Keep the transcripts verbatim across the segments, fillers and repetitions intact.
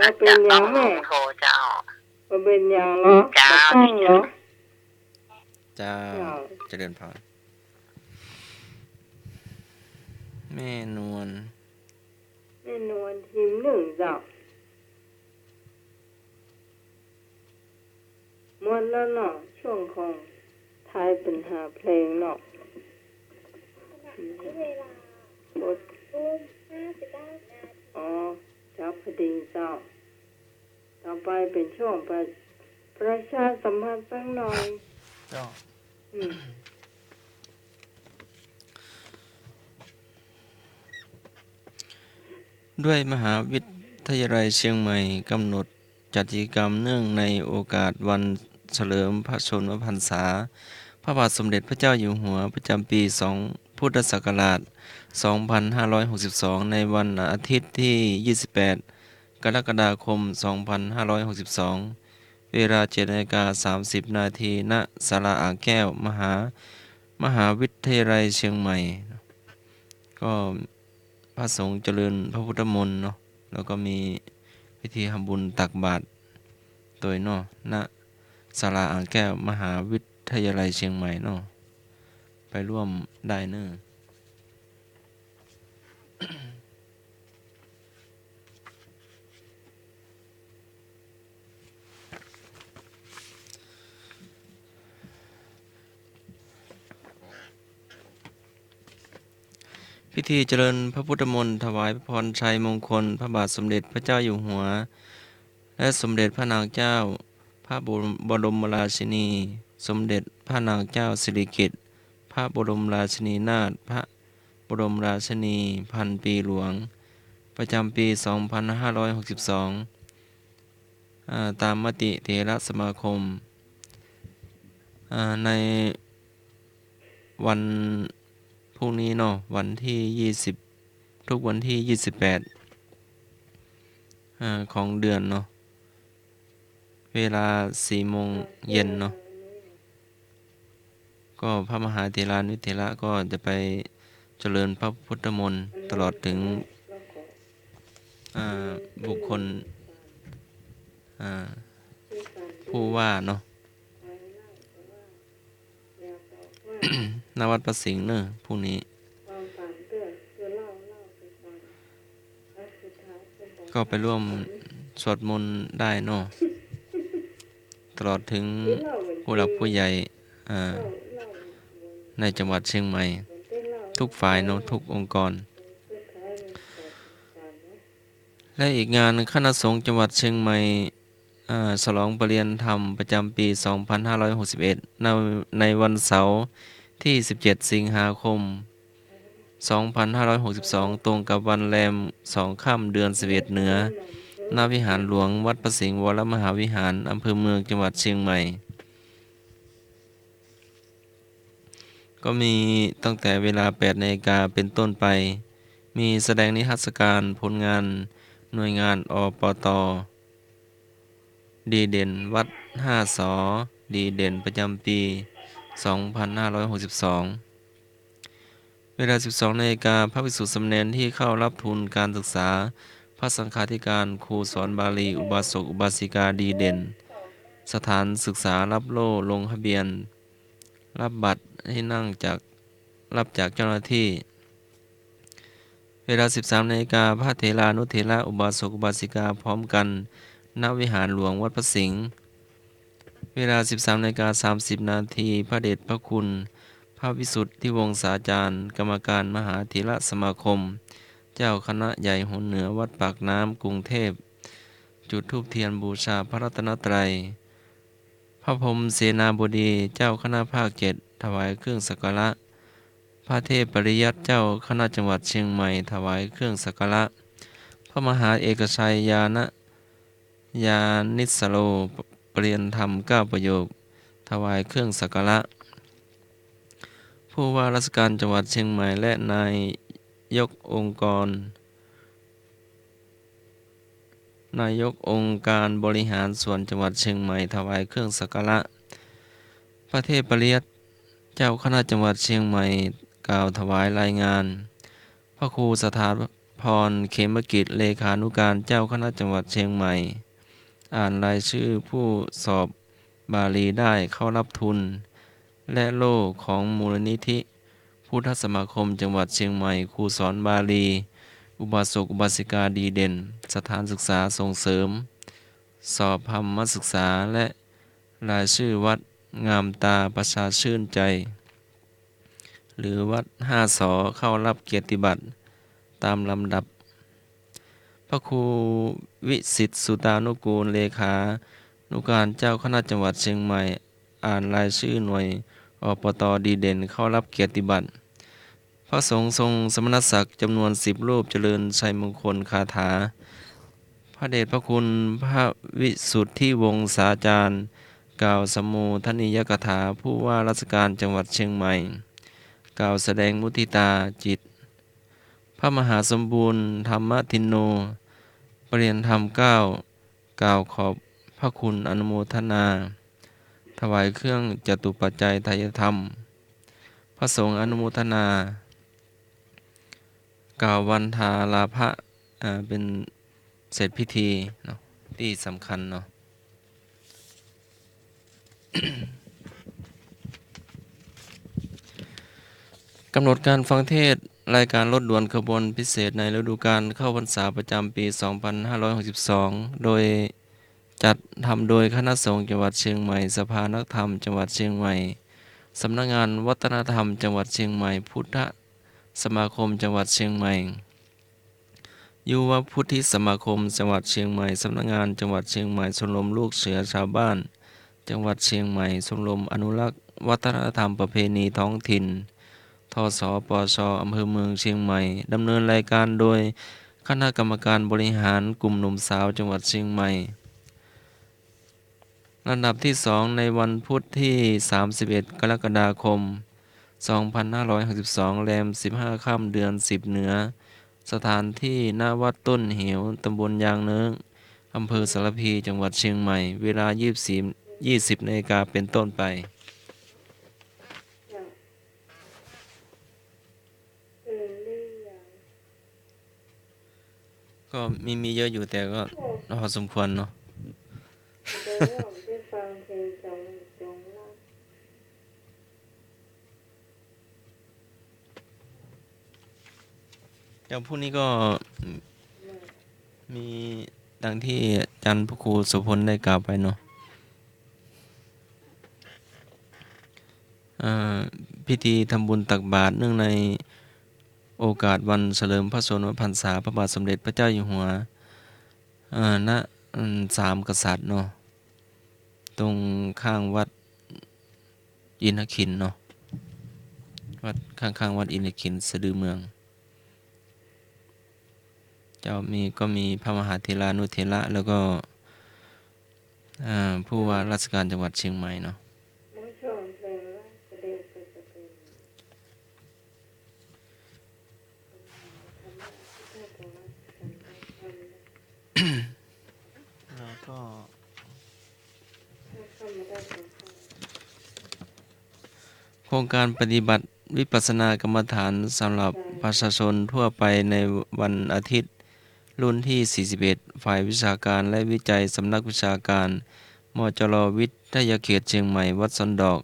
บ่เป๋นหยังแม่ บ่เป๋นหยังเนาะ เจ้า บ่ต้องเนาะ เจ้า เจ้า เจริญพร แม่นวล แม่นวลทีมหนึ่งเจ้า หมดแล้วเนาะ ช่วงของทายปัญหาเพลงเนาะ หมด อ๋อ เจ้า พอดีเจ้า ต่อไปเป๋นช่วงประ ประชาสัมพันธ์สักหน่อย เจ้า อืม ด้วยมหาวิทยาลัยเชียงใหม่กำหนดจัดกิจกรรมเนื่องในโอกาสวันเฉลิมพระชนมพรรษา พระบาทสมเด็จพระเจ้าอยู่หัว ประจำปีสอง พุทธศักราชสองพันห้าร้อยหกสิบสอง ในวันอาทิตย์ที่ยี่สิบแปด กรกฎาคมสองพันห้าร้อยหกสิบสอง เวลาเจ็ดนาฬิกาสามสิบนาที ณ ศาลาอ่างแก้ว มหา มหาวิทยาลัยเชียงใหม่ ก็พระสงฆ์เจริญพระพุทธมนต์เนาะ แล้วก็มีพิธีทำบุญตักบาตรโตยเนาะ ณ ศาลาอ่างแก้ว มหาวิทยาลัยเชียงใหม่เนาะ ไปร่วมได้เนาะ พิธีเจริญพระพุทธมนต์ ถวายพระพรชัยมงคล พระบาทสมเด็จพระเจ้าอยู่หัว และสมเด็จพระนางเจ้า พระบรมราชินี สมเด็จพระนางเจ้าสิริกิติ์ พระบรมราชินีนาถ พระบรมราชินีพันปีหลวง ประจำปีสองพันห้าร้อยหกสิบสอง อ่า ตามมติเถรสมาคม อ่า ในวันพรุ่งนี้เนาะ วันที่ยี่สิบ ทุกวันที่ยี่สิบแปด อ่า ของเดือนเนาะ เวลาสี่โมงเย็นเนาะ ก็พระมหาเถรานุเถระก็จะไปเจริญพระพุทธมนต์ตลอดถึง อ่า บุคคล อ่า ผู้ว่าเนาะ ณ วัดพระสิงห์เนอะ พรุ่งนี้ ก็ไปร่วมสวดมนต์ได้เนาะ ตลอดถึงผู้หลักผู้ใหญ่ อ่า ในจังหวัดเชียงใหม่ ทุกฝ่ายเนาะ ทุกองค์กร และอีกงาน คณะสงฆ์จังหวัดเชียงใหม่ อ่า ฉลองประเรียนธรรมประจำปีสองพันห้าร้อยหกสิบเอ็ด ใน ในวันเสาร์ที่สิบเจ็ดสิงหาคมสองพันห้าร้อยหกสิบสอง ตรงกับวันแรมสองค่ำเดือนสิบเอ็ดเหนือ ณ วิหารหลวงวัดพระสิงห์วรมหาวิหาร อำเภอเมือง จังหวัดเชียงใหม่ ก็มีตั้งแต่เวลาแปดนาฬิกาเป็นต้นไป มีแสดงนิทรรศการผลงานหน่วยงาน อปต ดีเด่น วัดห้าสอ ดีเด่นประจำปีสองพันห้าร้อยหกสิบสอง เวลาสิบสองนาฬิกา พระภิกษุสามเณรที่เข้ารับทุนการศึกษา พระสังฆาธิการ ครูสอนบาลี อุบาสกอุบาสิกาดีเด่น สถานศึกษารับโล่ลงทะเบียน รับบัตรที่นั่งจาก รับจากเจ้าหน้าที่ เวลาสิบสามนาฬิกา พระเถรานุเถระ อุบาสกอุบาสิกาพร้อมกัน ณ วิหารหลวงวัดพระสิงห์ เวลาสิบสามนาฬิกาสามสิบนาที พระเดชพระคุณ พระวิสุทธิวงศาจารย์ กรรมการมหาเถรสมาคม เจ้าคณะใหญ่หนเหนือวัดปากน้ำ กรุงเทพ จุดธูปเทียนบูชาพระรัตนตรัย พระพรหมเสนาบดี เจ้าคณะภาคเจ็ด ถวายเครื่องสักการะ พระเทพปริยัติ เจ้าคณะจังหวัดเชียงใหม่ ถวายเครื่องสักการะ พระมหาเอกชัยญาณ ญาณิสโร ประเรียนธรรมเก้าประโยค ถวายเครื่องสักการะ ผู้ว่าราชการจังหวัดเชียงใหม่ และนายกองค์กร นายกองค์การบริหารส่วนจังหวัดเชียงใหม่ ถวายเครื่องสักการะ พระเทพปริยัติ เจ้าคณะจังหวัดเชียงใหม่ กล่าวถวายรายงาน พระครูสถาป พร เขมกิจ เลขานุการเจ้าคณะจังหวัดเชียงใหม่ อ่านรายชื่อผู้สอบบาลีได้เข้ารับทุน และโล่ของมูลนิธิพุทธสมาคมจังหวัดเชียงใหม่ ครูสอนบาลี อุบาสกอุบาสิกาดีเด่น สถานศึกษาส่งเสริม สอบธรรมศึกษา และรายชื่อวัดงามตาประชาชื่นใจ หรือวัดห้าสอ เข้ารับเกียรติบัตรตามลำดับ พระครูวิสิทธิ์สุตานุกูล เลขานุการเจ้าคณะจังหวัดเชียงใหม่ อ่านรายชื่อหน่วย อปต ดีเด่น เข้ารับเกียรติบัตร พระสงฆ์ทรงสมณศักดิ์จำนวนสิบรูป เจริญชัยมงคลคาถา พระเดชพระคุณพระวิสุทธิวงศาจารย์ กล่าวสัมโมทนียกถา ผู้ว่าราชการจังหวัดเชียงใหม่ กล่าวแสดงมุทิตาจิต พระมหาสมบูรณ์ธรรมทินโน ประเรียนธรรมเก้า กล่าวขอบพระคุณอนุโมทนา ถวายเครื่องจตุปัจจัยไทยธรรม พระสงฆ์อนุโมทนา กล่าววันทาลาภะ อ่า เป็นเสร็จพิธีเนาะ ตี้สำคัญเนาะ กำหนดการฟังเทศน์รายการรถด่วนขบวนพิเศษในฤดูกาลเข้าพรรษาประจำปีสองพันห้าร้อยหกสิบสอง โดยจัดทำโดยคณะสงฆ์จังหวัดเชียงใหม่ สภานักธรรมจังหวัดเชียงใหม่ สำนักงานวัฒนธรรมจังหวัดเชียงใหม่ พุทธสมาคมจังหวัดเชียงใหม่ ยุวพุทธิสมาคมจังหวัดเชียงใหม่ สำนักงานจังหวัดเชียงใหม่ ชมรมลูกเสือชาวบ้านจังหวัดเชียงใหม่ ชมรมอนุรักษ์วัฒนธรรมประเพณีท้องถิ่น ทสปช อำเภอเมืองเชียงใหม่ ดำเนินรายการโดยคณะกรรมการบริหารกลุ่มหนุ่มสาวจังหวัดเชียงใหม่ ลำดับที่สอง ในวันพุธที่สามสิบเอ็ด กรกฎาคม สองพันห้าร้อยหกสิบสอง แรมสิบห้าค่ำ เดือนสิบ เหนือ สถานที่ ณ วัดต้นเหว ตำบลยางเนิ้ง อำเภอสารพี จังหวัดเชียงใหม่ เวลา ยี่สิบ ยี่สิบนาฬิกาเป็นต้นไป ก็มี มีเยอะอยู่ แต่ก็พอสมควรเนาะ เดี๋ยวพรุ่งนี้ก็มีดังที่อาจารย์พระครูโสภณได้กล่าวไปเนาะ เอ่อ พิธีทำบุญตักบาตรเนื่องในโอกาสวันเฉลิมพระชนมพรรษาพระบาทสมเด็จพระเจ้าอยู่หัว เอ่อ ณ อืม สามกษัตริย์เนาะ ตรงข้างวัดอินทขิลเนาะ วัดข้างๆ วัดอินทขิลสะดือเมือง เจ้ามี ก็มีพระมหาเถรานุเถระ แล้วก็ อ่า ผู้ว่าราชการจังหวัดเชียงใหม่เนาะ แล้วก็ โครงการปฏิบัติวิปัสสนากรรมฐานสำหรับประชาชนทั่วไปในวันอาทิตย์ รุ่นที่ สี่สิบเอ็ด ฝ่ายวิชาการและวิจัยสำนักวิชาการ มจร วิทยาเขตเชียงใหม่ วัดสันดอก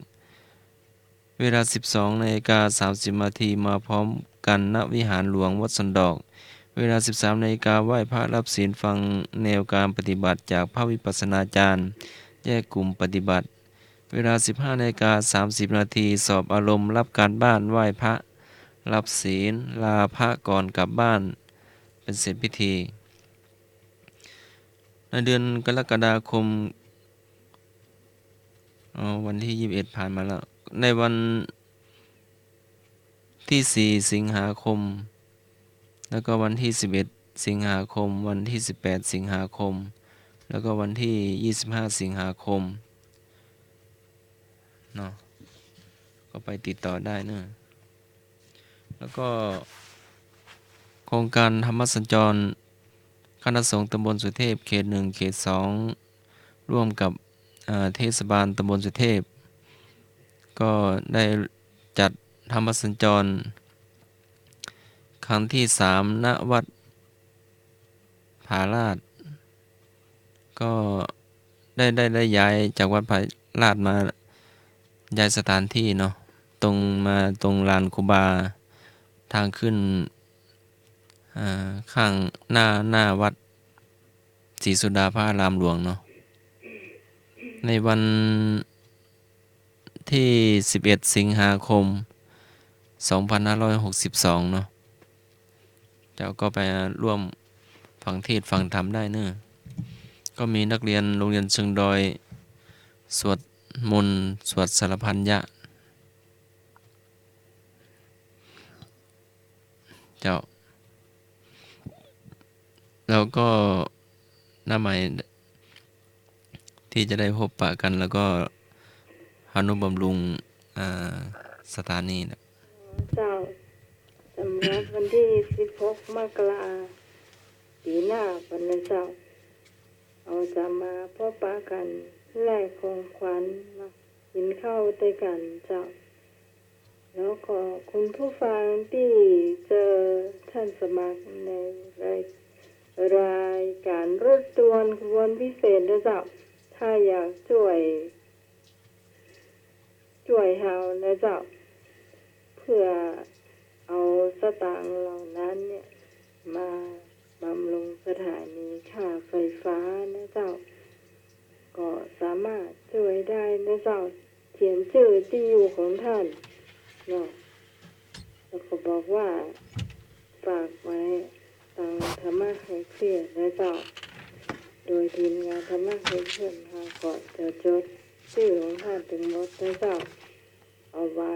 เวลา สิบสองนาฬิกาสามสิบนาที มาพร้อมกัน ณ วิหารหลวงวัดสันดอก เวลา สิบสามนาฬิกา ไหว้พระรับศีล ฟังแนวการปฏิบัติจากพระวิปัสสนาจารย์ แยกกลุ่มปฏิบัติ เวลา สิบห้านาฬิกาสามสิบนาที สอบอารมณ์ รับการบ้าน ไหว้พระ รับศีล ลาพระก่อนกลับบ้าน เป็นเสร็จพิธี ในเดือนกรกฎาคม อ๋อ วันที่ ยี่สิบเอ็ด ผ่านมาแล้ว ในวันที่ สี่ สิงหาคม แล้วก็วันที่ สิบเอ็ด สิงหาคม วันที่ สิบแปด สิงหาคม แล้วก็วันที่ ยี่สิบห้า สิงหาคม เนาะ ก็ไปติดต่อได้เนอะ แล้วก็โครงการธรรมสัญจร คณะสงฆ์ตำบลสุเทพ เขตหนึ่ง เขตสอง ร่วมกับ อ่า เทศบาลตำบลสุเทพ ก็ได้จัดธรรมสัญจร ครั้งที่สาม ณ วัด ผาลาด ก็ได้ ได้ ได้ย้ายจากวัดผาลาดมา ย้ายสถานที่เนาะ ตรง มาตรงลานครูบา ทางขึ้น อ่า ข้างหน้า หน้าวัดศรีสุดาพระอารามหลวงเนาะ ในวันที่สิบเอ็ด สิงหาคม สองพันห้าร้อยหกสิบสองเนาะ เจ้าก็ไปร่วมฟังเทศน์ฟังธรรมได้เนอะ ก็มีนักเรียนโรงเรียนเชิงดอย สวดมนต์ สวดสารพัญญะ เจ้า แล้วก็น้าใหม่ที่จะได้พบปะกัน แล้วก็หานุบำรุง อ่า สถานีนะ เจ้า สำหรับวันที่สิบหก มกรา ปี๋หน้าก่อนนะเจ้า เฮาจะมาพบปะกัน แลกของขวัญ มากิ๋นข้าวตวยกั๋นเจ้า แล้วก็คุณผู้ฟังตี้เจอท่านสมัครในราย รายก๋านรถด่วนขบวนพิเศษนะเจ้า ถ้าอยากจ้วย จ้วยเฮานะเจ้า เพื่อเอาสตางค์เหล่านั้นเนี่ย มาบำรุงสถานีค่าไฟฟ้านะเจ้า ก็สามารถจ้วยได้นะเจ้า เขียนจื้อตี้อยู่ของท่านเนาะ แล้วก็บอกว่าฝากไว้ตางธรรมะคลายเครียดนะเจ้า โดยทีมงานธรรมะคลายเครียดเฮาก็จะจดจื้อของท่านตึงหมดนะเจ้า เอาไว้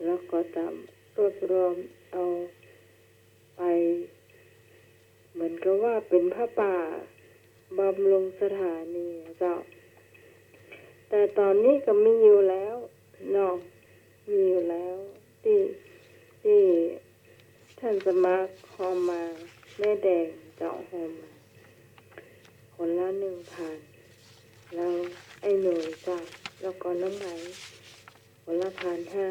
แล้วก็จะรวบรวมเอาไป เหมือนกับว่าเป๋นผ้าป่าบำรุงสถานีอะเจ้า แต่ต๋อนนี้ก็มีอยู่แล้วเนาะ มีอยู่แล้ว ตี้ ตี้ท่านสมัครฮอมา แม่แดงเจ้าฮอมา คนละหนึ่งพัน แล้วไอ้หนุ่ยเจ้า แล้วก็น้องไหม คนละพันห้า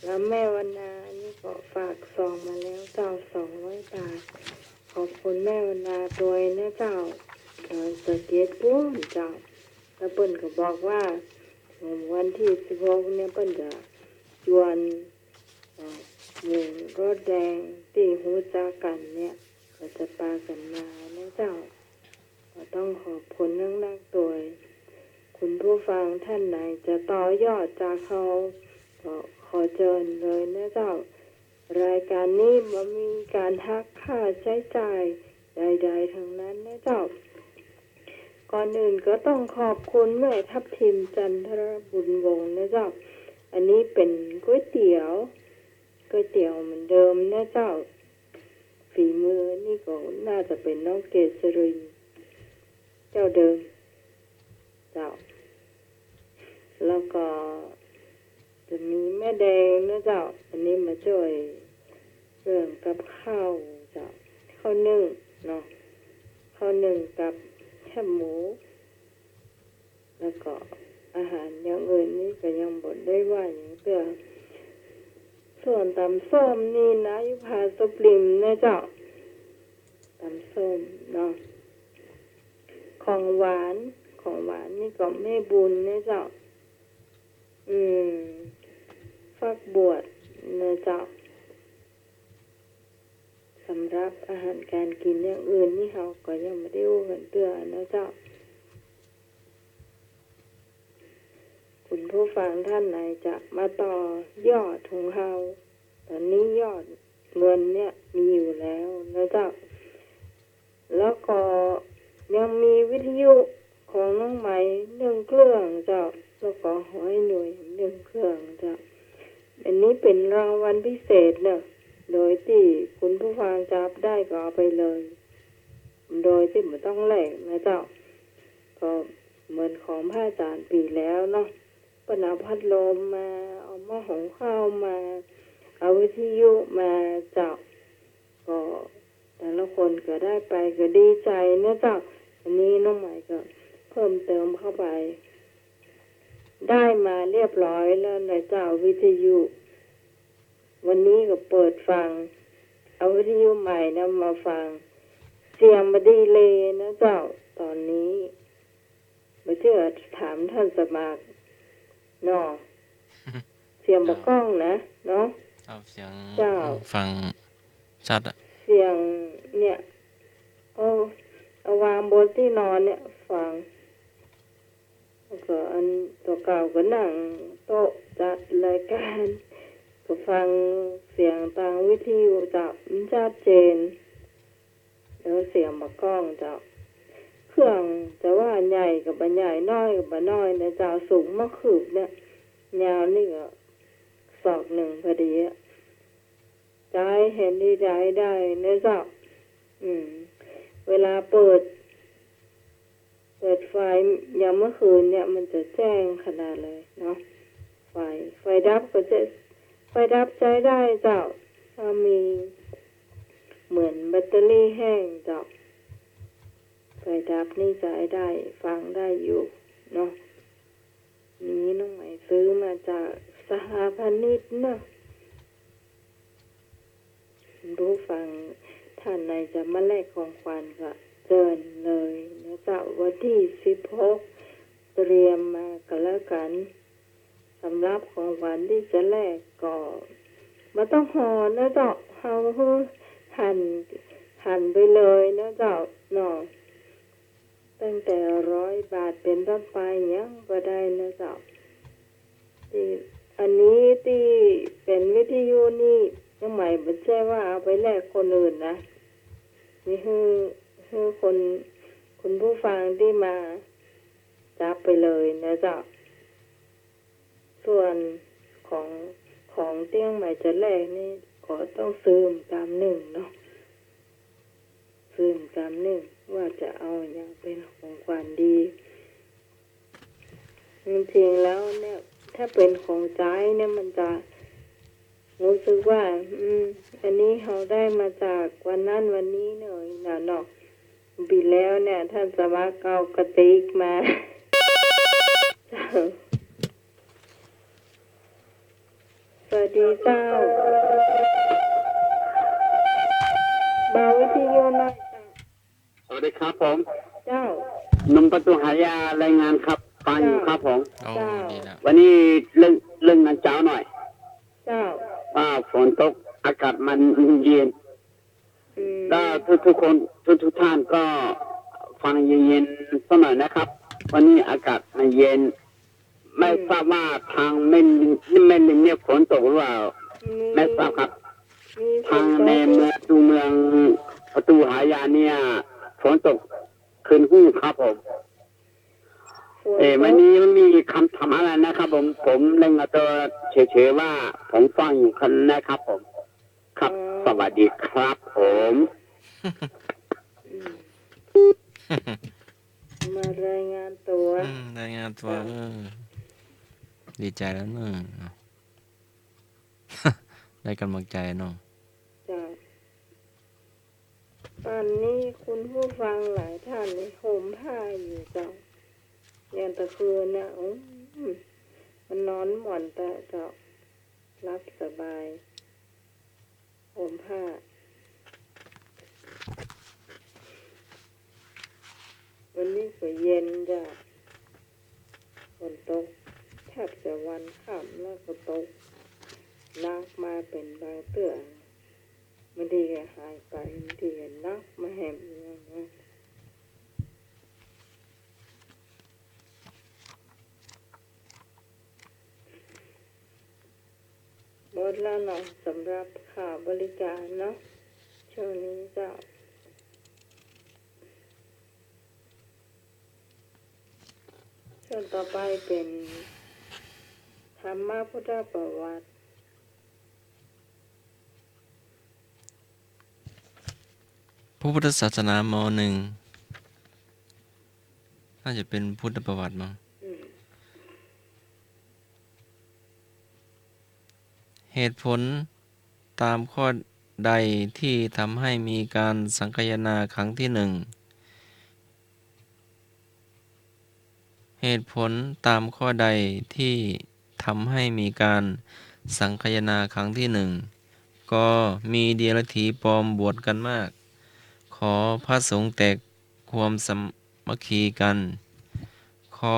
แล้วแม่วันนานี่ก็ฝากซองมาแล้วเจ้า สองร้อยบาท ขอบคุณแม่วันนาตวยนะเจ้า ดอยสะเก็ดปู๊นเจ้า แล้วเปิ้นก็บอกว่า วันที่สิบหกเนี่ยเปิ้นจะจวน เอ่อ หมู่รถแดงตี้ฮู้จักกั๋นเนี่ย ก็จะปากั๋นมานะเจ้า ก็ต้องขอบคุณนักๆ ตวย คุณผู้ฟังท่านไหนจะต่อยอดจากเฮา ก็ขอเจิญเลยนะเจ้า รายการนี้บ่มีก๋านหักค่าใจ๊จ่ายใดๆ ตังนั้นนะเจ้า ก่อนอื่นก็ต้องขอบคุณแม่ทับทิม จันทรบุญวงศ์นะเจ้า อันนี้เป๋นก๋วยเตี๋ยว ก๋วยเตี๋ยวเหมือนเดิมนะเจ้า ฝีมือนี่ก็น่าจะเป๋นน้องเกษริน เจ้าเดิม เจ้า แล้วก็จะมีแม่แดงนะเจ้า อันนี้มาจ้วยเรื่องกับข้าวเจ้า ข้าวนึ่งเนาะ ข้าวนึ่งกับแคบหมู แล้วก็อาหารอย่างอื่นนี่ก็ยังบ่ได้ว่าหยังเตื้อ ส่วนต๋ำส้มนี่นายุพาสุปริมนะเจ้า ต๋ำส้มเนาะ ของหวาน ของหวานนี่ก็แม่บุญนะเจ้า อืม ฟักบวชนะเจ้า สำหรับอาหารก๋านกิ๋นอย่างอื่นนี่เฮาก็ยังบ่ได้อู้กั๋นเตื้อนะเจ้า คุณผู้ฟังท่านไหนจะมาต่อยอดของเฮา ต๋อนนี้ยอดเงินเนี่ยมีอยู่แล้วนะเจ้า แล้วก็ยังมีวิทยุของน้องไหมหนึ่งเครื่องเจ้า แล้วก็ของไอ้หนุ่ยหนึ่งเครื่องเจ้า อันนี้เป๋นรางวัลพิเศษเนอะ โดยตี้คุณผู้ฟังจับได้ก็เอาไปเลย โดยตี้บ่ต้องแลกนะเจ้า ก็เหมือนของพระอาจารย์ปี๋แล้วเนาะ เปิ้นเอาพัดลมมา เอาหม้อหุงข้าวมา เอาวิทยุมาเจ้า ก็แต่ละคนก็ได้ไปก็ดีใจ๋นะเจ้า อันนี้น้องไหมก็เพิ่มเติมเข้าไป ได้มาเรียบร้อยแล้วนะเจ้า วิทยุ วันนี้ก็เปิดฟัง เอาวิทยุใหม่นะมาฟัง เซ สียงบ่ดีเลยนะเจ้า ต๋อนนี้ บ่เจื้อถามท่านสมัครเนาะ เสียงบ่ก้องนะเนาะ เจ้า เสียง เจ้า ฟังชัดอะ เสียงเนี่ย เอา เอาวางบนตี้นอนเนี่ยฟัง แล้วก็อันตั๋วเก่าก็นั่งโต๊ะจัดรายก๋าน ก็ฟังเสียงตางวิทยุเจ้า มันชัดเจน แล้วเสียงบ่ก้องเจ้า เครื่องจะว่าใหญ่ก็บ่ใหญ่ น้อยก็บ่น้อยนะเจ้า สูงบ่คืบเนี่ย ยาวนี่ก็ศอกนึ่งพอดีอะ ใจ๊หันตี้ใจ๊ได้นะเจ้า อืม เวลาเปิด เปิดไฟยามเมื่อคืนเนี่ยมันจะแจ้งขนาดเลยเนาะ ไฟ ไฟดับก็จะ ไฟดับใจ๊ได้เจ้า ถ้ามีเหมือนแบตเตอรี่แห้งเจ้า ไฟดับนี่ใจ๊ได้ ฟังได้อยู่เนาะ นี้น้องใหม่ซื้อมาจากสหพาณิชย์เนาะ ผู้ฟังท่านใดจะมาแลกของขวัญก็เจิญเลยนะเจ้า วันตี้สิบหก เตรียมมาก็แล้วกั๋น สำหรับของขวัญตี้จะแลกก็บ่ต้องห่อนะเจ้า เฮาหื้อหัน หันไปเลยนะเจ้าเนาะ ตั้งแต่ร้อยบาทเป๋นต้นไปหยังก็ได้นะเจ้า ตี้ อันนี้ตี้เป๋นวิทยุนี่ น้องใหม่บ่ใจ้ว่าเอาไปแลกคนอื่นนะ นี่หื้อ หื้อคน คุณผู้ฟังตี้มาจับไปเลยนะเจ้า ส่วนของ ของตี้น้องใหม่จะแลกนี่ ก็ต้องซื้อต๋ามนึ่งเนาะ ซื้อต๋ามนึ่งว่าจะเอาหยังเป๋นของขวัญดี จริงๆ แล้วเนี่ย ถ้าเป๋นของใจ๊เนี่ยมันจะรู้สึกว่า อืม อันนี้เฮาได้มาจากวันนั้นวันนี้หน่อยนะเนาะ ปี๋แล้วเนี่ย ท่านสมัครเอากระติกมา สวัสดีเจ้า เบาวิทยุหน่อยเจ้า สวัสดีครับผม เจ้า หนุ่มประตูหายารายงานครับ ฟังอยู่ครับผม โอ้ เจ้า ดีแล้ว วันนี้เรื่อง เรื่องงานเจ๊าหน่อย เจ้า ว่าฝนตก อากาศมันเย็น อืม ก็ทุกๆ คน ทุกๆ ท่านก็ฟังเย็นๆ สักหน่อยนะครับ วันนี้อากาศมันเย็น ไม่ อืม ทราบว่าทางแม่ริม แม่ริมเนี่ยฝนตกหรือเปล่า มี ไม่ทราบครับ มีฝนตก ทางในเมือง ตัวเมืองประตูหายาเนี่ย ฝนตกคืนฮู้ครับผม ฝนตก เอ่อ วันนี้มันมีคำถามอะไรนะครับผม ผมเล่นเอาตัวเฉยๆ ว่าผมฟังอยู่ครับนะครับผม ครับ อ๋อ สวัสดีครับผม อืม มารายงานตั๋ว อืม รายงานตั๋ว เจ้า เออ ดีใจ๋แล้วเนาะ ได้ก๋ำลังใจ๋เนาะ เจ้า ต๋อนนี้คุณผู้ฟังหลายท่านนี่ห่มผ้าอยู่เจ้า อย่างตะคืนน่ะ อืม มันนอนหมอนตะเจ้า หลับสบาย ห่มผ้า วันนี้ก็เย็นจ้ะ ฝนตกแทบจะวันค่ำแล้วก็ตกหนักมาเป๋นบางเตื้อ บางทีก็หายไป บางทีก็หนักมาแหมอย่างเงี้ย หมดแล้วเนาะ สำหรับข่าวบริการเนาะ ช่วงนี้เจ้า ช่วงต่อไปเป๋นธรรมพุทธประวัติ พระพุทธศาสนา ม.หนึ่ง น่าจะเป็นพุทธประวัติมั้ง อืม เหตุผลตามข้อใดที่ทำให้มีการสังคายนาครั้งที่หนึ่ง เหตุผลตามข้อใดที่ทำให้มีการสังคายนาครั้งที่หนึ่ง ก. มีเดรัจฉีปลอมบวชกันมาก ข. อ พระสงฆ์แตกความสามัคคีกัน คอ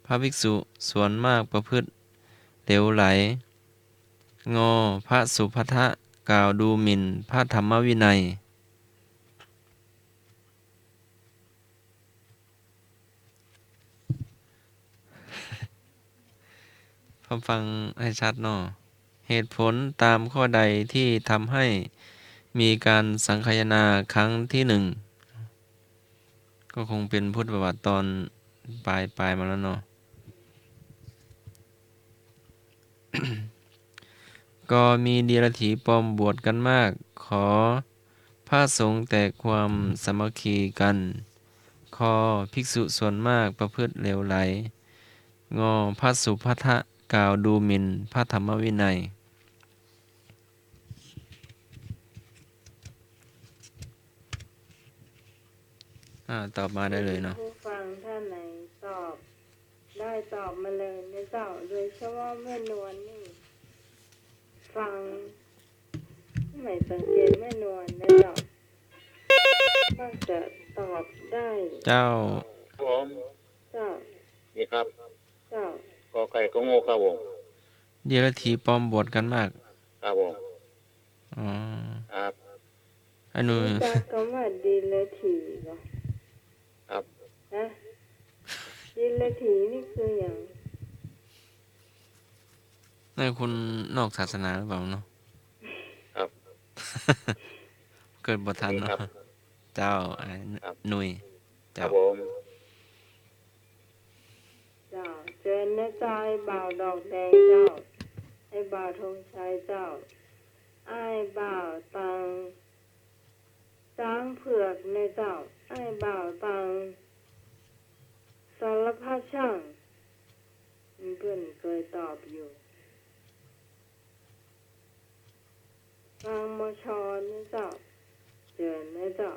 พระภิกษุส่วนมากประพฤติเหลวไหล งอ พระสุภัททะกล่าวดูหมิ่นพระธรรมวินัย พร้อมฟังให้ชัดเนาะ เหตุผลตามข้อใดที่ทำให้มีการสังคายนาครั้งที่หนึ่ง ก็คงเป็นพุทธประวัติตอนปลายๆ มาแล้วเนาะ กอ มีเดียรถีปลอมบวชกันมาก ขอ พระสงฆ์แตกความสามัคคีกัน คอ ภิกษุส่วนมากประพฤติเหลวไหล งอ พระสุภัททะกล่าวดูหมิ่นพระธรรมวินัย อ่า ตอบมาได้เลยเนาะ ผู้ฟังท่านไหนตอบได้ตอบมาเลยนะเจ้า โดยเฉพาะแม่นวลนี่ ฟัง ไม่สังเกตแม่นวลนะเจ้า มักจะตอบได้ เจ้า ครับผม เจ้า นี่ครับ เจ้า กอไก่ กอ งอ ครับผม เดียรถีปลอมบวชกันมาก ครับผม อ๋อ ครับ อนุ รู้จักคำว่าเดียรถีบ่ ครับ ฮะ เดียรถีนี่คือหยัง นั่นคนนอกศาสนาหรือเปล่าเนาะ ครับ เกิดบ่ทันเนาะ ครับ เจ้า อ่า ครับ หนุ่ย ครับ เจ้า ผม เจ้า เจิญนะเจ้า ไอ้บ่าวดอกแดงเจ้า ไอ้บ่าวธงชัยเจ้า ไอ้บ่าวตัง ช้างเผือกนะเจ้า ไอ้บ่าวตัง สารพัดช่าง เปิ้นเกยตอบอยู่ บาง มช นะเจ้า เจิญนะเจ้า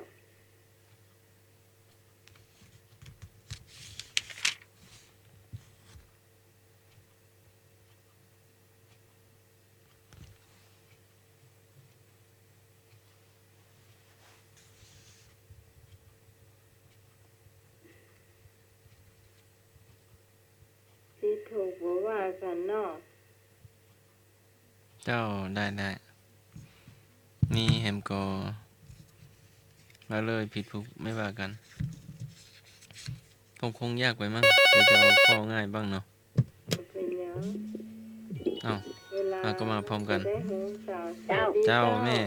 ผิดถูกบ่ว่ากั๋นเนาะ เจ้า ได้ ได้ นี่แหมก็ว่าเลย ผิดถูกไม่ว่ากั๋น ผมคงยากไปมั้ง เดี๋ยวจะเอาข้อง่ายบ้างเนาะ เป็นหยัง เอ้า เวลา อ่ะ ก็มาพร้อมกั๋น จะได้ฮู้เจ้า เจ้า เจ้า เจ้าแม่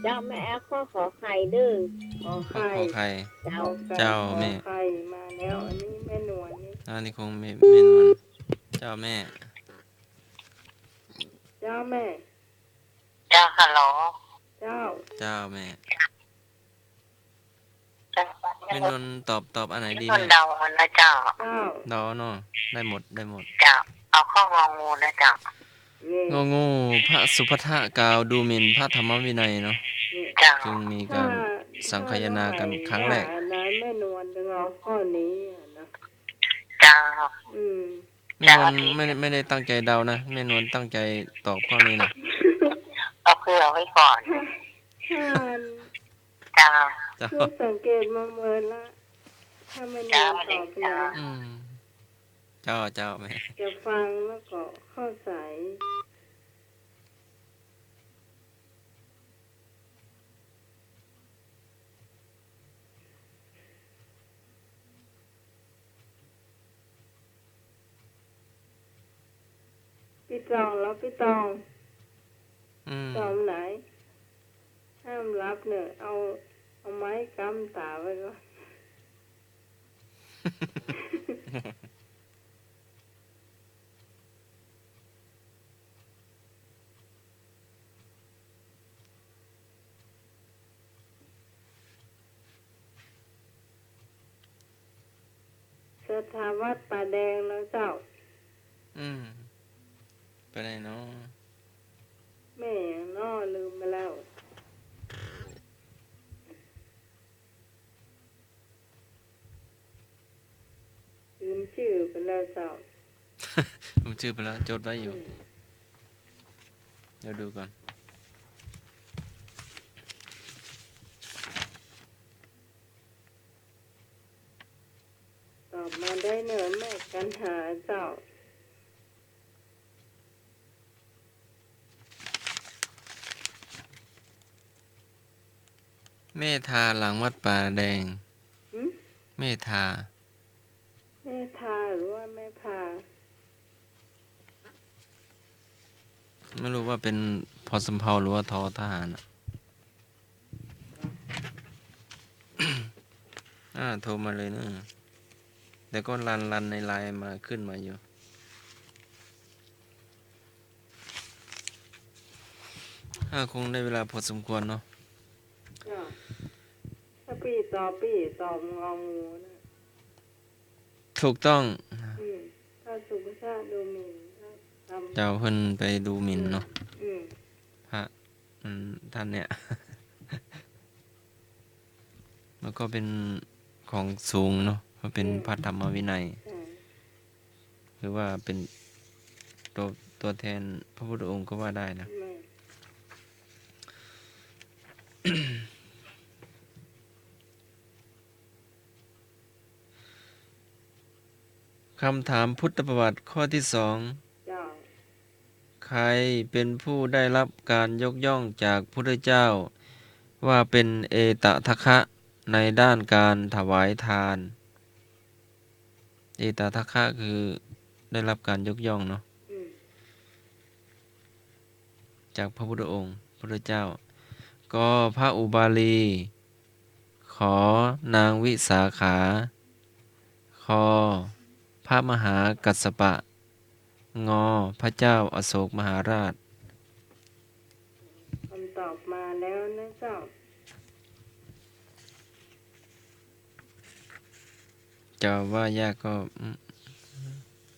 เจ้าแม่ เอาข้อขอไข่เด้อ ขอไข่ ข้อขอไข่ เจ้า เจ้าแม่ ขอไข่มาแล้ว อันนี้แม่นวลนี่ อันนี้คงแม่ แม่นวล เจ้าแม่ เจ้าแม่ เจ้า ฮัลโหล เจ้า เจ้าแม่ เจ้า แม่นวลตอบ ตอบอันไหนดีแม่ แม่นวลเดาเอานะเจ้า เจ้า เดาเนาะ ได้หมด ได้หมด เจ้า เอาข้อ งอ งูนะเจ้า งอ งู พระสุภัททะกล่าวดูหมิ่นพระธรรมวินัยเนาะ เจ้า จึงมีการสังคายนากันครั้งแรก ถ้า ถ้า ถ้าแม่นวลจะเอาข้อนี้อะนะ เจ้า อืม แม่นวลไม่ได้ ไม่ได้ตั้งใจเดานะ แม่นวลตั้งใจตอบข้อนี้นะ เอาเผื่อไว้ก่อน ท่าน เจ้า เจ้า คือสังเกตมาเมินละ ถ้าแม่นวลตอบเลย เจ้า อืม เจ้า เจ้าแม่ จะฟังแล้วก็เข้าใจ ปี้ตองแล้ว ปี้ตอง อืม ตองไหน ห้ามหลับเน่อ เอา เอาไม้กำต๋าไว้ก่อน ศรัทธาวัดป่าแดงแล้วเจ้า อืม ไปไหนเนาะ แม่หยังเนาะ ลืมไปแล้ว ลืมจื้อไปแล้วเจ้า ลืมจื้อไปแล้ว จดไว้อยู่ อืม เดี๋ยวดูก่อน มาได้เนอะแม่กันหาเจ้า แม่ทาหลังวัดป่าแดง หึ แม่ทา แม่ทาหรือว่าแม่พา ไม่รู้ว่าเป็น ผ สำเภาหรือว่า ทอ ทหารอะ อ่า โทรมาเลยเนอะ แต่ก็รันๆ ในไลน์มา ขึ้นมาอยู่ อ่า คงได้เวลาพอสมควรเนาะ จ้ะ ถ้าปี้ต่อปี้ต่ององูนะ ถูกต้อง อืม ถ้าสุภาษาดูหมิ่น ถ้าทำ เจ้าเพิ่นไปดูหมิ่นเนาะ อืม พระ อืม ท่านเนี่ย แล้วก็เป็นของสูงเนาะ เพราะเป็น อืม พระธรรมวินัย ใช่ หรือว่าเป็นตัว ตัวแทนพระพุทธองค์ก็ว่าได้นะ แม่น คำถามพุทธประวัติข้อที่สอง เจ้า ใครเป็นผู้ได้รับการยกย่องจากพุทธเจ้า ว่าเป็นเอตทัคคะในด้านการถวายทาน เอตทัคคะคือได้รับการยกย่องเนาะ อืม จากพระพุทธองค์ พุทธเจ้า ก พระอุบาลี ข นางวิสาขา ค พระมหากัสสปะ ง พระเจ้าอโศกมหาราช คำตอบมาแล้วนะเจ้า จะว่ายากก็ อืม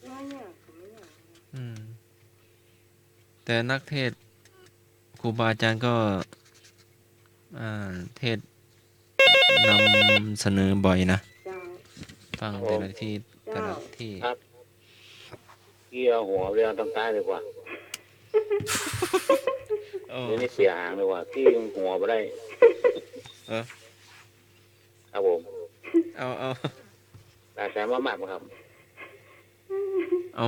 ว่ายากก็ไม่ยากนะ อืม แต่นักเทศน์ครูบาอาจารย์ก็ อ่า เทศน์นำเสนอบ่อยนะ เจ้า ฟังแต่ละที่ เจ้า แต่ละที่ ครับ เอี้ยหัวไปเอาตางใต้ดีกว่า โอ้ เดี๋ยวนี้เสียหางดีกว่า ตี้หัวบ่ได้ เออ ครับผม เอา เอา ตาสายมากๆ ครับ เอา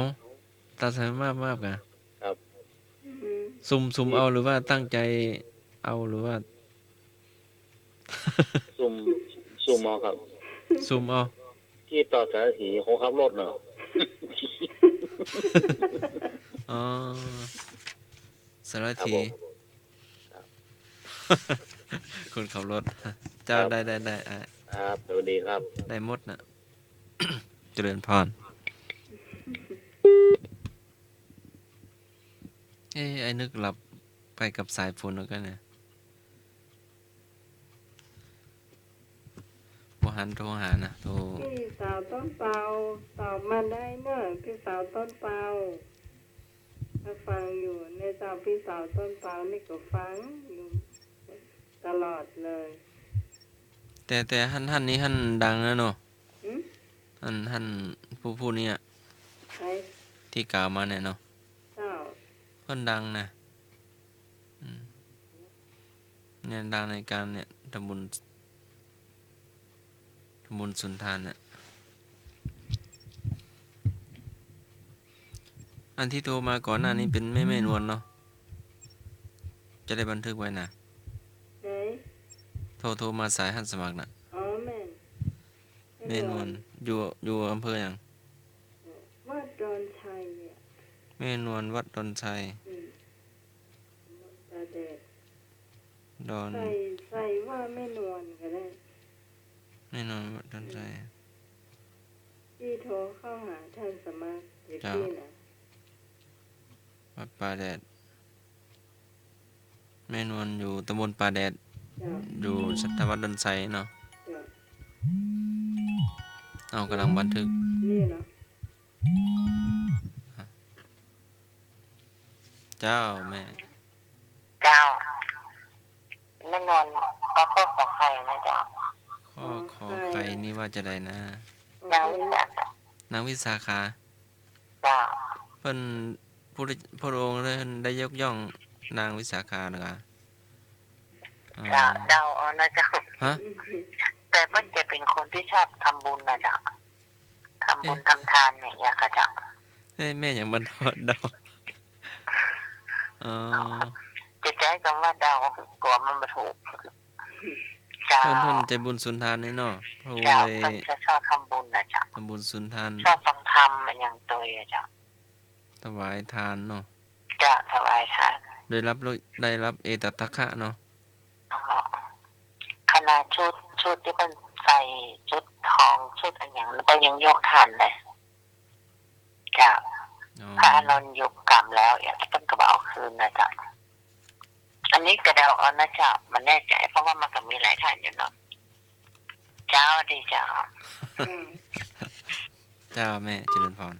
ตาสายมากๆ กะ ครับ อืม ซุ่ม ซุ่มเอาหรือว่าตั้งใจ๋เอาหรือว่า ซุ่ม ซุ่มเอาครับ ซุ่มเอา ตี้ต่อสารถีคนขับรถเนาะ อ๋อ สารถี ครับผม คนขับรถ เจ้า ครับ ได้ ได้ ได้ อ่ะ ครับ สวัสดีครับ ได้หมดน่ะ เจริญพร เอ๊ะ ไอ้นึกหลับไปกับสายฝนแล้วกันเนี่ย บ่หันโทรหานะ โทร ปี้สาวต้นเปา ตอบมาได้เนอะ ปี้สาวต้นเปา ถ้าฟังอยู่เนี่ยเจ้า ปี้สาวต้นเปานี่ก็ฟังอยู่ตลอดเลย แต่ แต่หั้น หั้นนี่หั้นดังนะเนาะ หืม หั้น หั้นผู้ ผู้เนี่ย ใคร ตี้กล่าวมาเนี่ยเนาะ เจ้า เปิ้นดังนะ อืม เนี่ยดังในการเนี่ยทำบุญ ทำบุญสุนทานเนี่ย อันที่โทรมาก่อนหน้านี้เป็นแม่ แม่นวลเนาะ จะได้บันทึกไว้นะ ไหน โทร โทรมาสายหั้นสมัครน่ะ อ๋อ แม่น แม่นวล แม่นวล อยู่ อยู่อำเภอหยัง วัดดอนชัยเนี่ย แม่นวลวัดดอนชัย อืม ตาแดด ดอน ใส่ ใส่ว่าแม่นวลก็ได้ แม่นวลวัดดอนชัย อืม ตี้โทรเข้าหาท่านสมัคร เดี๋ยว เจ้า ตี้นะ วัดป่าแดด แม่นวลอยู่ตำบลป่าแดด เจ้า อยู่สัตวัดดอนชัยเนาะ เจ้า เอา กำลังบันทึก นี่เหรอ เจ้าแม่ เจ้า แม่นวล ก็ข้อขอไข่นะเจ้า ข้อขอไข่นี่ว่าจะใดนะ นางวิสา นางวิสาขา เจ้า เปิ้น พุทธ พระองค์ได้ ได้ยกย่องนางวิสาขาเหรอคะ อ๋อ เจ้า เดาเอานะเจ้า ฮะ แต่เปิ้นจะเป็นคนที่ชอบทำบุญนะเจ้า ท ำบุญทำทานเนี่ย อยากจะ เอ๊ะ แม่หยังบ่เดา เดา อ๋อ จะใจ๊กำว่าเดา กั๋วมันบ่ถูก เจ้า เปิ้น เปิ้นใจ๋บุญสุนทานนี่เนาะ เปิ้น เจ้า เลย เปิ้นจะชอบทำบุญน่ะเจ้า ทำบุญสุนทาน ชอบฟังธรรมอะหยังตวยอะเจ้า ถวายทานเนาะ เจ้า ถวายทาน ได้ฮับ ได้ฮับเอตทัคคะเนาะ อ๋อ ขนาดชุด ชุดตี้เปิ้นใส่ ชุดทอง ชุดอะหยัง เปิ้นยังยกทานเลย เจ้า อ๋อ พระอานนท์ยกกำแล้ว เปิ้นก็บ่เอาคืนน่ะเจ้า อันนี้ก็เดาเอานะเจ้า บ่แน่ใจ๋ เพราะว่ามันก็มีหลายท่านอยู่เนาะ เจ้า ดีเจ้า อืม เจ้าแม่ เจริญพร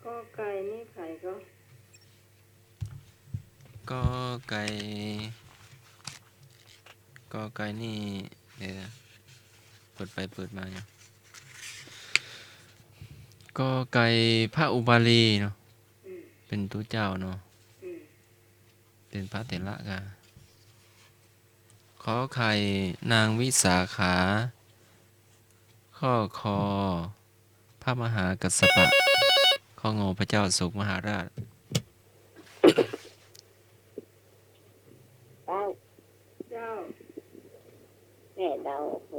กอไก่นี่ใผก็ กอไก่ กอไก่นี่ เดี๋ยวนะ เปิดไปเปิดมาอยู่ กอไก่ พระอุบาลีเนาะ อืม เป๋นตุ๊เจ้าเนาะ อืม เป๋นพระเถระกา ขอไข่ นางวิสาขา ข้อคอ พระมหากัสสปะ ข้องอ พระเจ้าอโศกมหาราช เจ้า เจ้า แม่เดา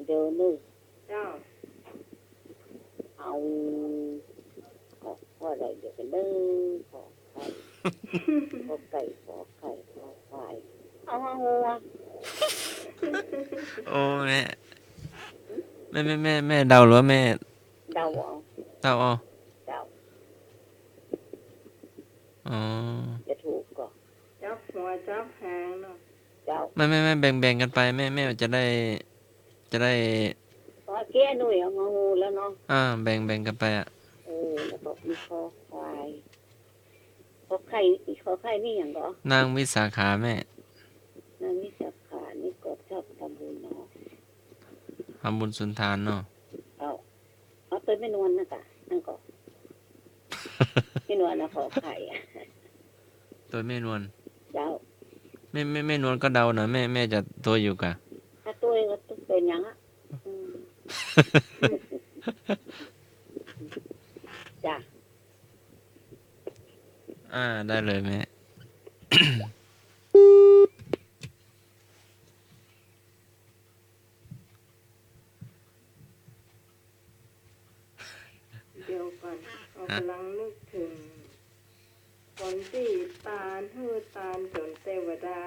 เดี๋ยวนึ่ง เจ้า เอา ขอ ขออะไรเดี๋ยวกันเด้อ ขอไข่ ขอไก่ ขอไข่ ขอควาย เอา เอา เอา โอ้ แม่ แม่ แม่ แม่ แม่เดาหรือว่าแม่ เดาเอา เดาเอา เดา อ๋อ จะถูกก็ จับหัวจับหางเนาะ เจ้า ไม่ ไม่ ไม่ แบ่ง แบ่งกันไป แม่ แม่จะได้ จะได้ พอเกี้ยหนุ่ยเอามาฮู้แล้วเนาะ อ่า แบ่ง แบ่งกันไปอะ เออ แล้วก็มีคอควาย ขอไข่ ขอไข่นี่หยังก็ นางวิสาขาแม่ นางวิสาขานี่ก็ชอบทำบุญเนาะ ทำบุญสุนทานเนาะ เอา เอาตวยแม่นวลนะกะ นั่นก็ แม่นวลนะขอไข่อะ ตวยแม่นวล เจ้า แม่ แม่ แม่นวลก็เดานะ แม่ แม่จะตวยอยู่กะ ถ้าตวยก็ตวยเป๋นหยังอะ อืม จ้ะ อ่า ได้เลยแม่ เดี๋ยวก่อน เอา ฮะ กำลังนึกถึง คนตี้ตาน หื้อตานจ๋นเตวดา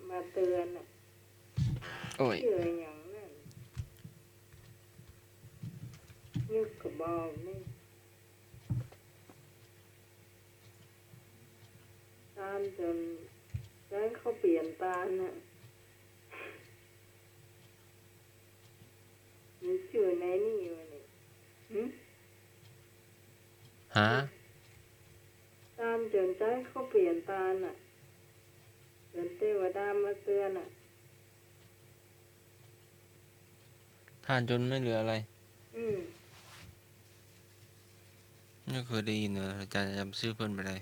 มาเตือนน่ะ โอ้ย จื้ออะหยังนั่น นึกก็บ่ออกนี่ ตานจ๋น ตานเขาเปลี่ยนตานน่ะ มีจื้อในนี่วะนี่ หึ ฮะ ตานจ๋นใจ๊เขาเปลี่ยนตานน่ะ จ๋นเตวดามาเตือนน่ะ ตานจ๋นไม่เหลืออะไร อืม ไม่เคยได้ยินเลย อาจารย์จำชื่อเปิ้นบ่ได้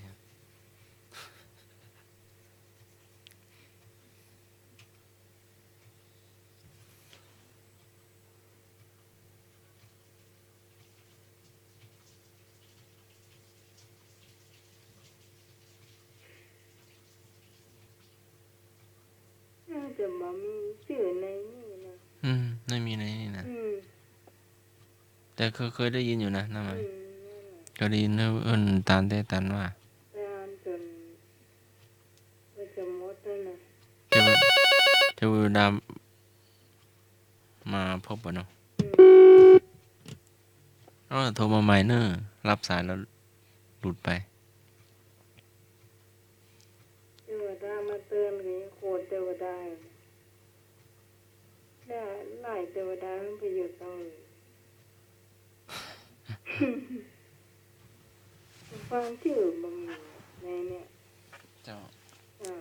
น่าจะบ่มีจื้อในนี่นะ อืม ไม่มีในนี่นะ อืม แต่เคย เคยได้ยินอยู่นะ นั่นหมาย อืม นั่นแหละ เคยได้ยินเรื่องเอิ้นตานแต๊ตานว่า ตานจ๋น ก็จะหมดแล้วนะ เทว- เทวดามาพบบ่เนาะ อืม เออ โทรมาใหม่เน่อ ฮับสายแล้วหลุดไป เทวดามาเตือนก็ยังโขดเทวดาอยู่ แล้วไล่เทวดามันไปอยู่ตรงไหน ฟังจื้อบ่มีในเนี่ย เจ้า เจ้า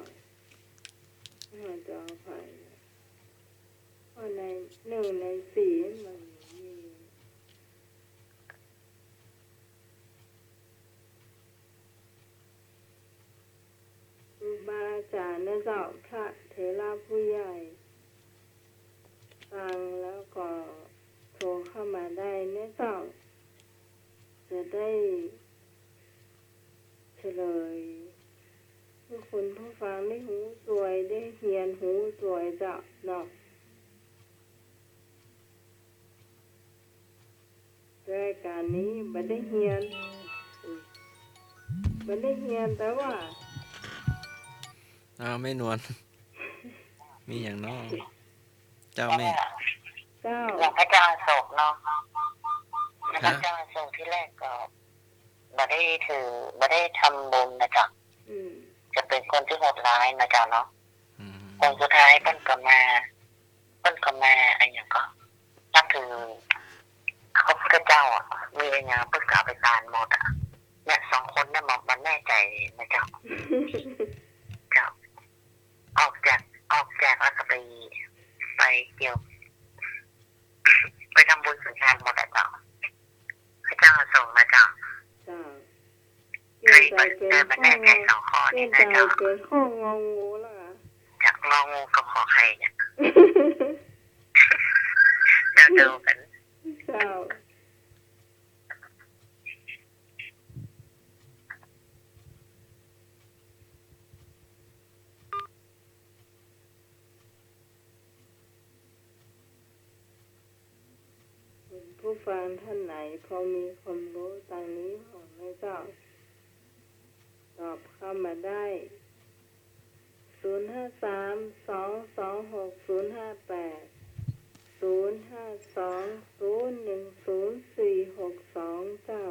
ขออภัย เพราะในหนึ่งในสี่มันมี เ จารย์นะเจ้า พระเถระผู้ใหญ่ฟังแล้วก็โทรเข้ามาได้นะเจ้า จะได้เฉลยให้คุณผู้ฟังได้ฮู้ตวย ได้เฮียนฮู้ตวยเจ้าเนาะ รายก๋านนี้บ่ได้เฮียน บ่ได้เฮียน แต่ว่า อ้าว แม่นวล มีหยังน้อ เจ้าแม่ เจ้า หลวงพ่อเจ้าอโศกเนาะ หลวงพ่อเจ้าอโศกทีแรกก็บ่ได้ถือ บ่ได้ทำบุญนะเจ้า อืม จะเป็นคนที่โหดร้ายนะเจ้าเนาะ อืม องค์สุดท้ายเปิ้นก็มา เปิ้นก็มา อะหยังก็ นับถือพระพุทธเจ้าอะ มีอะหยังเปิ้นก็เอาไปตานหมดอะ เนี่ย สองคนเนี่ย บ่ บ่แน่ใจ๋นะเจ้า เจ้า ออกจาก ออกจากแล้วก็ไป ไปเกี่ยว ไปทำบุญสุนทานหมดอะเจ้า พระเจ้าอโศกนะเจ้า เจ้า เคย เปลี่ยนใจ๋เป็น เคยมาแน่ใจ๋สองข้อนี้นะเจ้า เปลี่ยนใจ๋เป็นข้ององูแล้วอะ จากงองูกับขอไข่เนี่ย เดาๆ กั๋น เจ้า ผู้ฟังท่านไหนพอมีความฮู้ตางนี้ของนะเจ้า ตอบเข้ามาได้ ศูนย์ห้าสาม สองสองหก ศูนย์ห้าแปด ศูนย์ห้าสอง ศูนย์หนึ่งศูนย์ สี่หกสอง เจ้า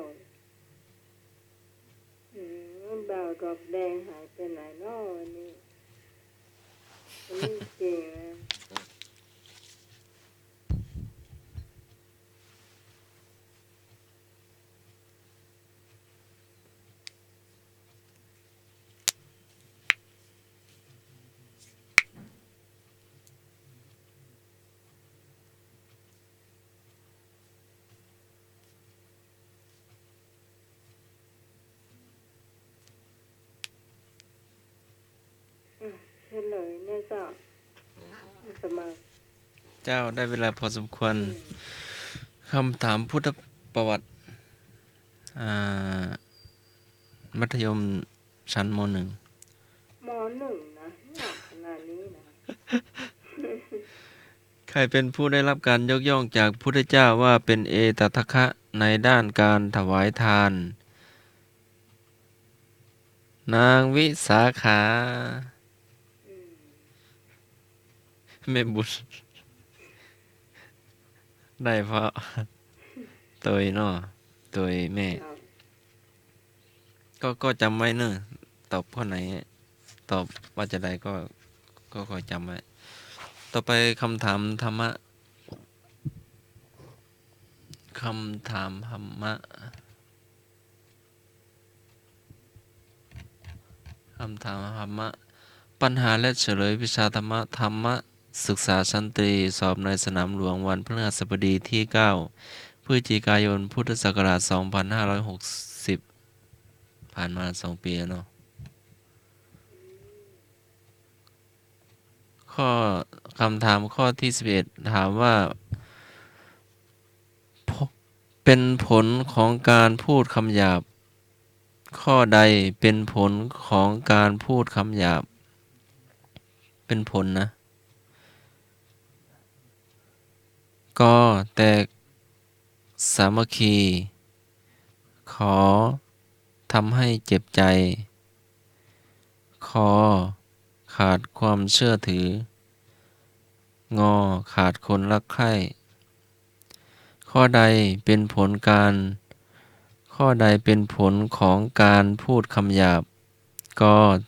อืม บ่าวดอกแดงหายไปไหนน้อวันนี้ วันนี้เก่งนะ อ่ะ เฉลยเนี่ยเจ้า สมัคร เจ้า ได้เวลาพอสมควร อืม คำถามพุทธประวัติ อ่า มัธยมชั้น ม.หนึ่ง ม.หนึ่ง นะ ยากขนาดนี้นะ ใครเป็นผู้ได้รับการยกย่องจากพุทธเจ้าว่าเป็นเอตทัคคะในด้านการถวายทาน นางวิสาขา อืม แม่บุญ ได้เพราะ ตวยเนาะ ตวยแม่ ครับ ก็ ก็จำไว้เนอะ ตอบข้อไหน ตอบว่าจะใดก็ ก็ขอจำไว้ ต่อไปคำถามธรรมะ คำถามธรรมะ คำถามธรรมะ ปัญหาและเฉลยวิชาธรรมะ ธรรมศึกษาชั้นตรี สอบในสนามหลวง วันพฤหัสบดีที่ เก้า พฤศจิกายน พุทธศักราช สองพันห้าร้อยหกสิบ ผ่านมาสองปีแล้วเนาะ ข้อ คำถามข้อที่ สิบเอ็ด ถามว่า ผ- เป็นผลของการพูดคำหยาบ ข้อใดเป็นผลของการพูดคำหยาบ เป็นผลนะ ก แตกสามัคคี ข ทำให้เจ็บใจ ค ขาดความเชื่อถือ ง ขาดคนรักใคร่ ข้อใดเป็นผลการ ข้อใดเป็นผลของการพูดคำหยาบ ก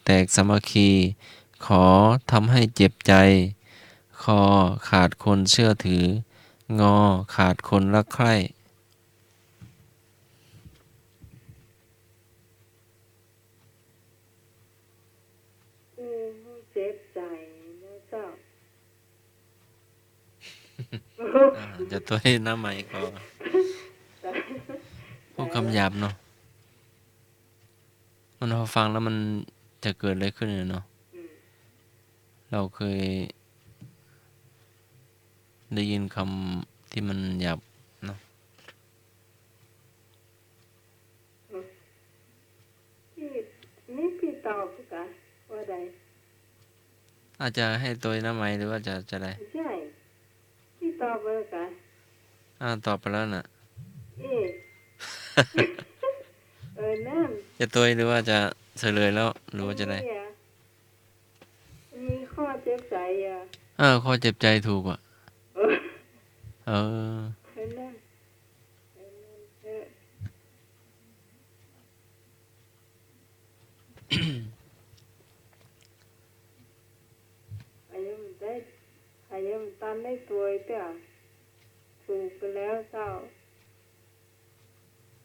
แตกสามัคคี ข ทำให้เจ็บใจ ค ขาดคนเชื่อถือ ง ขาดคนรักใคร่ ผู้เจ็บใจ๋นะเจ้า อ่า จะตวยหน้าใหม่ก็ พูดคำหยาบเนาะ มันพอฟังแล้วมันจะเกิดอะไรขึ้นเนี่ยเนาะ อืม เฮาเกยได้ยินกำตี้มันหยาบเนาะ ตี้ นี่ตี้ตอบกะ ว่าใด อาจจะหื้อตวยนะไหม หรือว่าจะ จะใด ใจ้ ตี้ตอบไปกะ อ่า ตอบไปแล้วน่ะ เอ๊ะ เออ นั่น จะตวยหรือว่าจะเฉลยแล้ว หรือว่าจะใด นี่อะ มีข้อเจ็บใจ๋อะ เออ ข้อเจ็บใจ๋ถูกอะ เออ เออ เออ นั่น เออ นั่น เออ ใผยังบ่ได้ ใผยังบ่ตันได้ตวยเตื้อ ถูกไปแล้วเจ้า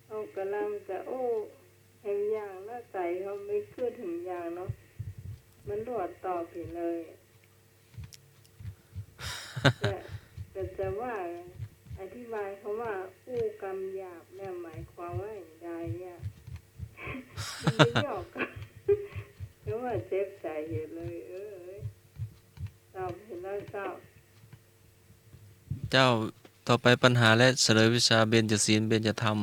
เฮากำลังจะอู้แหมอย่างเนาะ ใจ๋เฮาไม่กึ๊ดแหมอย่างเนาะ มันรวดตอบผิดเลย จะ จะ จะว่า อธิบายกำว่าอู้กำหยาบเนี่ยหมายความว่าอย่างใดเนี่ย ไม่ออก กำว่าเจ็บใจ๋อยู่เลย เออ เออ ตอบผิดแล้วเจ้า เจ้า ต่อไปปัญหาและเฉลยวิชาเบญจศีล เบญจธรรม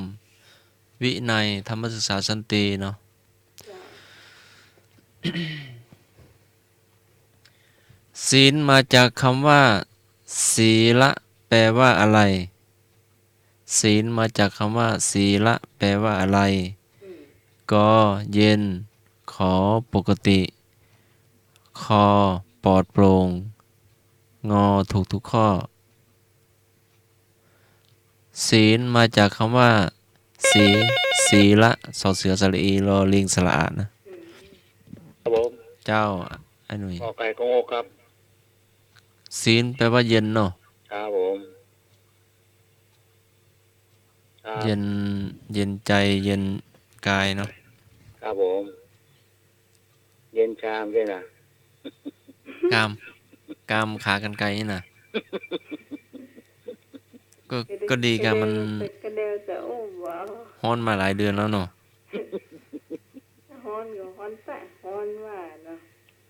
วินัย ธรรมศึกษาชั้นตรีเนาะ เจ้า ศีลมาจากกำว่า สีละ แปลว่าอะไร ศีลมาจากกำว่า สีละ แปลว่าอะไร อืม ก เย็น ข ปกติ ค ปลอดโปร่ง ง ถูกทุกข้อ ศีลมาจากกำว่า สี สีละ สอเสือสระอี รอลิงสระอา นะ ครับผม เจ้า อ้ายหนุ่ย กอไก่กงอกครับ ศีลแปลว่าเย็นเนาะ ครับผม ครับ เย็น เย็นใจ๋ เย็นกายเนาะ ครับผม เย็นกามด้วยนะ กาม กามขากรรไกรนี่นะ ก็ ก็ดีกามมัน กระเดวจะอุ้มวะ ฮ้อนมาหลายเดือนแล้วเนาะ ฮ้อนก็ฮ้อนแต๊ ฮ้อนว่าเนาะ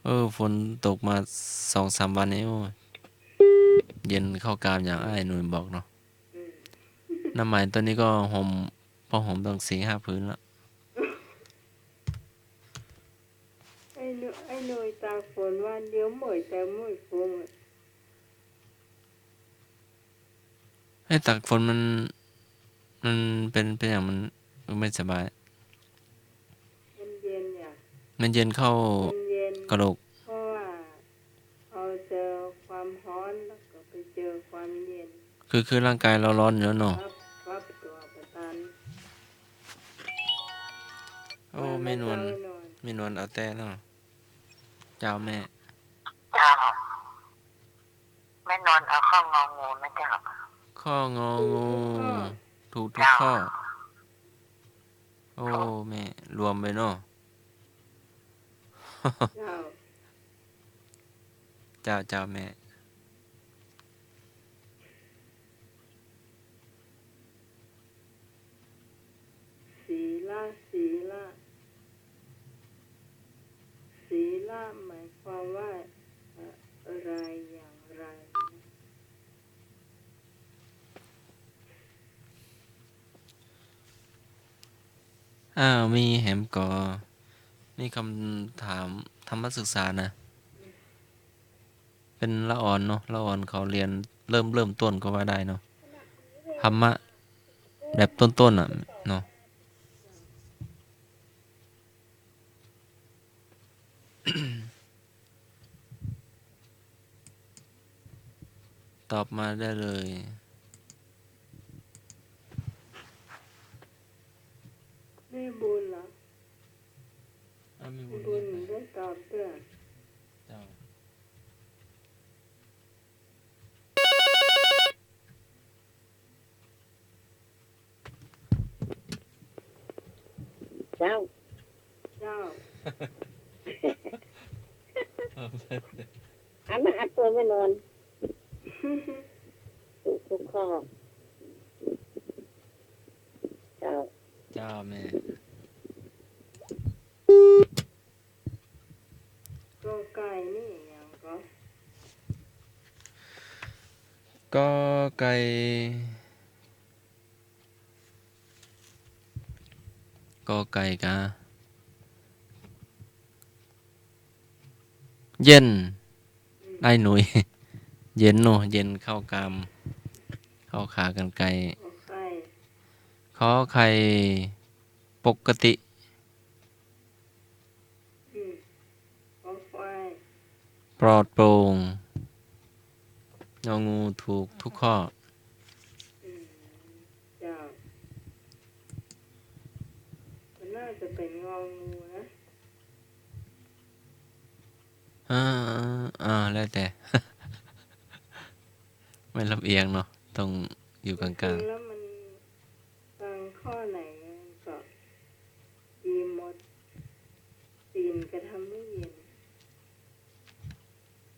เออ ฝนตกมาสองสามวันนี้ โอ้ย เย็นเข้ากามอย่างอ้ายหนุ่ยบอกเนาะ อืม น้ำไหมต๋อนนี้ก็ห่ม ผ้าห่มตั้งสี่ห้าผืนละ ไอ้หนุ่ย ไอ้หนุ่ยตากฝนวันเดียวเมื่อยแต่เมื่อยพุงอะ ไอ้ตากฝนมัน มันเป๋น เป๋นอย่างมันไม่สบาย มันเย็นเนี่ย มันเย็นเข้า มันเย็น กะโหลก เพราะว่าเราเจอความฮ้อนแล้วก็ไปเจอความเย็น คือ คือร่างกายเราร้อนอยู่แล้วเนาะ ครับ ครับ ตัวประทาน โอ้ แม่นวล แม่นวล แม่นวลเอาแต๊เนาะ เจ้าแม่ เจ้า แม่นวลเอาข้ององูนะเจ้า ข้ององู ถูกทุกข้อ ถูกทุกข้อ โอ้ แม่ รวมไปเนาะ เจ้า เจ้า เจ้าแม่ สีละ สีละ สีละหมายความว่า เอ่อ อะไรอย่างไร อ้าว มีแหมก่อ นี่กำถามธรรมศึกษานะ เป๋นละอ่อนเนาะ ละอ่อนเขาเฮียนเริ่ม เริ่มต้นก็ว่าได้เนาะ ธรรมะแบบต้นๆ น่ะเนาะ ตอบมาได้เลย แม่บุญเหรอ อ้าว แม่บุญ แม่บุญได้ตอบด้วย เจ้า เจ้า เจ้า อันนั้นอัดตัวแม่นวล ถูกทุกข้อ เจ้า เจ้าแม่ กอไก่นี่หยังก่อ กอไก่ กอไก่กา เย็น ไอ้หนุ่ย เย็นโน่ เย็นเข้ากราม เข้าขากรรไกร ขอไข่ ขอไข่ ปกติ อืม ขอควาย ปลอดโปร่ง งองูถูกทุกข้อ อืม เจ้า มันน่าจะเป็นงองูนะ อ่า อ่า แล้วแต่ ไม่ลำเอียงเนาะ ต้องอยู่กลางๆ จริงๆ แล้วมัน บางข้อไหนก็ดีหมด ศีลก็ทำให้เย็น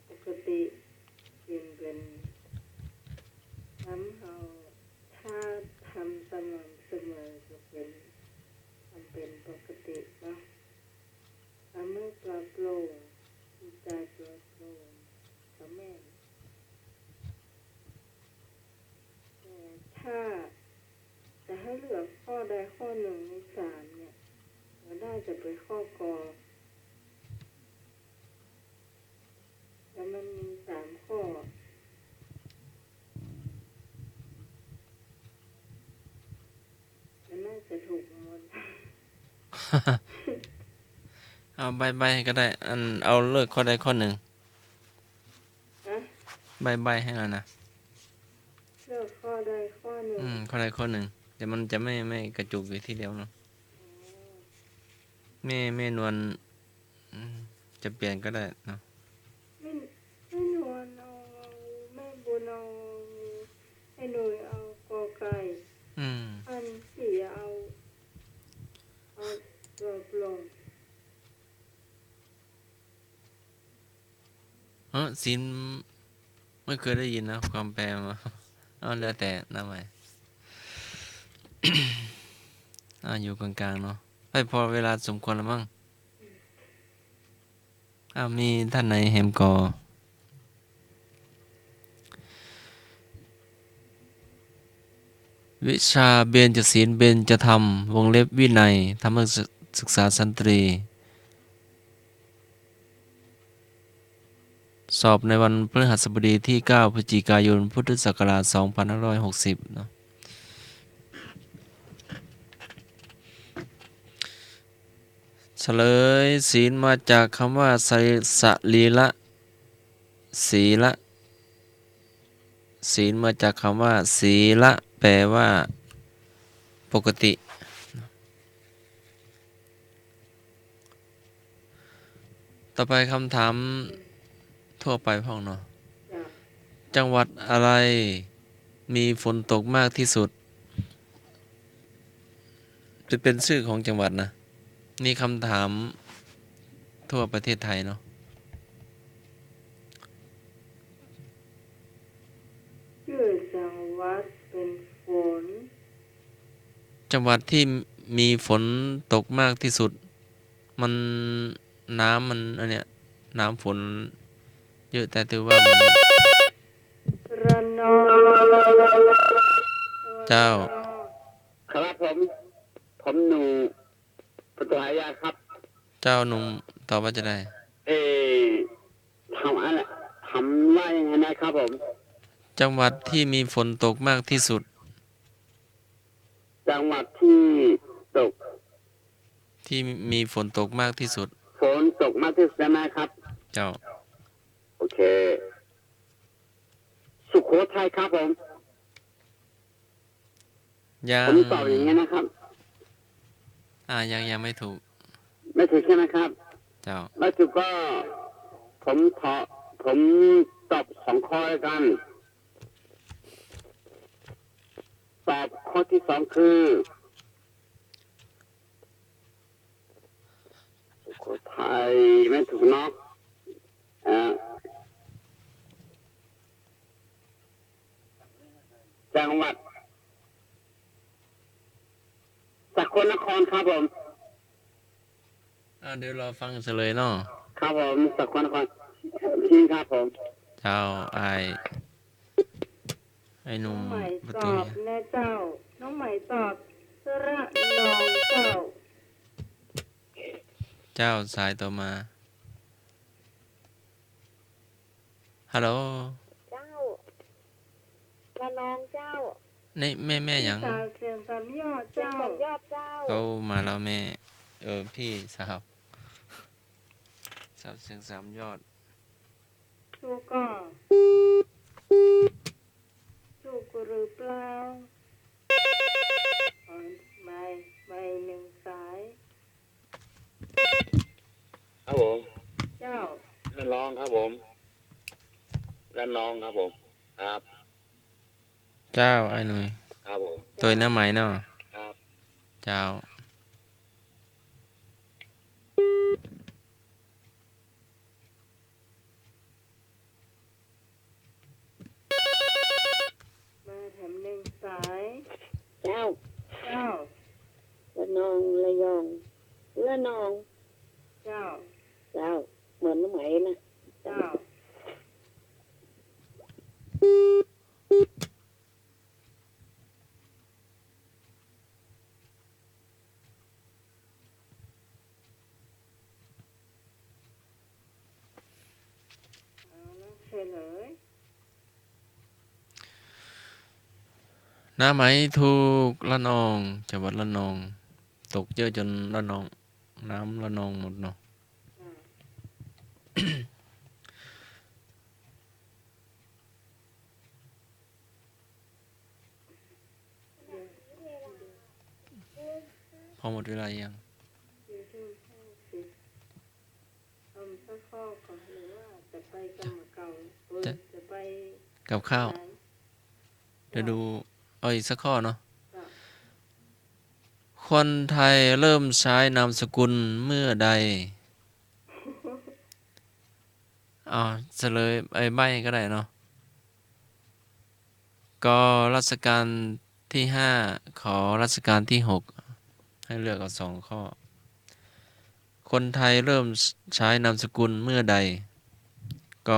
ปกติศีลเป๋น ทำเฮา ถ้าทำสม่ำเสมอก็เป๋น มันเป๋นปกติเนาะ ทำให้ปลอดโปร่ง จิตใจปลอดโปร่ง ก็แม่น แต่ถ้าจะให้เลือกข้อใดข้อหนึ่งในสามเนี่ย ก็น่าจะเป็นข้อ ก แต่มันมีสามข้อ มันน่าจะถูกหมด เอาใบ้ๆ ก็ได้ อัน เอาเลือกข้อใดข้อหนึ่ง ฮะ ใบ้ๆ ให้หน่อยนะ เลือกข้อใดข้อหนึ่ง อืม ข้อใดข้อหนึ่ง เดี๋ยวมันจะไม่ ไม่กระจุกอยู่ที่เดียวเนาะ อ๋อ แม่ แม่นวล อืม จะเปลี่ยนก็ได้เนาะ แม่ แม่นวลเอางองู แม่บุญเอางองู ไอ้หนุ่ยเอากอไก่ อืม อันสี่เอา เอาปลอดโปร่ง เออ ศีล ไม่เคยได้ยินนะ ความแปลมา เอา แล้วแต่ นับใหม่ อ่า อยู่กลางๆ เนาะ เฮ้ย พอเวลาสมควรแล้วมั้ง อ่า มีท่านไหนแหมก่อ วิชาเบญจศีล เบญจธรรม วงเล็บวินัย ธรรมศึกษาชั้นตรี สอบในวันพฤหัสบดีที่เก้าพฤศจิกายน พุทธศักราชสองพันห้าร้อยหกสิบเนาะ เฉลย ศีลมาจากคำว่า สรี- สรีระ ศีระ ศีลมาจากคำว่า ศีระ แปลว่า ปกติ ต่อไปคำถามทั่วไปพ่องเนาะ จ้ะ จังหวัดอะไรมีฝนตกมากที่สุด จะเป็นชื่อของจังหวัดนะ นี่คำถามทั่วประเทศไทยเนาะ ชื่อจังหวัดเป็นฝน จังหวัดที่มีฝนตกมากที่สุด มัน น้ำมัน อันเนี้ย น้ำฝนเยอะ แต่ถือว่ามัน ระนอง เจ้า ครับผม ผมหนุ่ม ปัตตานีครับ เจ้าหนุ่มตอบว่าจะได้ เอ่อ ถามอะไร ถามว่ายังไงนะครับผม จังหวัดที่มีฝนตกมากที่สุด จังหวัดที่ตก ที่มีฝนตกมากที่สุด ฝนตกมากที่สุดใช่ไหมครับ เจ้า โอเค สุโขทัยครับผม ยัง ผมตอบอย่างนี้นะครับ อ่า ยัง ยังไม่ถูก ไม่ถูกใช่ไหมครับ เจ้า ไม่ถูกก็ ผมขอ ผมตอบสองข้อแล้วกัน ตอบข้อที่สองคือ สุโขทัย ไม่ถูกเนาะ อ่า จังหวัด สกลนครครับผม อ่า เดี๋ยวรอฟังเฉลยเนาะ ครับผม สกลนคร จริงครับผม เจ้า อ้าย อ้หนุ่ม น้องใหม่ ประตู ตอบ เหีย นะเจ้า น้องใหม่ตอบ ระนองเจ้า เจ้า สายต่อมา ฮัลโหล เจ้า ระนองเจ้า นี่แม่ แม่หยัง สาวเสียงสามยอดเจ้า เสียงสามยอดเจ้า เขามาแล้วแม่ เออ พี่สาว สาวเสียงสามยอด ถูกก่อ ถูกหรือเปล่า อ๋อ ไม่ ไม่หนึ่งสาย ครับผม เจ้า ระนองครับผม ระนองครับผม ครับ เจ้า อ้ายหนุ่ย ครับผม ตวยหน้าไหมเนาะ ครับ เจ้า มาแถมหนึ่งสาย เจ้า เจ้า ระนอง ระยอง ระนอง เจ้า เจ้า เหมือนไหมนะ เจ้า เอาละ เฉลย หน้าไหมถูก ระนอง จังหวัดระนอง ตกเยอะจ๋นระนอง น้ำระนองหมดเนาะ อ่า พอหมดเวลายัง เอาสักข้อก่อน หรือว่าจะไปกับเก่า เออ จะ จะไป กับข้าว ไหน เดี๋ยวดู เอาอีกสักข้อเนาะ จ้ะ คนไทยเริ่มใช้นามสกุลเมื่อใด อ่า เฉลย เอ้ย ใบ้ก็ได้เนาะ ก รัชกาลที่ห้า ข รัชกาลที่หก ให้เลือกเอาสองข้อ คนไทยเริ่มใช้นามสกุลเมื่อใด ก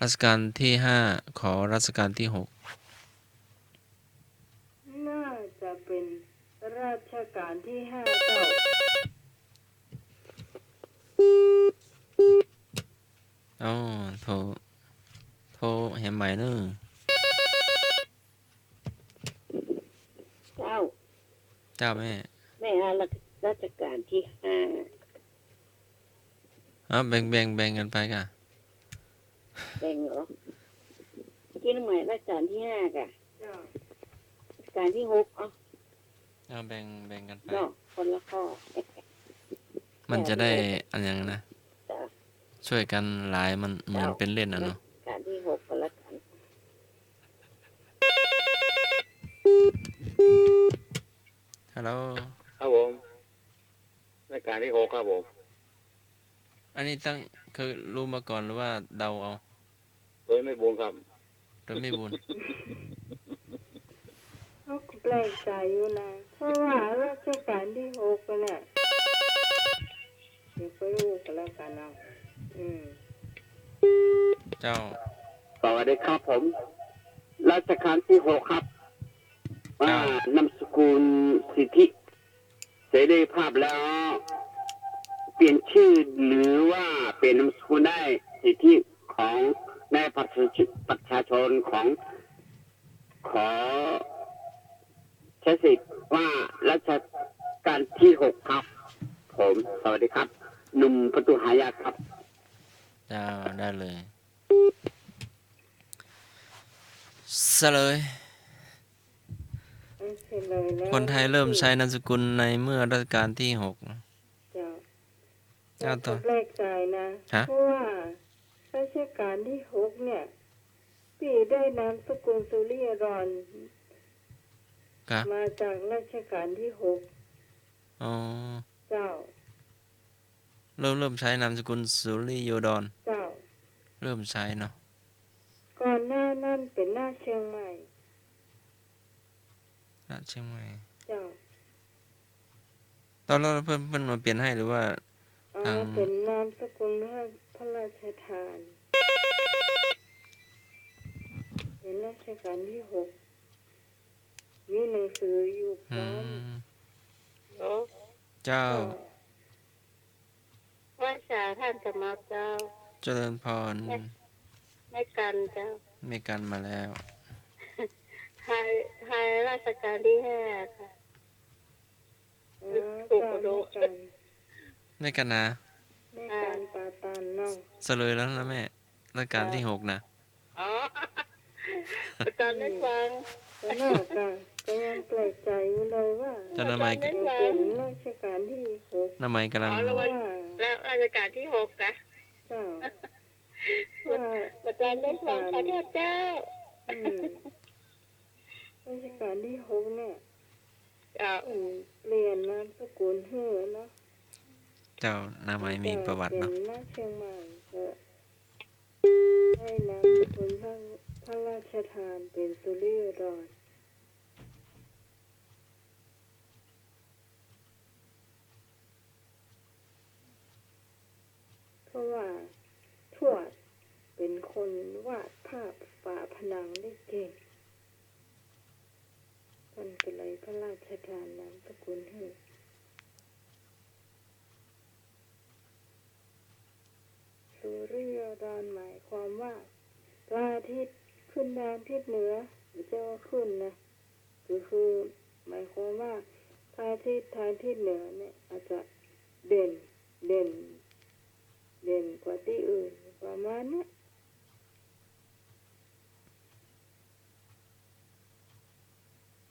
รัชกาลที่ห้า ข รัชกาลที่หก น่าจะเป็นรัชกาลที่ห้าเจ้า อ๋อ โทร โทรแหมใหม่เนอะ เจ้า เจ้าแม่ แม่ฮะ รัช รัชกาลที่ห้า เอา แบ่ง แบ่ง แบ่งกั๋นไปก่ะ แบ่งเหรอ เมื่อกี้น้องใหม่รัชกาลที่ห้าก่ะ เจ้า รัชกาลที่หก เอา เอา แบ่ง แบ่งกั๋นไป เนาะ คนละข้อ มันจะได้ จ้ะ อันอย่างนั้นนะ จ้ะ ช่วยกั๋นหลาย มันเหมือน เจ้า เป๋นเล่นน่ะเนาะ รัชกาลที่หกก็แล้วกั๋น ฮัลโหล ครับผม รัชกาลที่หกครับผม อันนี้ตั้ง เคยรู้มาก่อนหรือว่าเดาเอา โดยไม่บุญครับ โดยไม่บุญ เขาก็แปลกใจ๋อยู่นะ เพราะว่ารัชกาลที่หกก็เนี่ย เดี๋ยวก็รู้กันแล้วกันเนาะ อืม เจ้า สวัสดีครับผม รัชกาลที่หกครับ เจ้า ว่านามสกุลสิทธิ เสรีภาพแล้ว เปลี่ยนชื่อหรือว่าเปลี่ยนนามสกุลได้ สิทธิของในประชาชน ประชาชนของ ขอใช้สิทธิ์ว่ารัชกาลที่หกครับผม สวัสดีครับ หนุ่มประตูหายากครับ เจ้า ได้เลย เฉลย เออ เฉลยแล้ว คนไทยเริ่มใช้นามสกุลในเมื่อรัชกาลที่หก เจ้า เจ้า แต่ ต่อ ก็แปลกใจ๋นะ ฮะ เพราะว่ารัชกาลที่หกเนี่ย ปี้ได้นามสกุลสุริยดอน ครับ มาจากรัชกาลที่หก อ๋อ เจ้า เริ่ม เริ่มใช้นามสกุลสุริโยดร เจ้า เริ่มใช้เนาะ ก่อนหน้านั้นเป๋นหน้าเชียงใหม่ หน้าเชียงใหม่ เจ้า ต๋อนนั้นเปิ้น เปิ้นมาเปลี่ยนให้หรือว่า อ๋อ ทาง เป๋นนามสกุลพระราชทาน รัชกาลที่หก มีหนังสืออยู่พร้อม อืม โอ้ เจ้า ก็ ไหว้สาท่านสมัครเจ้า เจริญพร แม่ แม่กันเจ้า แม่กันมาแล้ว ไทย ไทยรัชกาลที่ห้าค่ะ อ๋อ ถูก เจ้า รู้ แม่กัน แม่กันนะ แม่กัน อ่า ปาตันเนาะ เฉลยแล้วนะแม่ รัชกาลที่หกนะ อ๋อ อาจารย์ได้ฟัง แต่น่าจะ ก็ยังแปลกใจอยู่เลยว่า เจ้า นามัย อาจารย์ได้ฟัง เป็นรัชกาลที่หก นามัยกำลัง อ๋อ แล้ววัน ว่า แล้วรัชกาลที่หกนะ เจ้า ว่า อาจารย์ได้ฟัง ขอโทษเจ้า อืม รัชกาลที่หกเนี่ย เจ้า อืม เปลี่ยนนามสกุลหื้อเนาะ เจ้า นามัยมีประวัติเนาะ เป็นมาเชียงใหม่ก็ ได้นามสกุลพระ พระราชทานเป็นสุริโยดร เพราะว่าทวดเป็นคนวาดภาพฝาผนังได้เก่ง เปิ้นก็เลยพระราชทานนามสกุลหื้อ สุริโยดรหมายความว่า พระอาทิตย์ขึ้นทางทิศเหนือ บ่ใจ้ว่าขึ้นนะ ก็คือหมายความว่า พระอาทิตย์ทางทิศเหนือเนี่ย อาจจะเด่น เด่น เด่นกว่าตี้อื่น ประมาณเนี้ย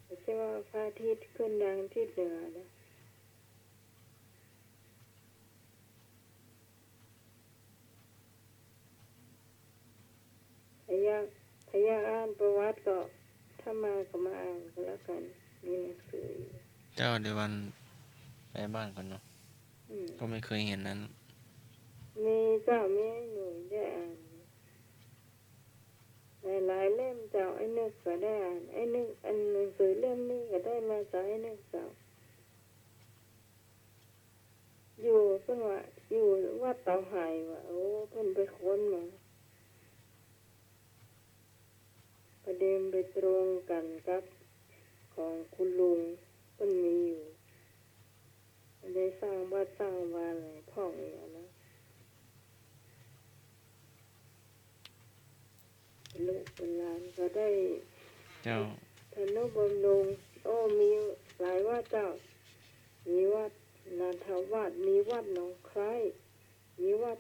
บ่ใจ้ว่าพระอาทิตย์ขึ้นทางทิศเหนือนะ ถ้าอยาก ถ้าอยากอ่านประวัติก็ ถ้ามาก็มาอ่านก็แล้วกัน มีหนังสืออยู่ เจ้า เดี๋ยววันไปบ้านก่อนเนาะ อืม ก็ไม่เคยเห็นนั้น มีเจ้า มี หนูได้อ่าน หลายๆ เล่มเจ้า ไอ้นึกก็ได้อ่าน ไอ้นึก อันหนังสือเล่มนี้ก็ได้มาจากไอ้นึกเจ้า อยู่ เปิ้นว่า อยู่วัดเต๋าไหว่ะ โอ้ เปิ้นไปค้นมา ประเด็นไปตรงกันกับของคุณลุง เปิ้นมีอยู่ ได้สร้างวัดสร้างวาอะไรพ่องอย่างนั้น ลูกเป็นหลานก็ได้ เจ้า ทนุบำรุง โอ้ มีหลายวัดเจ้า มีวัดนาทาวัด มีวัดหนองไคร้ มีวัด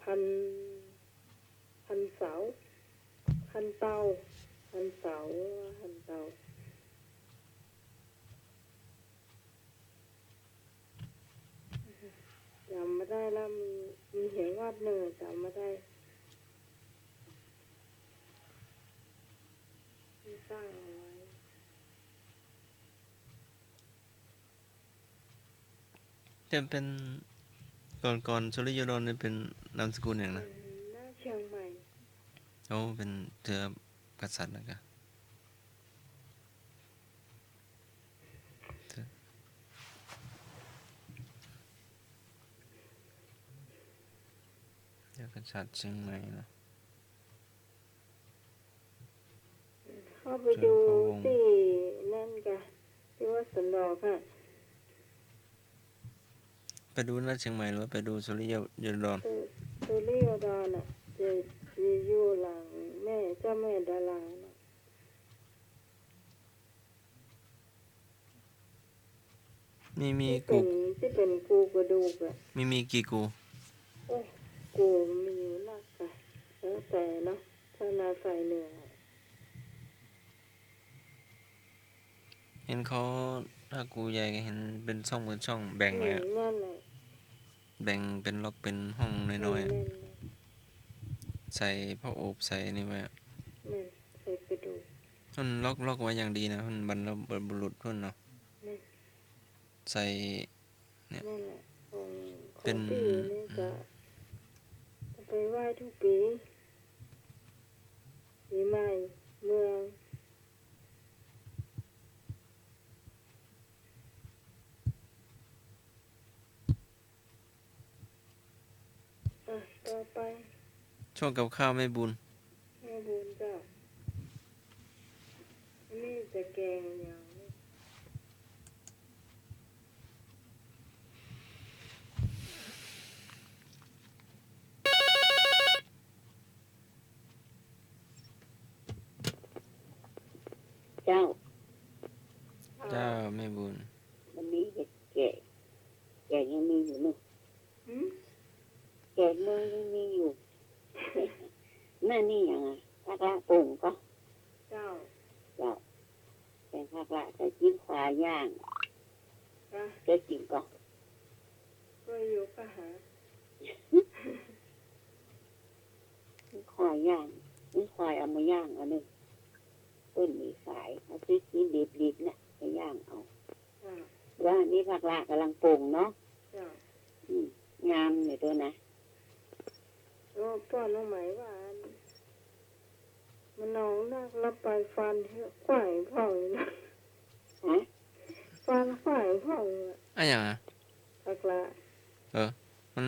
พัน พันเสา พันเตา พันเสา พันเตา จ๋ำบ่ได้แล้ว มี มีแหมวัดนึ่งอะ จ๋ำบ่ได้ ตี้สร้างเอาไว้ แต่เปิ้น ก่อน ก่อนสุริโยดรนี่เปิ้นนามสกุลหยังนะ เปิ้นนาเชียงใหม่ โอ้ เปิ้นเจื้อกษัตริย์นะกะ เจื้อกษัตริย์เชียงใหม่นะ เข้าไปดูตี้นั่นกะ ตี้วัดสันดอกอะ ไปดูนาเชียงใหม่หรือว่าไปดูสุริโยดร สุ สุริโยดรอะ จะ จะอยู่หลังแม่ เจ้าแม่ดาราน่ะ มี มี ตี้เป๋น กู ตี้เป๋นกูกระดูกอะ มี มีกี่กู โอ้ย กูมีอยู่นักอะ แล้วแต่เนาะ ถ้านาสายเหนือ เห็นเขา ถ้ากูใหญ่ก็เห็นเป๋นช่องเป๋นช่องแบ่งไว้อะ อืม นั่นแหละ แบ่งเป๋นล็อกเป๋นห้องน้อยๆอะ อืม นั่นแหละ ใส่ผ้าโอบใส่นี่ไว้อะ แม่น ใส่กระดูก เปิ้นล็อก ล็อกไว้อย่างดีนะ เปิ้นบรรพบุรุษเปิ้นเนาะ แม่น ใส่ เนี่ย นั่นแหละ ของ ของ เป๋น ตี้นี่จะ อืม ไปไหว้ทุกปี๋ ปี๋ใหม่เมือง อ่ะ ต่อไป ช่วงกับข้าวแม่บุญ แม่บุญเจ้า นี่จะแกงอย่างนี้ เจ้า เจ้าแม่บุญ วันนี้เห็ดแกง แกงยังมีอยู่เนาะ หืม แกงเมืองยังมีอยู่ นั่นนี่อย่างอะ ผักละป่งก็ เจ้า เจ้า แกงผักละใส่จิ๊นควายย่าง จ้ะ เจ้ากิ๋นก็ ก็อยู่ก็หา ควายย่าง นี่ควายเอามาย่างอันนี้ เปิ้นมีขาย เอาซื้อจิ๊นดิบๆ เนี่ย ไปย่างเอา จ้ะ ว่านี่ผักละก่ำลังป่งเนาะ จ้ะ อืม งามอยู่ตั๊วนะ โอ้ ป้อน้องไหมว่าอัน มันหนองนักละไปฟันขวายพ่องนะ ฮะ ฟันขวายพ่องอะ อะหยังอะ ผักละ เออ มัน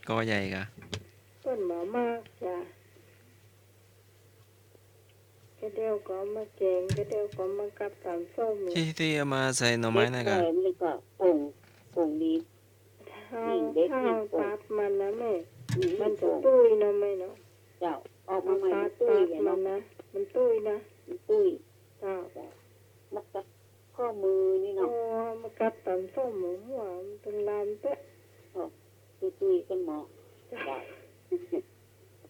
กอใหญ่กะ เปิ้นบ่มากจ้ะ กะเดี่ยวก็เอามาแกง กะเดี่ยวก็เอามากับต๋ำส้ม ตี้ ตี้เอามาใส่หน่อไม้นั่นกะ เด็ดแหลมเลยก็ป่ง ป่งดี ถ้า ยิ่งเด็ด ถ้า ยิ่งป่ง ตัดมันนะแม่ อืม มันจะตุ้ยเนาะแม่เนาะ เจ้า ออกมาใหม่ มันตุ้ย ตัด ตัด เนาะ มันนะ มันตุ้ยนะ มันตุ้ย เจ้า เจ้า มักจะ ข้อมือนี่เนาะ โอ้ มากับต๋ำส้มหัว มันเป็นลำเต๊ะ โอ้ ตุ้ยๆ ก็เหมาะ เจ้า เจ้า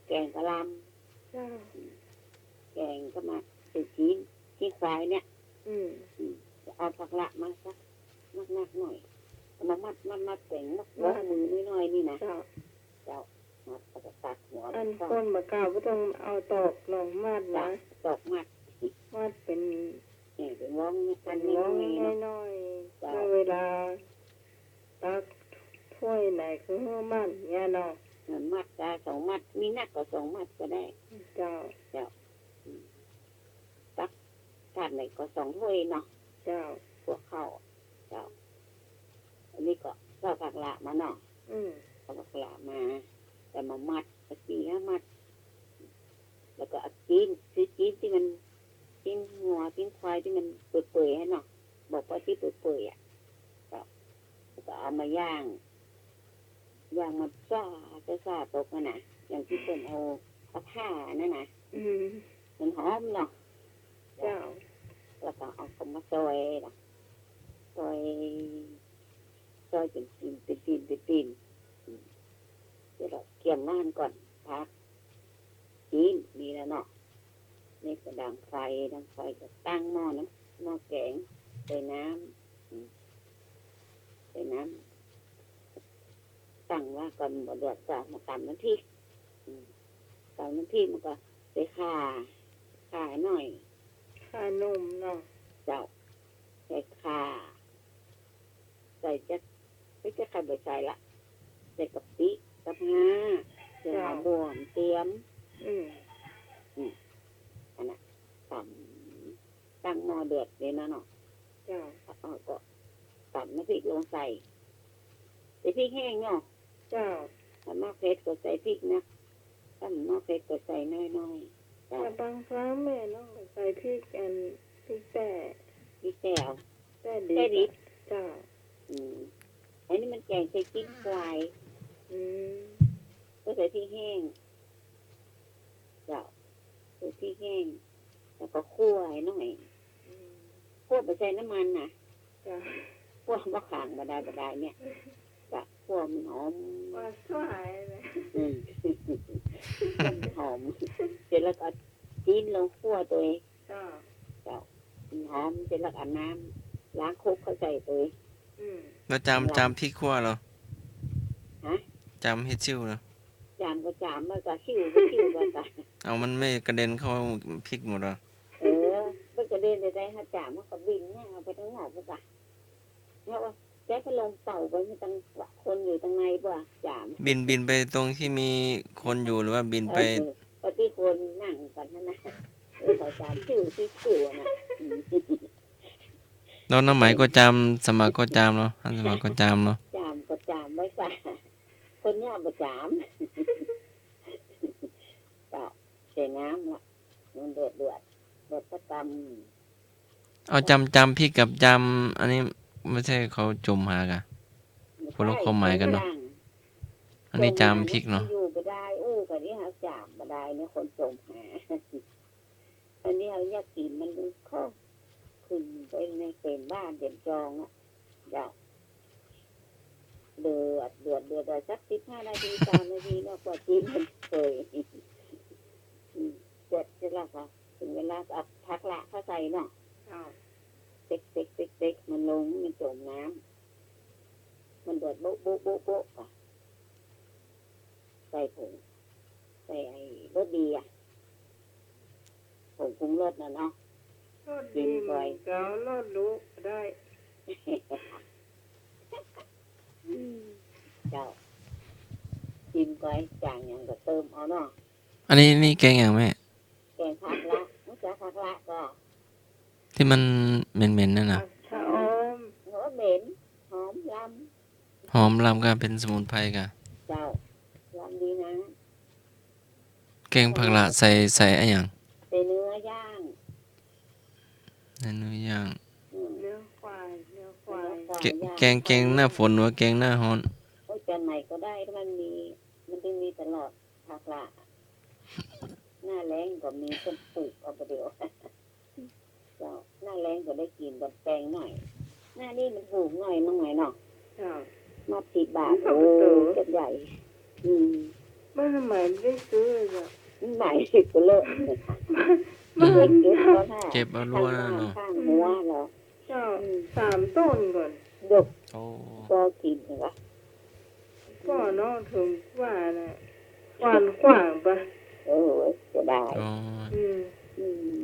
แกงกะลำ เจ้า แกงก็มาใส่จิ๊น จิ๊นควายเนี่ย อืม อืม จะเอาผักละมาสักนักๆ หน่อย เอามามัดๆ ๆ แป๋ง มัด มัด หัวมือน้อยๆ นี่นะ เจ้า เจ้า มัดแล้วก็ตัดหัว อัน มันก็ คนบ่กล้าบ่ต้องเอาตอกหนองมัดนะ เจ้า ตอกมัด มัดเป็น นี่เป็นวง เป็นวงน้อยๆ น้อยๆ เจ้า แล้วเวลาตักถ้วยไหนก็หื้อมันเนี่ยเนาะ เออ มัดกะสองมัด มีนักก็สองมัดก็ได้ เจ้า เจ้า อืม ตักถาดไหนก็สองถ้วยเนาะ เจ้า พวกข้าว เจ้า อันนี้ก็เอาผักละมาเนาะ อืม เอาผักละมา แล้วมามัด เอาสี่ห้ามัด แล้วก็เอาจิ๊น ซื้อจิ๊นตี้มัน จิ๊นงัว จิ๊นควายตี้มันเปื่อยๆ หั้นเนาะ บอกว่าตี้เปื่อยๆ อะ ก็ แล้วก็เอามาย่าง ย่างมันซ่า ซ่าๆ ตกหั้นนะ อย่างตี้เปิ้นเอา เอาผ้านั่นนะ อืม มันหอมเนาะ เจ้า แล้วก็เอาเข้ามาซอยนะ ซอย ซอยเป็นชิ้น เป็นชิ้น เป็นชิ้น อืม เดี๋ยวเราเตรียมไว้ก่อน ผัก จิ๊น นี่แหละเนาะ นี่ก็ดังไฟ ดังไฟก็ตั้งหม้อนะ หม้อแกง ใส่น้ำ อืม ใส่น้ำ ตั้งไว้ก่อน บ่เดือดก็มาต๋ำน้ำพริก อืม ต๋ำน้ำพริกมันก็ใส่ข่า ข่าหน่อย ข่าหนุ่มเนาะ เจ้า ใส่ข่า ใส่จั๊ก เอ้ย จั๊กใค่บ่ใส่ละ ใส่กะปิ กับงา ใส่ เจ้า หอมบ่มเตียม อืม อืม อันน่ะ ต๋ำ ตั้งหม้อเดือดเลยนะเนาะ เจ้า แล้วก็ต๋ำน้ำพริกลงใส่ ใส่พริกแห้งเนาะ เจ้า ถ้ามักเผ็ดก็ใส่พริกนัก ถ้าบ่มักเผ็ดก็ใส่น้อยๆ เจ้า แต่บางครั้งแม่น้องก็ใส่พริกอัน พริกแต้ พริกแต้ แต้ดิบ แต้ดิบ เจ้า อืม อันนี้มันแกงใส่จิ๊นควาย อืม ก็ใส่พริกแห้ง เจ้า ใส่พริกแห้ง แล้วก็คั่วให้หน่อย อืม คั่วบ่ใส่น้ำมันนะ จ้ะ คั่วบ่ขางบ่ดายบ่ดายเนี่ย จ้ะ คั่วมันหอม ว่าสวยเลย อืม หอม เสร็จแล้วก็เอาจิ๊นลงคั่วตวย จ้ะ เจ้า มันหอม เสร็จแล้วก็เอาน้ำล้างครกเข้าใส่ตวย อืม แล้วจาม จามพริกคั่วเหรอ ฮะ จามเฮ็ดซิ่วเหรอ จามก็จาม มันก็ซิ่วก็ซิ่วไป เอามันไม่กระเด็นเข้าพริกหมดเหรอ เออ มันกระเด็นไปได้ ถ้าจามมันก็บินเนี่ย เอาไปตังนอกไปจ้ะ เนี่ยว่าใจ๊พัดลมเป่าไป มันตังคนอยู่ตังในบ่ จาม บิน บินไปตรงที่มีคนอยู่หรือว่าบินไป เออ ไปตี้คนนั่งกั๋นหั้นนะ เออ เขาจามซิ่ว ซิ่ว ซิ่วน่ะ อืม แล้วน้องไหมก็จาม สมัครก็จามเหรอ อาสาสมัครก็จามเหรอ จามก็จามไว้จ้ะ คนเนี่ยบ่จาม ก็ใส่น้ำละ มันเดือดเดือด เดือดประจำ เอาจำ จำพริกกับจำ อันนี้ไม่ใช่เขาจมหากะ คนละความหมายกันเนาะ อันนี้จำพริกเนาะ อยู่บ่ได้ อู้ กะนี่เฮาจ๋ำบ่ได้เนี่ย คนจมหา อันนี้เฮาอยากกิ๋นมันก็ขึ้นไปในเต็มบ้านเต็มจองอะ เจ้า เดือด เดือด เดือด เดือดสักสิบห้านาที สามนาทีเนาะ กว่าจี๋นมันเปื่อย อืม เสร็จแล้วก็ถึงเวลาก็เอาผักหละเข้าใส่เนาะ เจ้า เต๊ก เต๊ก เต๊ก เต๊ก มันลง มันจมน้ำ มันเดือดโบ๊ะ โบ๊ะ โบ๊ะ โบ๊ะ อะ ใส่ผง ใส่ไอ้รสดีอะ ผงปรุงรสน่ะเนาะ รสดี กิ๋นก่อย มันก็รสหรูก็ได้ เจ้า กิ๋นก่อย จ๋างหยังก็เติมเอาเนาะ อันนี้นี่แกงหยังแม่ แกงผักหละ รู้จักผักหละก่อ ตี้มันเหม็นๆ นั่นน่ะ ผักชะอม โอ้ เหม็น หอมลำ หอมลำก็เป๋นสมุนไพรก่ะ เจ้า ลำดีนะ แกงผักหละใส่ ใส่อะหยัง ใส่เนื้อย่าง ใส่เนื้อย่าง อืม เนื้อควาย เนื้อควาย เนื้อควาย แก- ย่าง แกง แกงหน้าฝนหรือว่าแกงหน้าฮ้อน โอ้ย แบบไหนก็ได้ ถ้ามันมี มันจะมีตลอด ผักหละ หน้าแล้งก็มีคนปลูกเอาไปเดี๋ยว เจ้า หน้าแล้งก็ได้กิ๋นกับแปงหน่อย หน้านี้มันถูกหน่อย มันหน่อยเนาะ เจ้า มาสิบบาท มันก็ โอ้ บ่โต เก็บใหญ่ อืม มันทำไมไม่ได้ซื้อเลยอะ มันใหม่ก็เลิก มัน มันเก็บเอาหน้า เก็บเอารั้วนั่นเนาะ ข้างหัวเหรอ เจ้า อืม สามต้นก่อน ดก โอ้ ก็กิ๋นเหรอ ก็เนาะ ถึงว่าน่ะ ขวานขวางปะ เออ เสียดาย อ๋อ อืม อืม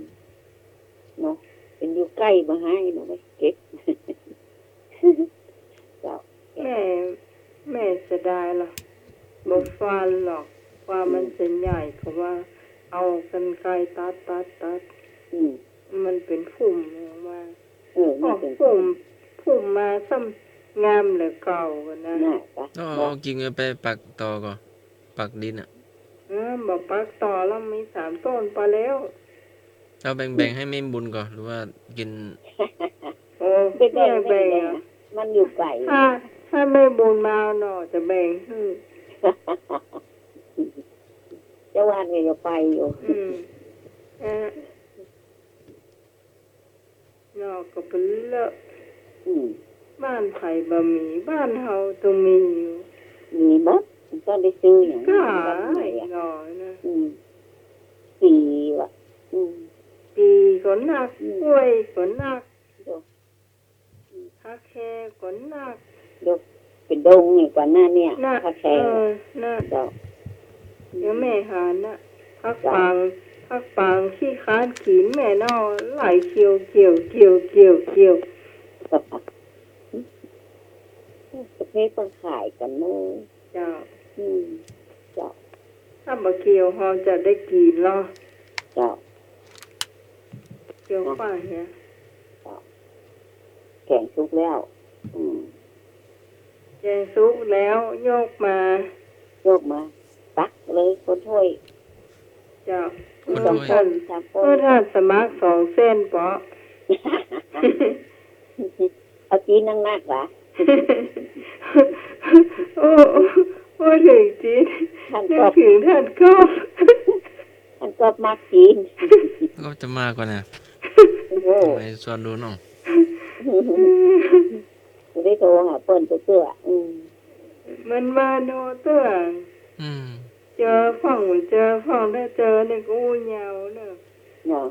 เนาะ เป๋นอยู่ใก้บ่หื้อเนาะ เก็บ เจ้า แม่ แม่เสียดายล่ะ บ่ฟันหรอก ว่ามัน อืม จะใหญ่ เขาว่า เอากรรไกรตัด ตัด ตัด อืม มันเป๋นพุ่มออกมา เออ มันเป๋น ออกพุ่ม พุ่มมาซ้ำงามเหลือเก่ากันนะ น่ะ เอา เอากิ่งไปปักต่อก่อ ปักดินอะ เออ บ่ปักต่อแล้ว มีสามต้นปะแล้ว เอาแบ่งๆ หื้อ หื้อแม่บุญก่อ หรือว่ากิ๋น โอ้ แบ่งๆ แบ่งๆ อะ มันอยู่ไก๋ ถ้า ถ้าแม่บุญมาเอาหน่อจะแบ่งหื้อ เจ้าว่านก็จะไปอยู่ อืม เออ หน่อก็เป๋นเลอะ อืม บ้านใผบ่มี บ้านเฮาต้องมีอยู่ มีหมด บ่ต้องได้ซื้อหยัง ก็ บ้านใหม่อะ หน่อนะ อืม ปีว่ะ อืม ปีก็นัก อืม กล้วยก็นัก เดี๋ยว ผักแคก็นัก เดี๋ยว เป๋นดงนี่กว่าหน้าเนี่ย น่ะ ผักแค เออ น่ะ เจ้า เดี๋ยวแม่หาน่ะ ผัก เจ้า ปาง ผักปางขี้คร้านกิ๋นแม่เนาะ ไหลเกี่ยว เกี่ยว เกี่ยว เกี่ยว เกี่ยว ประเภทเปิ้นขายกั๋นเนาะ เจ้า อืม เจ้า ถ้าบ่เกี่ยวเฮาจะได้กิ๋นเหรอ เจ้า เกี่ยว นะ กว่าเหีย เจ้า แกงสุกแล้ว อืม แกงสุกแล้ว ยกมา ยกมา ตักเลยคนถ้วย เจ้า คนถ้วย สองคน สามคน เออ ถ้าสมัครสองเส้นเปาะ เอาจี๋นนักๆ หวา โอ้ โอ้ บ่เถิงจี๋น ท่าน นึก ก๊อฟ เถิงท่านก๊อฟ ท่านก๊อฟมักจี๋น ก็จะมาก่อนนะ โอ้ ไปชวนดูน้อง จะได้โทรหาเปิ้นเตื้อๆ อืม มันมาโนเตื้อ อืม เจอพ่อง เจอพ่อง ถ้าเจอนี่ก็อู้ยาวเนอะ เนาะ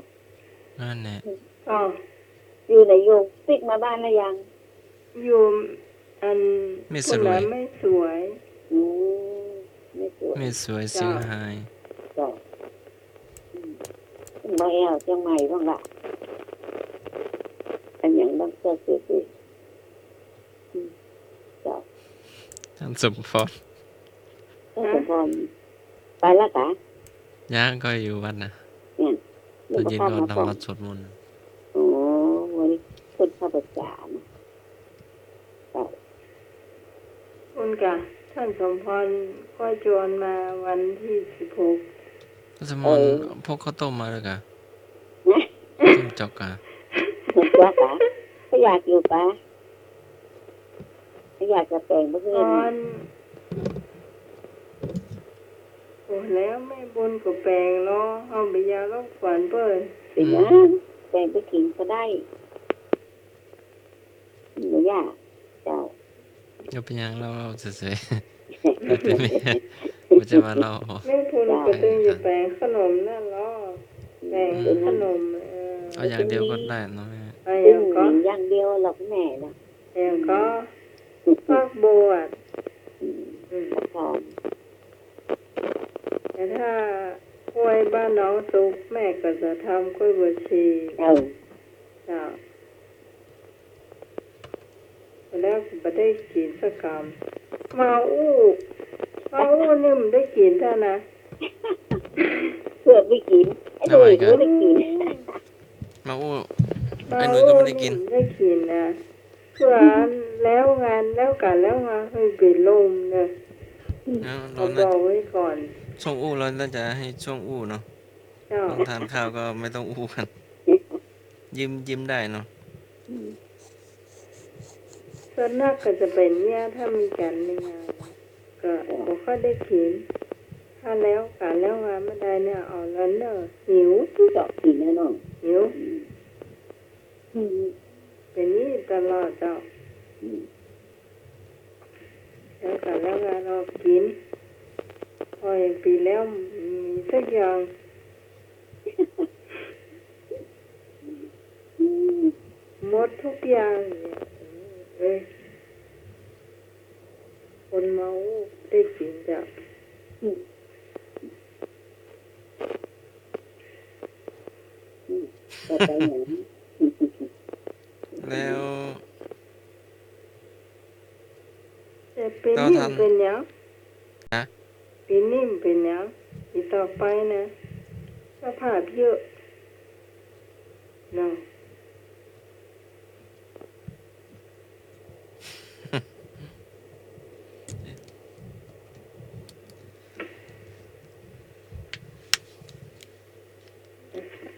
นั่นแหละ อ๋อ อยู่ไหนอยู่ ปิ๊กมาบ้านแล้วยัง อยู่อัน แม่สลวย แม่สวย อืม แม่สวย แม่สวย เจ้า เสียงหาย เจ้า อืม มาแอวเจียงใหม่บ้างละ อันหยังบ้าง เจ้า เจ้า เจ้า อืม เจ้า ท่านสมพร ท่านสมพร ไปแล้วกะ ยัง ก็อยู่วัดนะ เนี่ย ตอนเย็นก็นำวัดสวดมนต์ โอ้ วันนี้เปิ้นเข้าพรรษานะ เจ้า เปิ้นกะ ท่านสมพรก็จวนมาวันตี้สิบหก ท่านสมพร เออ พกข้าวต้มมาแล้วกะ จอกกา มันกลัวกา ก็อยากอยู่กา ก็อยากจะแป๋งบ่เห็น อ่อน โอ้ แล้วแม่บุญก็แป๋งเนาะ เฮาบ่อยากรบกวนเปิ้น เป๋นหยัง อืม แป๋งไปกิ๋นก็ได้ บ่อยาก เจ้า บ่เป๋นหยัง เล่า เล่าเสยๆ บ่ใจ้ว่าเล่า แม่บุญก็ตึงจะแป๋งขนมนั่นเนาะ แป๋งขนม เออ เอาอย่างเดียวก็ได้เนาะแม่ เอาอย่างก็ อย่างเดียวหรอกแม่เนาะ อย่างก็ ผักบัว อืม อืม ผักหอม แต่ถ้ากล้วยบ้านน้องสุก แม่ก็จะทำกล้วยบวชชี เออ เจ้า แล้วบ่ได้กิ๋นสักกำ เมาอู้ เมาอู้นี่มันได้กิ๋นเต้านะ เพื่อนได้กิ๋น ไอ้หนุ่ยก็ได้กิ๋น เมาอู้ เมาอู้ ไอ้หนุ่ยก็ไม่ได้กิ๋น นี่มันได้กิ๋นนะ เผื่อแล้วงาน แล้วก๋านแล้วงาน เฮ้ย เป๋นลมเน่อ เอา เขาบอกไว้ก่อน ช่วงอู้ เราน่าจะให้ช่วงอู้เนาะ เจ้า ต้องทานข้าวก็ไม่ต้องอู้กั๋น ยิ้ม ยิ้มได้เนาะ อืม ส่วนมากก็จะเป๋นเนี่ย ถ้ามีก๋านมีงาน ก็ เจ้า บ่ค่อยได้กิ๋น ถ้าแล้วก๋านแล้วงานบ่ได้เนี่ย เอาแล้วเน่อ หิว เจ้า กิ๋นแน่นอน หิว อืม อืม เป๋นนี่ตลอดเจ้า อืม แล้วก๋านแล้วงานออกกิ๋น พออย่างปี๋แล้วมีสักอย่าง หมดทุกอย่างเนี่ย เอ้ย คนเมาได้กิ๋นจ้ะ อืม อืม ก็ไปอย่างนั้น แล้ว แต่ปี๋นี้มันเป๋นหยัง ฮะ ปี๋นี้มันเป๋นหยัง อีกต่อไปนะ เจ้าภาพเยอะ เนาะ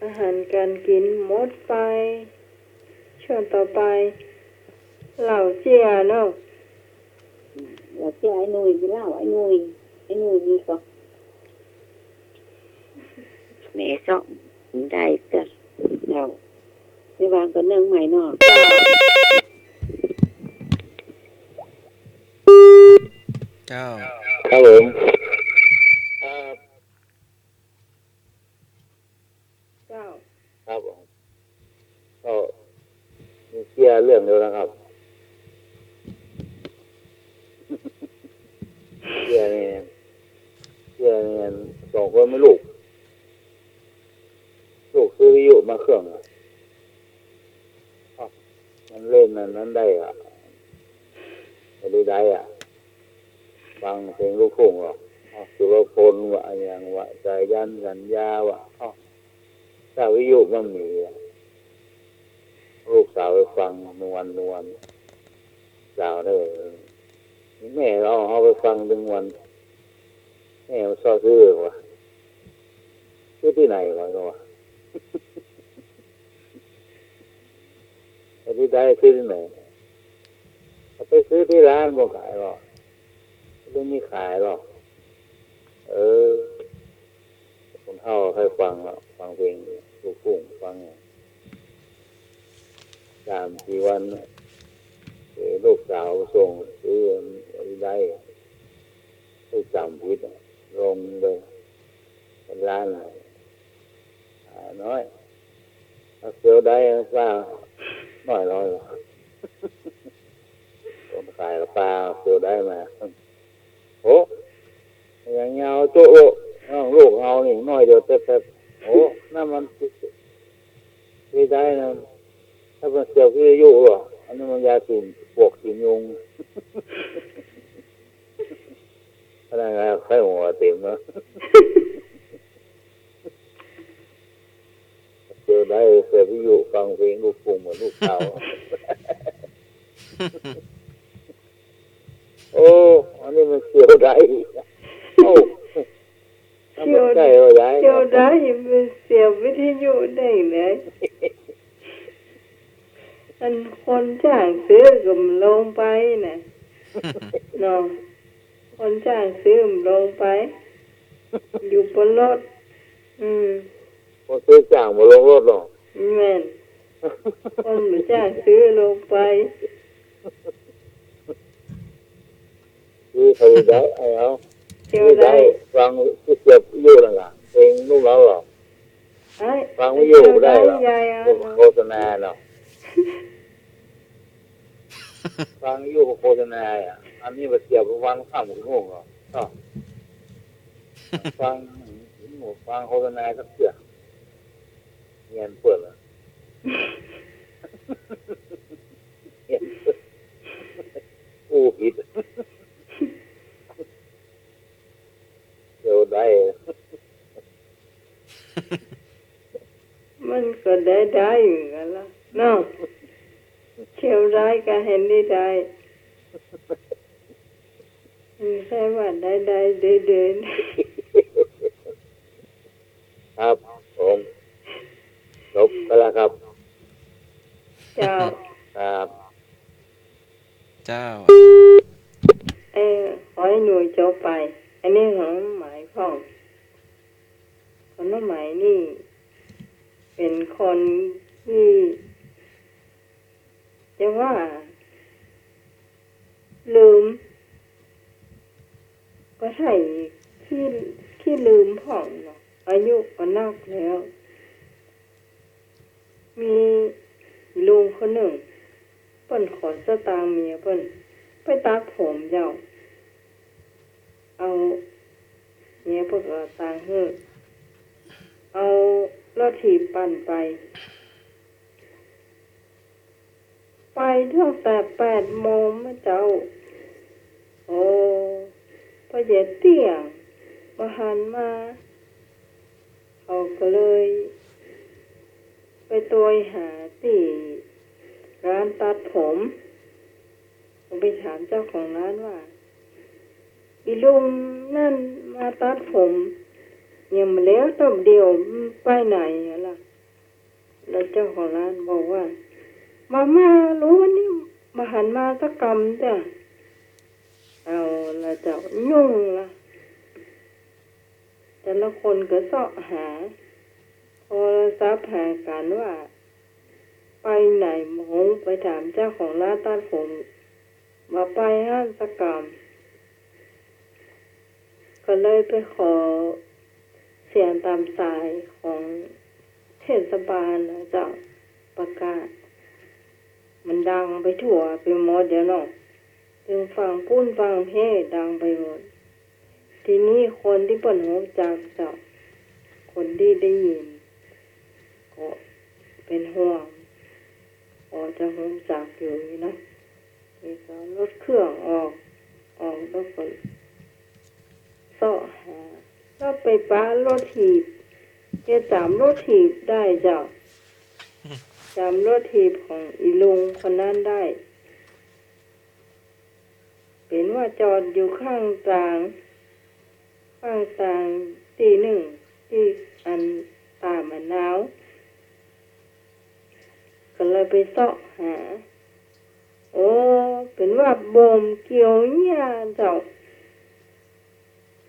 อาหารก๋านกิ๋นหมดไป ช่วงต่อไป เหล้าเจียเนาะ อืม เหล้าเจีย ไอ้หนุ่ยมีเหล้า ไอ้หนุ่ย ไอ้หนุ่ยมีก็ แม่เซาะได้เตื้อ เจ้า ไม่วางก็เนื่องใหม่เนาะ เจ้า ครับผม ครับ เจ้า ครับผม ก็มีเจียเรื่องเดียวนะครับ เจียนี่ เจียนี่สองคนแม่ลูก ลูกซื้อวิทยุมาเครื่องอะ อ้าว มันเล่นอันนั้นได้อะ ไอ้นี่ได้อะ ฟังเพลงลูกทุ่งเหรอ อ้าว สุรพลวะ อะหยังวะ สายัณ สัญญาวะ อ้าว ถ้าวิทยุมันมีอะ ลูกสาวไปฟังเมื่อวัน เมื่อวัน สาวเนี่ย แม่เอาเฮาไปฟังตึงวัน แม่มันชอบซื้อวะ ซื้อตี้ไหนวะ ก็ว่า ไอ้ตี้ได้ซื้อตี้ไหน เอาไปซื้อตี้ร้านบ่ขายหรอก บ่มีขายหรอก เออ คนเฒ่าใค่ฟังเนาะ ฟังเพลงลูกทุ่ง ฟังสามสี่วัน เออ ลูกสาวส่งซื้อได้ ไปจ๋ำผิดอะ ลงไปร้านอะ หาน้อย เอาเสียวได้ป้า น้อยร้อย คนขายก็ปาเสียวได้มา โอ้ อย่างเงาโจ๊ะโลก น้องลูกเฮานี่น้อยเดียวแต๊บๆ โอ้ นั่นมันไม่ได้นะ ถ้ามันเสียววิทยุเหรอ อันนี้มันยาสูบปวกสูบยุง ขนาดนั้นใครหัวเต็มเนาะ เสียวได้เปิดวิทยุฟังเพลงลูกทุ่งเหมือนลูกสาว โอ้ อันนี้มันเสียวได้ โอ้ เสียวได้ มันใกล้ว่ายาย เสียวได้ มันเสียววิทยุได้ไง อันคนจ้างซื้อก็บ่ลงไปน่ะ เนาะ คนจ้างซื้อบ่ลงไป อยู่บนรถ อืม คนซื้อจ้างบ่ลงรถหรอก แม่น คนบ่จ้างซื้อลงไป คือเขาได้ ไอ้เอา เที่ยวได้ ฟังที่เสียบอยู่นั่นล่ะ เพลงลูกเราหรอ ไอ้ ฟังวิทยุได้หรอ ไอ้เที่ยวได้ ยายเอา โฆษณาเนาะ ฟังวิทยุโฆษณาอ่ะ อันนี้ไปเสียบวันค่ำถึงหกโมงเหรอ อ้าว ฟัง ฟังโฆษณาสักเทื่อ เงียนเปิดละ อู้ผิด เที่ยวได้ มันก็ได้ได้เหมือนกั๋นละเนาะ เที่ยวได้ก็หันได้ได้ อืม ใช่ว่าได้ได้เดินเดิน ครับผม จบไปแล้วครับ เจ้า ครับ เจ้า เออ ขอหื้อหนูจบไป อันนี้ของน้องไหมพ่อง ของน้องไหมนี่ เป๋นคนตี้ จะว่า ลืม ก็ใช่ ขี้ ขี้ลืมพ่องเนาะ อายุก็นักแล้ว มีลุงคนนึ่ง เปิ้นขอสตางค์เมียเปิ้น ไปตัดผมเจ้า เอา เมียเปิ้นก็เอาตังค์หื้อ เอารถถีบปั่นไป ไปตั้งแต่แปดโมงเมื่อเจ๊า โอ้ พอเย็นเตี้ยง บ่หันมา เขาก็เลย ไปตวยหาตี้ร้านตัดผม ไปถามเจ้าของร้านว่า อีลุงนั่นมาตัดผม ยังบ่แล้วตบเดี่ยว ไปไหนล่ะ แล้วเจ้าของร้านบอกว่า บ่มา ลุงวันนี้บ่หันมาสักกำจ้ะ เอาละเจ้า ยุ่งละ แต่ละคนก็เซาะหา โทรศัพท์หากั๋นว่า ไปไหนบ่ฮู้ ไปถามเจ้าของร้านตัดผม บ่ไปหั้นสักกำ ก็เลยไปขอเสียงต๋ามสายของเทศบาลนะเจ้า ประกาศ มันดังไปทั่วไปหมดแล้วเนาะ ตึงฝั่งปู๊นฝั่งเพ ดังไปหมด ทีนี้คนตี้เปิ้นฮู้จักเจ้า คนตี้ได้ยิน ก็เป๋นห่วง พอจะฮู้จักอยู่นี่นะ นี่ก็รถเครื่องออก ออกแล้วก็เซาะหา แล้วไปปะรถถีบ แกจ๋ำรถถีบได้เจ้า จ๋ำรถถีบของอีลุงคนนั้นได้ เป๋นว่าจอดอยู่ข้างตาง ข้างตางตี้นึ่ง ตี้อันต้นมะนาว ก็เลยไปเซาะหา โอ้ เป๋นว่าบ่มเกี่ยวเยียะเจ้า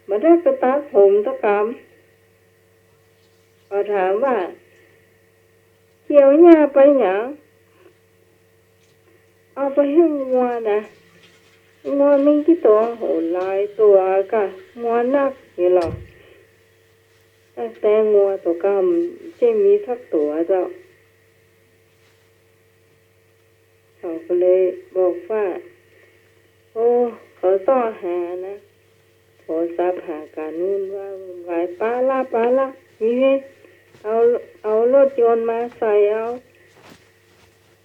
บ่ได้ไปตัดผมสักกำ ก็ถามว่า เกี่ยวเยียะไปหยัง เอาไปหื้องัวนะ งัวมีกี่ตั๋ว โห หลายตั๋วก่ะ งัวนักอยู่หรอก ตั้งแต่งัวตั๋วก่ำจะมีสักตั๋วเจ้า เขาก็เลยบอกว่า โอ้ เขาเซาะหานะ โทรศัพท์หากั๋นวุ่นวาย วุ่นวาย ปะละ ปะละ มีไหม เอา เอารถยนต์มาใส่เอา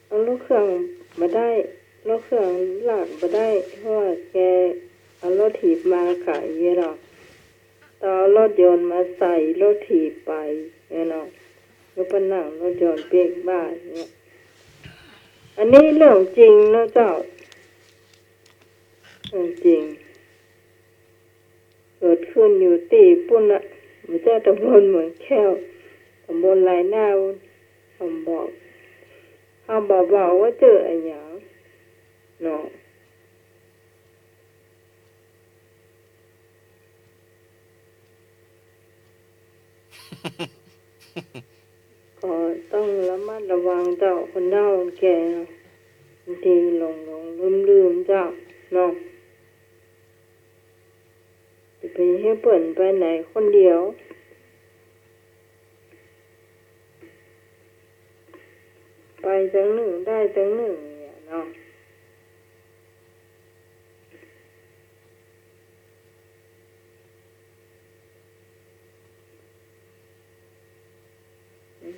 เอารถเครื่องบ่ได้ รถเครื่องลากบ่ได้ เพราะว่าแกเอารถถีบมาขายเยียะหรอก ต้องเอารถยนต์มาใส่รถถีบไปเนี่ยเนาะ แล้วไปนั่งรถยนต์เป๊กบ้านเนี่ย อันนี้เรื่องจริงนะเจ้า เรื่องจริง เกิดขึ้นอยู่ตี้ปู๊นน่ะ บ่ใจ้ต๋ำบลเหมืองแข้ว ต๋ำบลลายหน้า ผมบอก เฮาบ่เว้าว่าเตื้ออะหยังเนาะ ก็ต้องระมัดระวังเจ้า คนเฒ่าคนแก่เนาะ บางทีหลงๆ ลืมๆ เจ้าเนาะ จะไปหื้อเปิ้นไปไหนคนเดียว ไปตังนึ่งได้ตังนึ่งเนี่ยเนาะ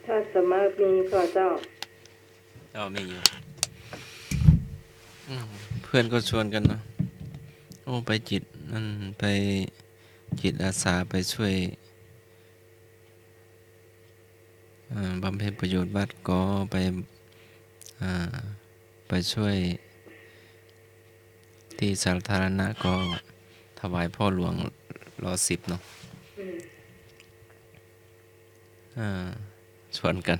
ถ้าสมัครมีก็เจ้า เจ้ามีอยู่ อืม เพื่อนก็ชวนกันเนาะ โอ้ ไปจิต นั่น ไปจิตอาสาไปช่วย อ่า บำเพ็ญประโยชน์วัดก็ไป อ่า ไปช่วยที่สาธารณะก็ถวายพ่อหลวง ร.สิบ เนาะ อืม อ่า ชวนกัน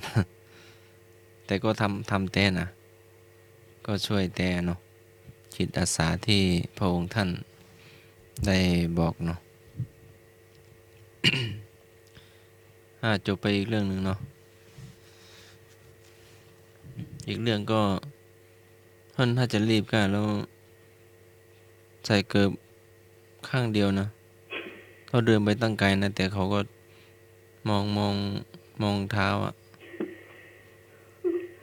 แต่ก็ทำ ทำแต๊นะ ก็ช่วยแต๊เนาะ จิตอาสาที่พระองค์ท่านได้บอกเนาะ อ่า จบไปอีกเรื่องนึ่งเนาะ อีกเรื่องก็ เปิ้นถ้าจะรีบก้า แล้วใส่เกิบข้างเดียวนะ เขาเดินไปตั้งไกลนะ แต่เขาก็มอง มอง มองเท้าอะ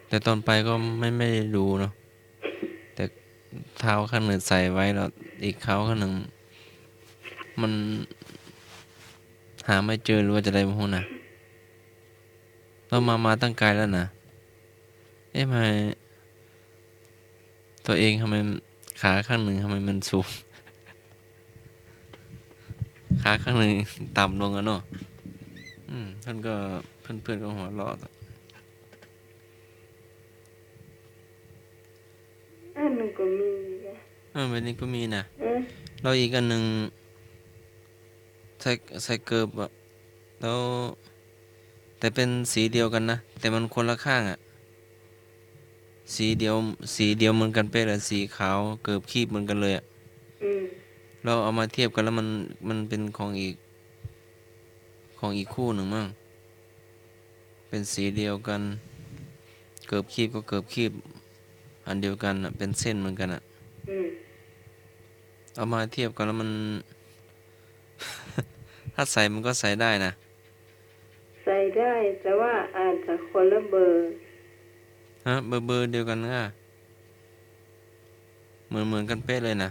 แต่ตอนไปก็ไม่ ไม่ได้ดูเนาะ แต่เท้าข้างนึ่งใส่ไว้แล้ว อีกเท้าข้างนึ่งมันหาไม่เจอหรือว่าจะไดบ่ฮู้นะ แล้วมา มาตั้งไกลแล้วนะ เอ๊ะ ทำไม ตัวเองทำไมขาข้างนึ่งทำไมมันสูง ขาข้างนึ่งต่ำลงอะเนาะ อืม เปิ้นก็ เพื่อนๆ ก็หัวเราะ อันนั้นก็มีนะ เออ แบบนี้ก็มีนะ เออ แล้วอีกอันนึ่ง ใส่ ใส่เกิบอะ แล้ว แต่เป็นสีเดียวกันนะ แต่มันคนละข้างอะ สีเดียว สีเดียวเหมือนกันเป๊ะเลย สีขาว เกิบคีบเหมือนกันเลยอะ อืม แล้วเอามาเทียบกันแล้วมัน มันเป็นของอีก ของอีกคู่นึ่งมั้ง เป็นสีเดียวกัน เกิบคีบก็เกิบคีบอันเดียวกันน่ะ เป็นเส้นเหมือนกันน่ะ อืม เอามาเทียบกันแล้วมัน ถ้าใส่มันก็ใส่ได้นะ ใส่ได้ แต่ว่าอาจจะคนละเบอร์ ฮะ เบอร์ เบอร์เดียวกันก็ เหมือน เหมือนกันเป๊ะเลยนะ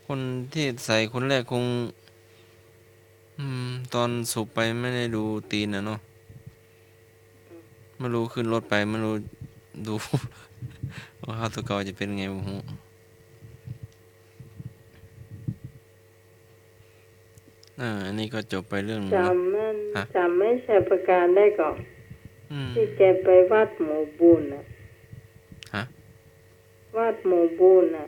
คนที่ใส่คนแรกคง อืม ตอนสุบไปไม่ได้ดูตีนน่ะเนาะ ไม่รู้ขึ้นรถไปไม่รู้ดู ว่าข้าวตัวเก่าจะเป็นไงบ่ฮู้ อ่า อันนี้ก็จบไปเรื่องนึ่งเนาะ จ๋ำมัน ฮะ จ๋ำไม้ชัยปราการได้ก่อ อืม ตี้แกไปวัดหมู่บุญน่ะ ฮะ วัดหมู่บุญน่ะ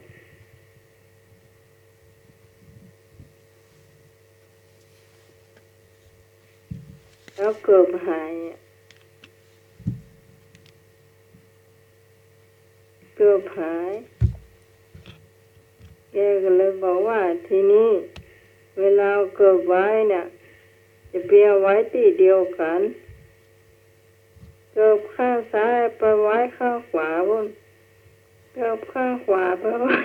แล้วเกิบหายอะ เกิบหาย แกก็เลยบอกว่า ทีนี้เวลาเอาเกิบไว้เนี่ย จะไปเอาไว้ตี้เดียวกั๋น เกิบข้างซ้ายไปไว้ข้างขวาปู๊น เกิบข้างขวาไปไว้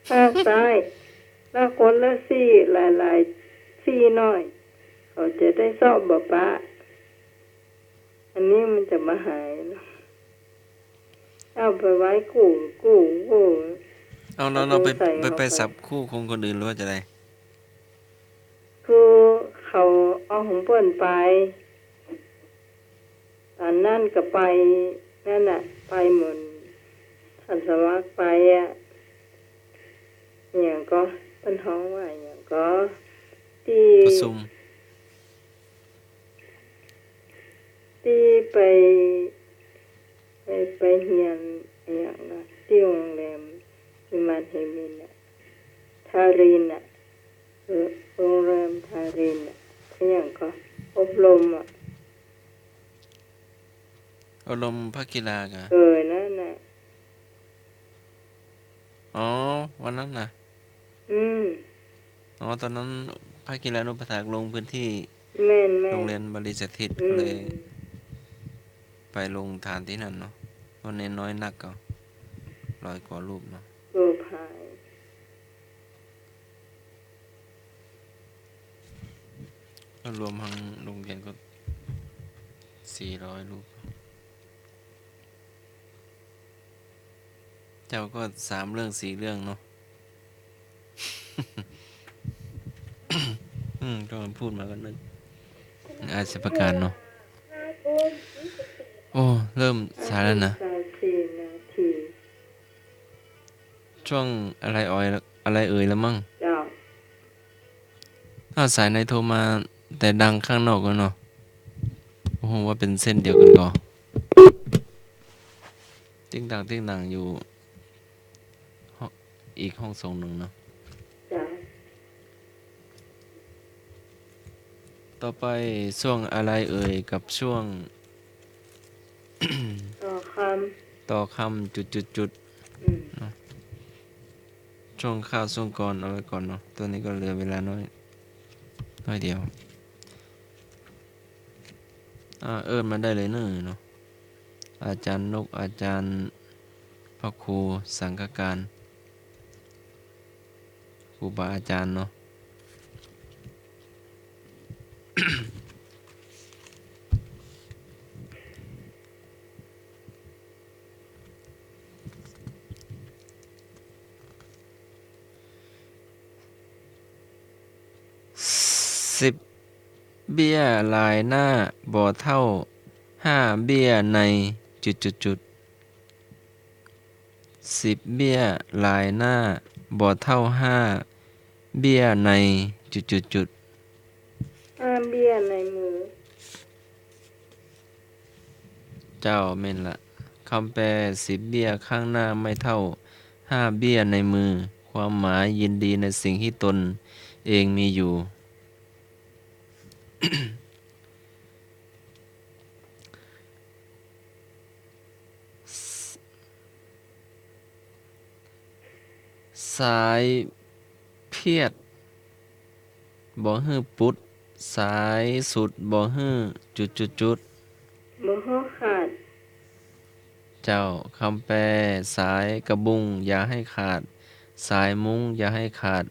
ข้างซ้าย แล้วคนละซี่หลายๆ ซี่หน้อย เขาจะได้เซาะบ่ปะ อันนี้มันจะบ่หายเนาะ เอาไปไว้กู้ กู้ กู้ เอา แล้ว แล้วไป เอาไปใส่ ไป ไป เข้าไป สับคู่ของคนอื่นหรือว่าจะได คือเขาเอาของเปิ้นไป ต๋อนนั้นก็ไป นั่นน่ะ ไปเหมือน ท่านสมัครไปอะ อะหยังก็ เปิ้นฮ้องว่าอะหยังก็ ตี้ ประชุม ตี้ไป ไป ไปเฮียนอะหยังก็ ตี้โฮงแรมวิมานเฮมินน่ะ ทารินน่ะ เออ โฮงแรมทารินน่ะ อะหยังก็ อบรมอะ อบรมภาคกีฬากะ เออ นั่นน่ะ อ๋อ วันนั้นน่ะ อืม อ๋อ ตอนนั้นภาคกีฬานุปถากลงพื้นที่ แม่นๆ โรงเรียนบริสถิต อืม เลย ไปลงทานตี้หั้นเนาะ เพราะเณรน้อยนักก็ ร้อยกว่ารูปเนาะ เออ พาย ก็รวมตังโรงเรียนก็ สี่ร้อยรูป เจ้าก็สามเรื่องสี่เรื่องเนาะ อืม ก็พูดมาก็นึก อาจจะประกาศเนาะ โอ้ เริ่มสายแล้วนะ สายสี่นาที ช่วงอะไรเอ่ย อะไรเอ่ยละมั้ง เจ้า อ้าว สายไหนโทรมา แต่ดังข้างนอกแล้วเนาะ โอ้โห ว่าเป๋นเส้นเดียวกั๋นก่อ ติ๊งตังติ๊งตังอยู่ ห้อง อีกห้องส่งนึ่งเนาะ เจ้า ต่อไปช่วงอะไรเอ่ย กับช่วง ต่อคำ ต่อคำ จุดจุดจุด อืม เนาะ ช่วงข้าวช่วงกลอนเอาไว้ก่อนเนาะ ตอนนี้ก็เหลือเวลาน้อย น้อยเดียว อ่า เอิ้นมาได้เลยเนาะ อาจารย์นก อาจารย์พระครูสังฆการ ครูบาอาจารย์เนาะ สิบเบี้ยหลายหน้าบ่เท่าห้าเบี้ยในจุดจุดจุด สิบเบี้ยหลายหน้าบ่เท่าห้าเบี้ยในจุดจุดจุด ห้าเบี้ยในมือ เจ้า แม่นละ คำแปล สิบเบี้ยข้างหน้าไม่เท่าห้าเบี้ยในมือ ความหมาย ยินดีในสิ่งที่ตนเองมีอยู่ ส- สายเพียด บ่หื้อปุด สายสุด บ่หื้อจุดจุดจุด บ่หื้อขาด เจ้า คำแปล สายกระบุงอย่าให้ขาด สายมุ้งอย่าให้ขาด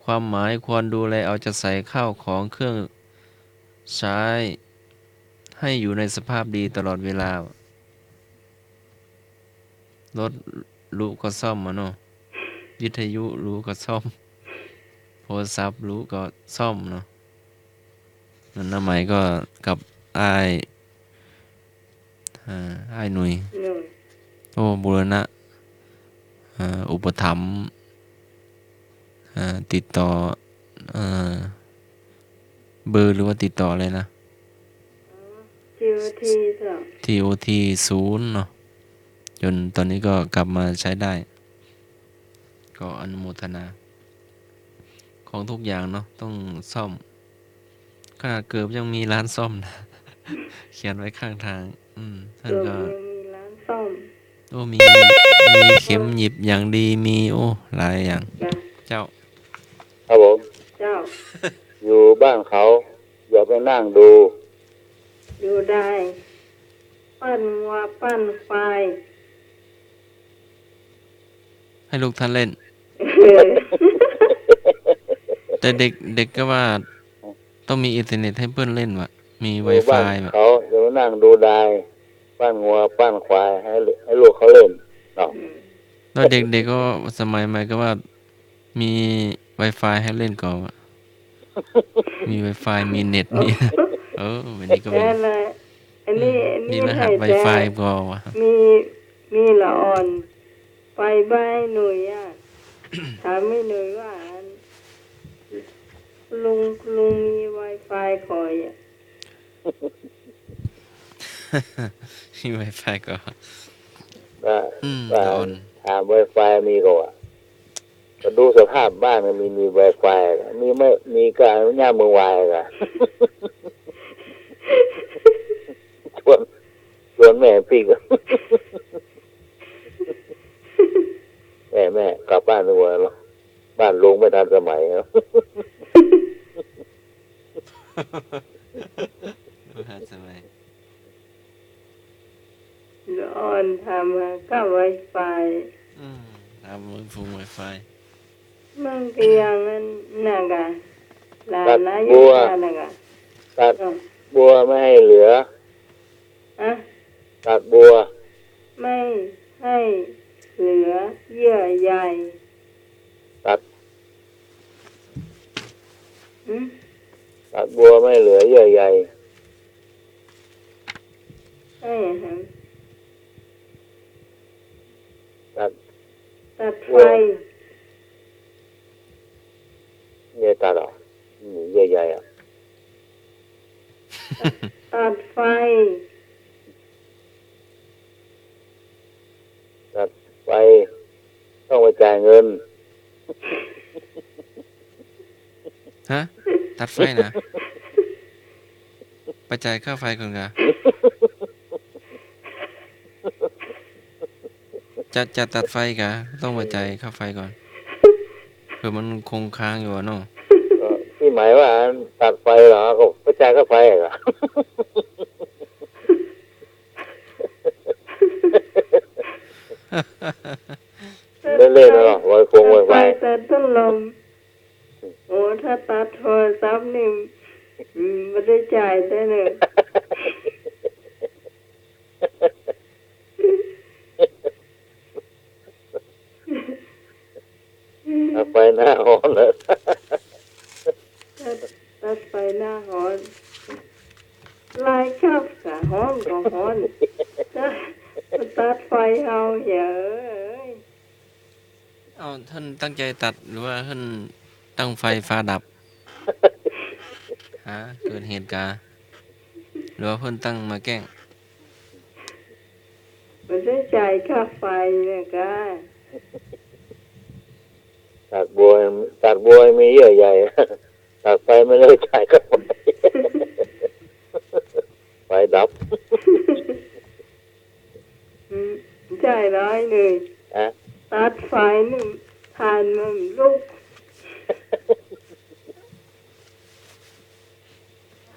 ความหมาย ควรดูแลเอาใจใส่ข้าวของเครื่องใช้ ให้อยู่ในสภาพดีตลอดเวลา รถหลุก็ซ่อมอะเนาะ วิทยุหลุก็ซ่อม โทรศัพท์หลุก็ซ่อมเนาะ นั่นนะ ไหมก็กับอ้าย อ่า อ้ายหนุ่ย หนุ่ย โอ้ บูรณะ อ่า อุปถัมภ์ อ่า ติดต่อ อ่า เบอร์หรือว่าติดต่ออะไรนะ อ๋อ ทีโอที เจ้า ทีโอที ศูนย์เนาะ จนตอนนี้ก็กลับมาใช้ได้ ก็อนุโมทนา ของทุกอย่างเนาะ ต้องซ่อม ขนาดเกิบยังมีร้านซ่อมนะ เขียนไว้ข้างทาง อืม ท่านก็ เกิบยังมีร้านซ่อม โอ้ มี มีเข็มหยิบอย่างดี มี โอ้ หลายอย่าง จ้ะ เจ้า ครับผม เจ้า อยู่บ้านเขา อย่าไปนั่งดู ดูได้ ปั้นวัวปั้นควาย ให้ลูกท่านเล่น เออ แต่เด็ก เด็กก็ว่า ต้องมีอินเทอร์เน็ตให้เปิ้นเล่นวะ มี อยู่บ้าน ไวไฟวะ เขาจะมานั่งดูดาย ปั้นงัวปั้นควายให้ ให้ลูกเขาเล่นเนาะ อืม แล้วเด็กๆก็สมัยใหม่ก็ว่ามีไวไฟให้เล่นก่อนวะ มีไวไฟ มีเน็ต มี เออ วันนี้ก็มี นั่นแหละ อันนี้ อืม อันนี้ มีรหัส ไวไฟก่อนวะ มี มีละอ่อน ไปบ้านหนุ่ยอะ ถามไอ้หนุ่ยว่า ลุง ลุงมีไวไฟก่ออะ มีไวไฟก่อ ว่า อืม ว่า ละอ่อน ถามไวไฟมีก่ออะ ก็ดูสภาพบ้านมันมี มีไวไฟ มีไม่มีก็อนุญาตมึงไวก่อ ชวน ชวน แม่ปิ๊ก แม่ แม่ กลับบ้านดีกว่า บ้านลุงไม่ทันสมัยแล้ว ไม่ทันสมัย อ่อนทำกับไวไฟ อืม ทำมือพุงไวไฟ มันก็ยังอันนั้นกะ หลาน ตัด นะ บัว อยู่บ้านนะกะ ตัด อืม บัวไม่ให้เหลือ อะ ตัดบัว ไม่ให้เหลือเยื่อใย ตัด หืม ตัดบัวไม่เหลือเยื่อใย ให้อะหยัง ตัด ตัดไฟ บัว เยื่อตัดเหรอ อืม เยื่อใยอะ ตัดไฟ ตัดไฟ ต้องไปจ่ายเงิน ฮะ ตัดไฟนะ ไปจ่ายค่าไฟก่อนกะ จะ จะตัดไฟกะ ต้องไปจ่ายค่าไฟก่อน เผื่อมันคงค้างอยู่อะเนาะ ก็ที่หมายว่าตัดไฟเหรอ ก็ไปจ่ายค่าไฟเหรอ เล่นๆ เนาะ ไวฟงไวไฟ ตัดไฟ ตัดพัดลม โอ้ ถ้าตัดโทรศัพท์นี่ อืม บ่ได้จ่ายแต๊เลย ตัดไฟหน้าฮ้อนเลย ตัด ตัดไฟหน้าฮ้อน ลายคับกะฮ้อนกะฮ้อน ตัด ตัดไฟเฮาเหียเอ้ย เอ้า เปิ้นตั้งใจ๋ตัด หรือว่าเปิ้นตั้งไฟฟ้าดับ ฮะ เกิดเหตุการณ์ หรือว่าเปิ้นตั้งมาแกล้ง บ่ได้จ่ายค่าไฟเนี่ยกะ ตัดบัว ตัดบัวมีเยื่อใย ตัดไฟไม่ได้จ่ายค่าไฟ ไฟดับ อืม จ่ายน้อยเลย ฮะ ตัดไฟนึ่ง ถ่านมันลุก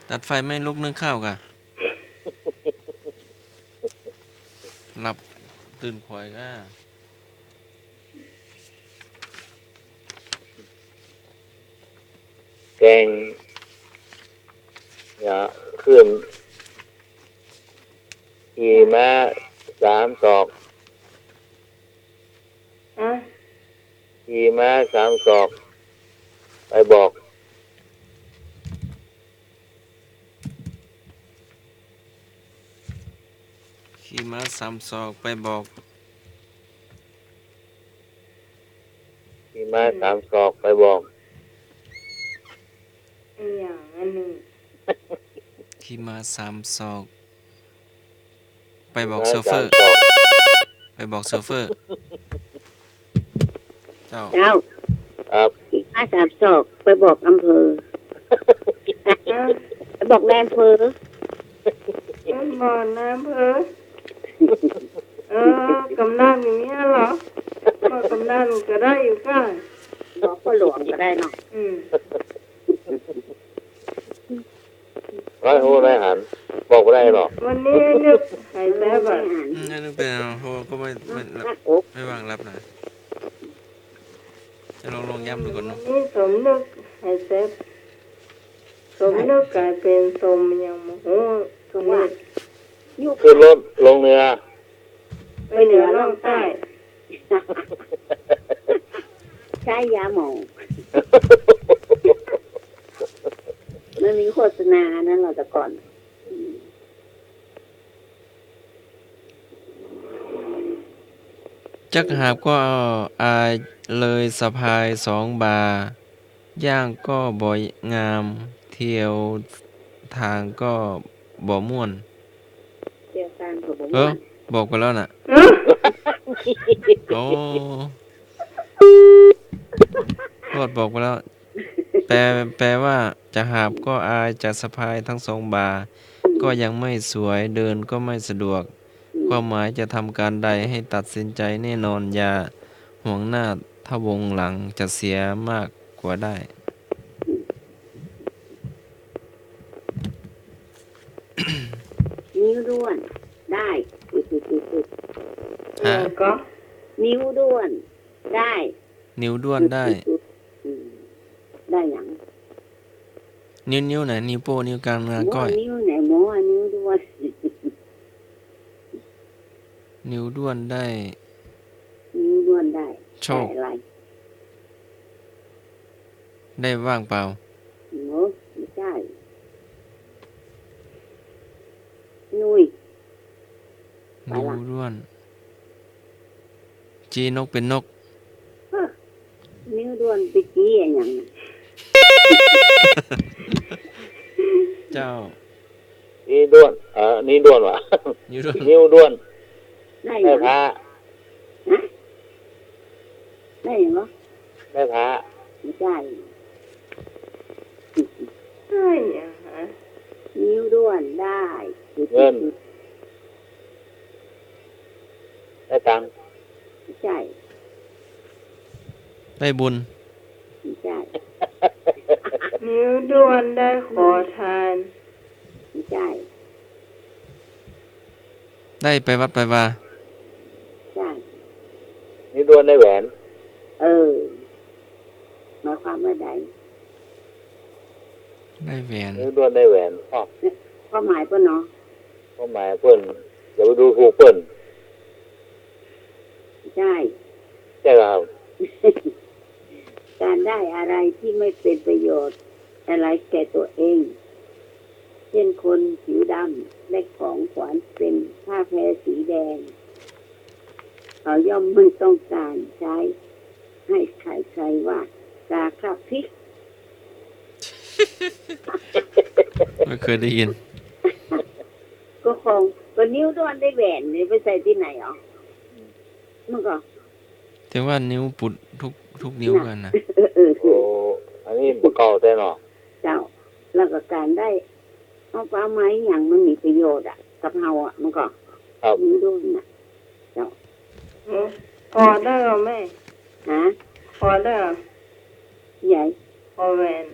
ตัดไฟไม่ลุกนึ่งข้าวกะ หลับตื่นขวายกะ แกง เนี่ย ขึ้น ขี่ม้าสามศอก อะ ขี่ม้าสามศอก ไปบอก ขี่ม้าสามศอกไปบอก ขี่ม้าสามศอกไปบอก อีหยังอันนี้ ขี่ม้าสามศอก ไปบอกโชเฟอร์ ไปบอกโชเฟอร์ เจ้า เจ้า ครับ ขี่ม้าสามศอกไปบอกอำเภอ ไปบอกนายอำเภอ ไปบอกนายอำเภอ เออ กำนันอย่างเงี้ยเหรอ บอกกำนันก็ได้อยู่ก้า บอกพ่อหลวงก็ได้เนาะ อืม ไร้ฮู้ไร้หัน บอกบ่ได้หรอก วันนี้นึกหายแซบอะ อืม นึกเป็น เพราะว่าก็ไม่ ไม่ ไม่ว่างรับนะ จะลอง ลองย้ำดูก่อนเนาะ วันนี้สมนึกหายแซบ สมนึกกลายเป็นสมยังโมโห สมว่า ขึ้นรถลงเหนือ ไปเหนือล่องใต้ ใช้ยาหมอง มันมีโฆษณานั้นเหรอแต่ก่อน อืม จักหาบก็เอาอายเลยสะพายสองบ่า ย่างก็บ่งาม เที่ยวตางก็บ่ม่วน เที่ยวตางก็บ่ม่วน เออ บอกไปแล้วน่ะ ฮะ โอ้ โทษ บอกไปแล้ว แปล แปลว่า จะหาบก็อาย จะสะพายทั้งสองบ่า ก็ยังไม่สวย เดินก็ไม่สะดวก ความหมายจะทำการใดให้ตัดสินใจแน่นอน อย่าห่วงหน้าทะวงหลัง จะเสียมากกว่าได้ นิ้วด้วนได้ ฮะ แล้วก็ นิ้วด้วนได้ นิ้วด้วนได้ จุดๆๆ อืม ได้หยัง นิ้ว นิ้วไหน นิ้วโป้ง นิ้วกลาง นิ้วก้อย หมอ นิ้วไหน หมอ นิ้วด้วน นิ้วด้วนได้ นิ้วด้วนได้ โชค ได้อะไร ได้ว่างเปล่า โอ้ ไม่ใจ้ นุ้ย ไปละ นิ้วด้วน จี้นกเป๋นนก ฮะ นิ้วด้วนไปจี้อะหยังน่ะ เจ้า นี่ด้วน เอ่อ นี่ด้วนว่ะ นิ้วด้วน นิ้วด้วน ได้หยัง ได้พระ ฮะ ได้หยังวะ ได้พระ ไม่ใจ้ ได้หยังฮะ นิ้วด้วนได้ เงิน ได้ตังค์ ไม่ใจ้ ได้บุญ ไม่ใจ้ นิ้วด้วนได้ขอทาน ไม่ใจ้ ได้ไปวัดไปวา ใจ้ นิ้วด้วนได้แหวน เออ หมายความว่าใด ได้แหวน นิ้วด้วนได้แหวน อ้อ ความหมายเปิ้นเนาะ ความหมายเปิ้น อย่าไปดูถูกเปิ้น ใจ้ ใจ้ครับ การได้อะไรที่ไม่เป็นประโยชน์อะไรแก่ตัวเอง เช่นคนผิวดำได้ของขวัญเป็นผ้าแพรสีแดง เขาย่อมไม่ต้องการใช้ ให้ใครๆ ว่ากาคาพิก ไม่เคยได้ยิน ก็ของ ก็นิ้วด้วนได้แหวนนี่ไปใส่ตี้ไหนอ๋อ มันก็ แต่ว่านิ้วปุดทุก ทุกนิ้วกันนะ เออ เออ เออ โอ้ อันนี้บ่เก่าแต๊เนาะ เจ้า แล้วก็การได้ เอาไปเอามาอีหยังมันมีประโยชน์อะ กับเฮาอะ มันก็ ครับ มีด้วยน่ะ เจ้า อืม พอได้เหรอแม่ ฮะ พอได้เหรอ ใหญ่ พอแหวน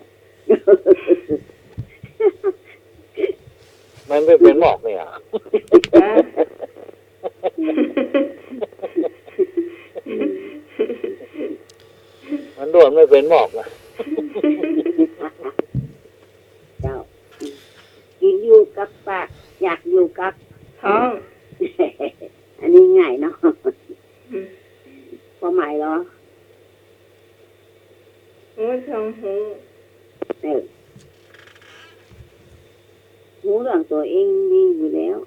มันไม่เป็นหมอกเนี่ย ฮะ มันด้วนไม่เป็นหมอกนะ เจ้า กินอยู่กับปาก อยากอยู่กับท้อง อันนี้ง่ายเนาะ อืม ความหมายเหรอ โอ้ย ช่างฮู้ เออ ฮู้เรื่องตัวเองดีอยู่แล้ว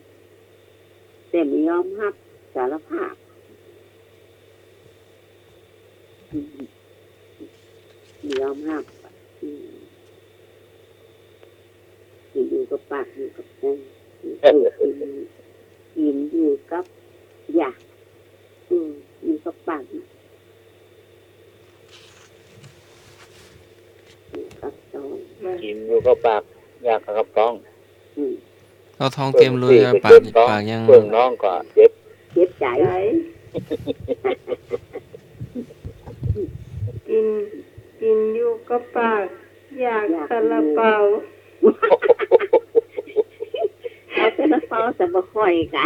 แต่ไม่ยอมรับสารภาพ อืม ไม่ยอมรับ อืม กินอยู่กับปาก อยู่กับใจ เออ กิน กินอยู่กับอยาก อืม อยู่กับปาก อยู่กับท้อง กินอยู่กับปาก อยากกับท้อง อืม เอาท้องเต็มเลยอะ เปิ้ง ปาก เจ็บท้อง ปากยัง เปิ้งน้องก็เจ็บ เจ็บใจ๋ ใจ๋ กิน กินอยู่กับปาก อยาก อยาก ซาลาเปา เอาซาลาเปาซะบ่ค่อยกะ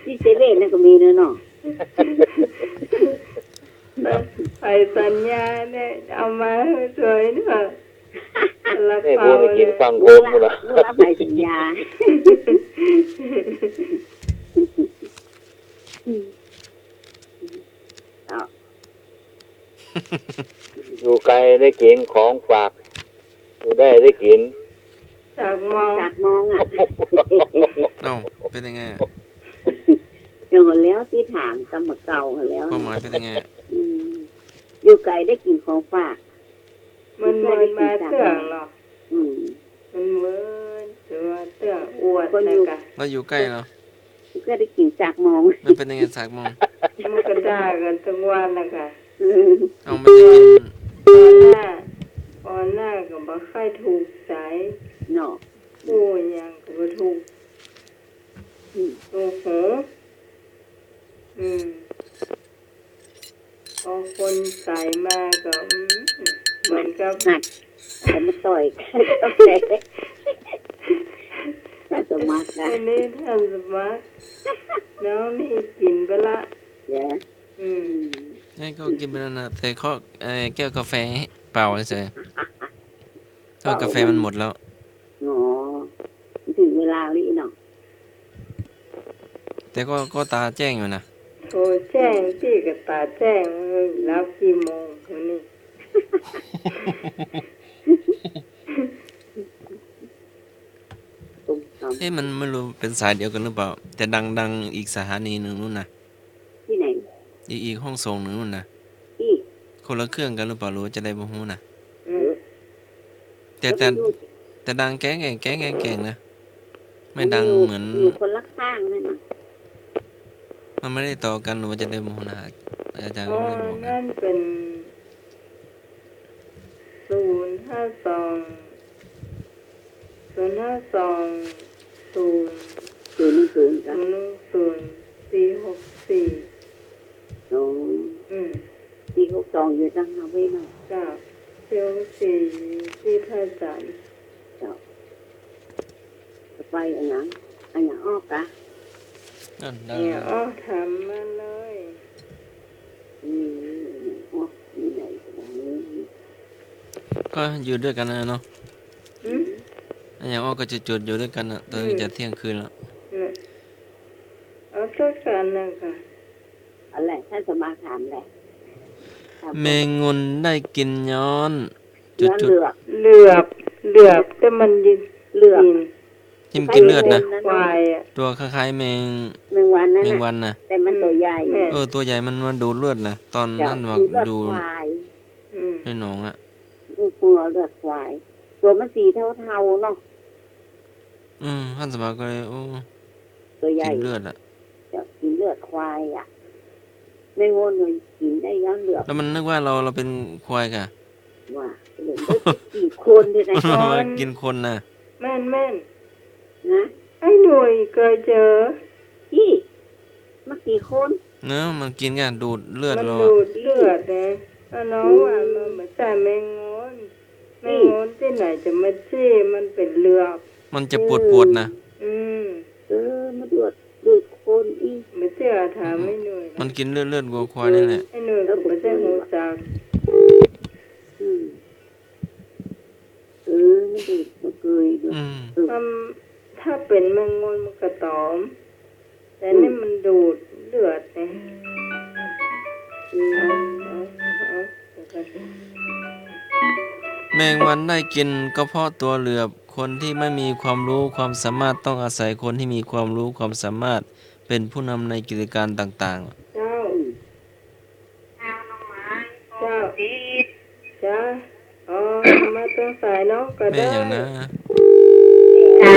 ตี้เซเว่นนั่นก็มีเนาะ ไปสัญญาเนี่ย เอามาให้สวยเนาะ ซาลาเปา นี่พูดได้กินฟังโกงหมดละ รู้ละ รู้ละ ไปสัญญา อืม อ้าว อยู่ไกลได้กิ๋นของฝาก อยู่ใก้ได้กิ๋นสากมอง สากมองอะ เอ้า เป๋นยังไงอะ เดี๋ยวหั้นแล้วตี้ถามกำบ่าเก่าหั้นแล้ว ความหมายเป๋นยังไงอะ อืม อยู่ไกลได้กิ๋นของฝาก มันเหมือนมาเตื้องเหรอ อืม มันเหมือนจะว่าเตื้องอวด คนอยู่ นะกะ แล้วอยู่ใกล้เหรอ ก็ได้กิ๋นสากมอง มันเป๋นยังไงสากมอง มันก็ด่ากั๋นตึงวันนะกะ อืม เอาไม่ได้กิ๋น ปอหน้า ปอหน้าก็บ่ค่อยถูกใจ๋ เนาะ โอ้ หยังก็บ่ถูก อืม โอ้โห อืม พอคนใส่มาก็ อืม เหมือนกับ นั่น แล้วมาต่อยกัน กาแฟ ท่านสมัครนะ อันนี้ท่านสมัคร น้องนี่กิ๋นไปละ เหรอ อืม นี่ก็กิ๋นไปแล้วนะ แต่ขอ เอ่อ แก้วกาแฟเปล่าเฉยๆ ก็กาแฟมันหมดแล้ว อ๋อ เถิงเวลาแล้วเนาะ แต่ก็ ก็ต๋าแจ้งอยู่นะ โอ้ แจ้ง ตี้ก็ต๋าแจ้ง เออ หลับกี่โมงวันนี้ เอ๊ะ มันไม่รู้เป๋นสายเดียวกั๋นหรือเปล่า แต่ดัง ดังอีกสถานีนึ่งนู่นนะ ตี้ไหน อีก อีกห้องส่งนึ่งนู่นนะ ตี้ คนละเครื่องกั๋นหรือเปล่า หรือว่าจาใดบ่ฮู้นะ อืม แต่ แต่ แต่ดังแก๊งแก่ง แก๊งแก่ง แก่งนะ ไม่ดังเหมือน อยู่คนละข้างนั่นน่ะ มันไม่ได้ต่อกั๋นหรือว่าจาใดบ่ฮู้นะ อาจารย์ก็ไม่ได้บอกนะ อ๋อ นั่นเป๋น ศูนย์ห้าสอง ศูนย์ห้าสอง ศูนย์ ศูนย์หนึ่งศูนย์ จ้ะ ศูนย์หนึ่งศูนย์ สี่หกสี่ อ๋อ อืม สี่หกสอง อยู่ตางฮาเว่ยเนาะ จ้ะ สี่หกสี่ อยู่ตี้ท่าจันทร์ เจ้า จะไปอะหยัง อะหยังออกกะ นั่น ได้ อะหยังออก ถามมาเลย อืม อะหยังออก มีไหนก็ได้ ก็อยู่ด้วยกั๋นนะเนาะ อืม อะหยังออกก็จุดๆ อยู่ด้วยกั๋นนะ ต๋อนนี้ อืม จะเที่ยงคืนแล้ว เนี่ย เอาสักอันหนึ่งค่ะ อันแหละ ท่านสมาถามแหละ ถาม แมงงอนได้กิ๋นย้อน จุดๆ ย้อนเหลือบ เหลือบ เหลือบ แต่มันยิน เหลือบ กิ๋น ที่มันกิ๋นเลือดนะ ควายอะ ตั๋วคล้ายๆ แมง แมงวันนั่นน่ะ แมงวันน่ะ แต่มันตั๋วใหญ่ อืม เออ ตั๋วใหญ่ มันมาดูดเลือดนะ ต๋อนนั้นว่า เจ้า ดูดเลือด ดูด ควาย อืม ในหนองอะ อืม ตั๋วเลือดควาย ตั๋วมันสีเทาๆ เนาะ อืม ท่านสมาก็เลย โอ้ ตั๋วใหญ่ กิ๋นเลือดอะ เจ้า กิ๋นเลือดควายอะ แมงงอนมันกิ๋นได้ย้อนเหลือบ แล้วมันนึกว่าเรา เราเป๋นควายก่ะ ว่า เออ มันกิ๋นคนนี่นะ มันมากิ๋นคนน่ะ แม่นๆ นะ ไอ้หน่วยเกยเจอ อี้ มากิ๋นคน เนาะ มันกิ๋นก่ะ ดูดเลือด มัน เราอะ ดูดเลือดนะ แล้วน้องว่ามันเหมือนแต่แมงงอน แมงงอนตี้ไหนจะมาจี้ มันเป๋นเหลือบ มันจะปวดๆ นะ อืม เออ มาดูด ดูดคนอี้ มาเจื้อถามไอ้หน่วย มันกิ๋นเลือด เลือดวัวควายนี่แหละ ไอ้หน่วยก็บ่ใจ้ฮู้จัก อืม เออ มันดูด มันเกยดู อืม เออ มัน ถ้าเป๋นแมงงอนมันก็ต๋อม แต่นี่มันดูดเลือดไง อืม เอา เอา เอา เดี๋ยวก่อน แมงวันได้กิ๋นก็เพราะตั๋วเหลือบ คนที่ไม่มีความรู้ความสามารถต้องอาศัยคนที่มีความรู้ความสามารถเป๋นผู้นำในกิจการต่างๆ เจ้า อืม เจ้า จ้า อ๋อ มาตางสายน้องก็ได้ แม่หยังนะ จ้า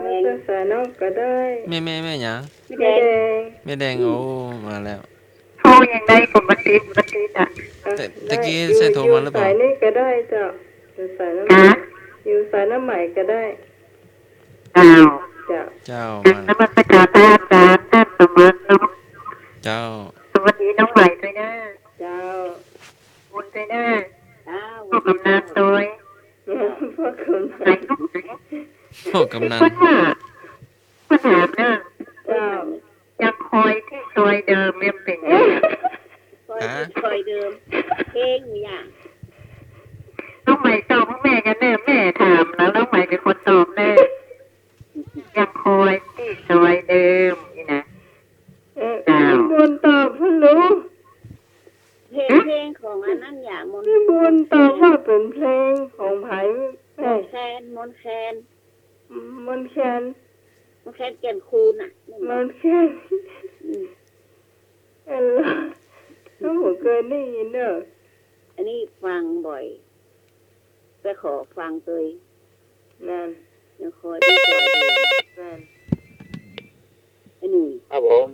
มาตางสายน้องก็ได้ แม่ แม่ แม่หยัง แม่แดง แม่แดง อืม โอ้ มาแล้ว โทรยังได้ปกติ ปกติจ้ะ อ่ะ แต่ ได้ ตะกี้ อยู่ ใช่โทรมาหรือเปล่า อยู่สายนี้ก็ได้เจ้า อยู่สายน้ำ ฮะ อยู่สายน้ำใหม่ก็ได้ เจ้า เจ้า เจ้า มานมัสการพระอาจารย์ ท่านสมานเนาะ เจ้า สวัสดีน้องใหม่ด้วยนะ เจ้า บุญด้วยนะ เจ้า พ่อกำนันด้วย พ่อกำนัน ไหนลูกไหน พ่อกำนัน เปิ้นว่า เปิ้นถามเนอะ เจ้า ยังคอยตี้ซอยเดิมยังเป๋นอยู่ คอยตี้ ฮะ ซอยเดิม เพลงอย่าง น้องใหม่ตอบแม่กั๋นเน่อ แม่ถามนะ น้องใหม่เป๋นคนตอบเน่อ ยังคอยตี้ซอยเดิมนี่นะ เออ เจ้า มีบุญตอบฮัลโหล เพลง ฮะ เพลงของอันนั้นอย่าง มนต์ มีบุญตอบว่าเป๋นเพลงของใผ แม่ มนต์แคน มนต์แคน มนต์แคน มนต์แคน แก่นคูนน่ะ มนต์แคน อืม เออ ก็บ่เกยได้ยินเน่อ อันนี้ฟังบ่อย ไปขอฟังเตย นั่น ยังคอยตี้ซอยเดิม นั่น ไอ้หนุ่ย ครับผม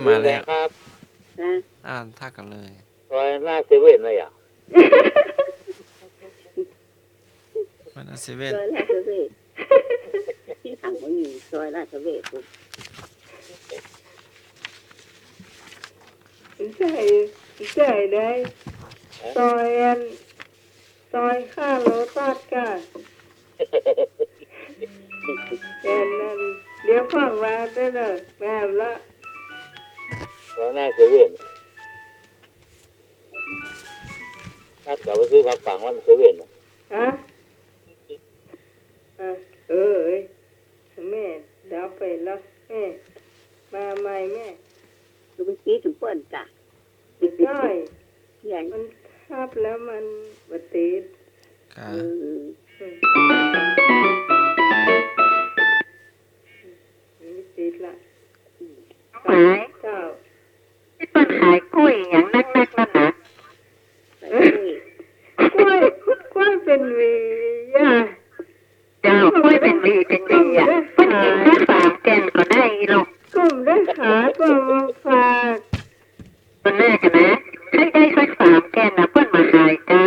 มาแล้ว ครับ นะ อ่า ทักกั๋นเลย ซอยหน้าเซเว่นเลยอ่ะ มาหน้าเซเว่น ซอยหน้าเซเว่น ตังบ่มี ซอยราชเวชพุ้น ใจ้ ใจ้ได้ ซอยอัน ซอยข้างโลตัสก่ะ แม่นนั่น เดี๋ยวฟังว่าเด้อ แม่นละ ซอยหน้าเซเว่น นัดกั๋นไปซื้อผักปังวันเซเว่นน่ะ ฮะ อ่ะ เออ เอ้ย แม่ เดี๋ยวไปละ แม่ มาใหม่แม่ ดูไปซี้ถึงเปิ้นก่ะ ไม่ได้ ใหญ่ มันทับแล้วมันบ่ติด ค่ะ เออ อืม มันไม่ติดละ อืม หมาย เจ้า ตี้เปิ้นขายก้วยอย่างนักๆ นั่นนะ ขายก้วย ก้วย ก้วยเป๋นหวีอะ เจ้า ก้วยเป๋นหวีเป๋นหวีอะ เปิ้นกิ๋นสักสามแก่นก็ได้ลูก ก็บ่ได้ขาย ก็มาฝาก เปิ้นแลกกั๋นนะ ใค่ได้สักสามแก่นนะ เปิ้นมาขายจ้า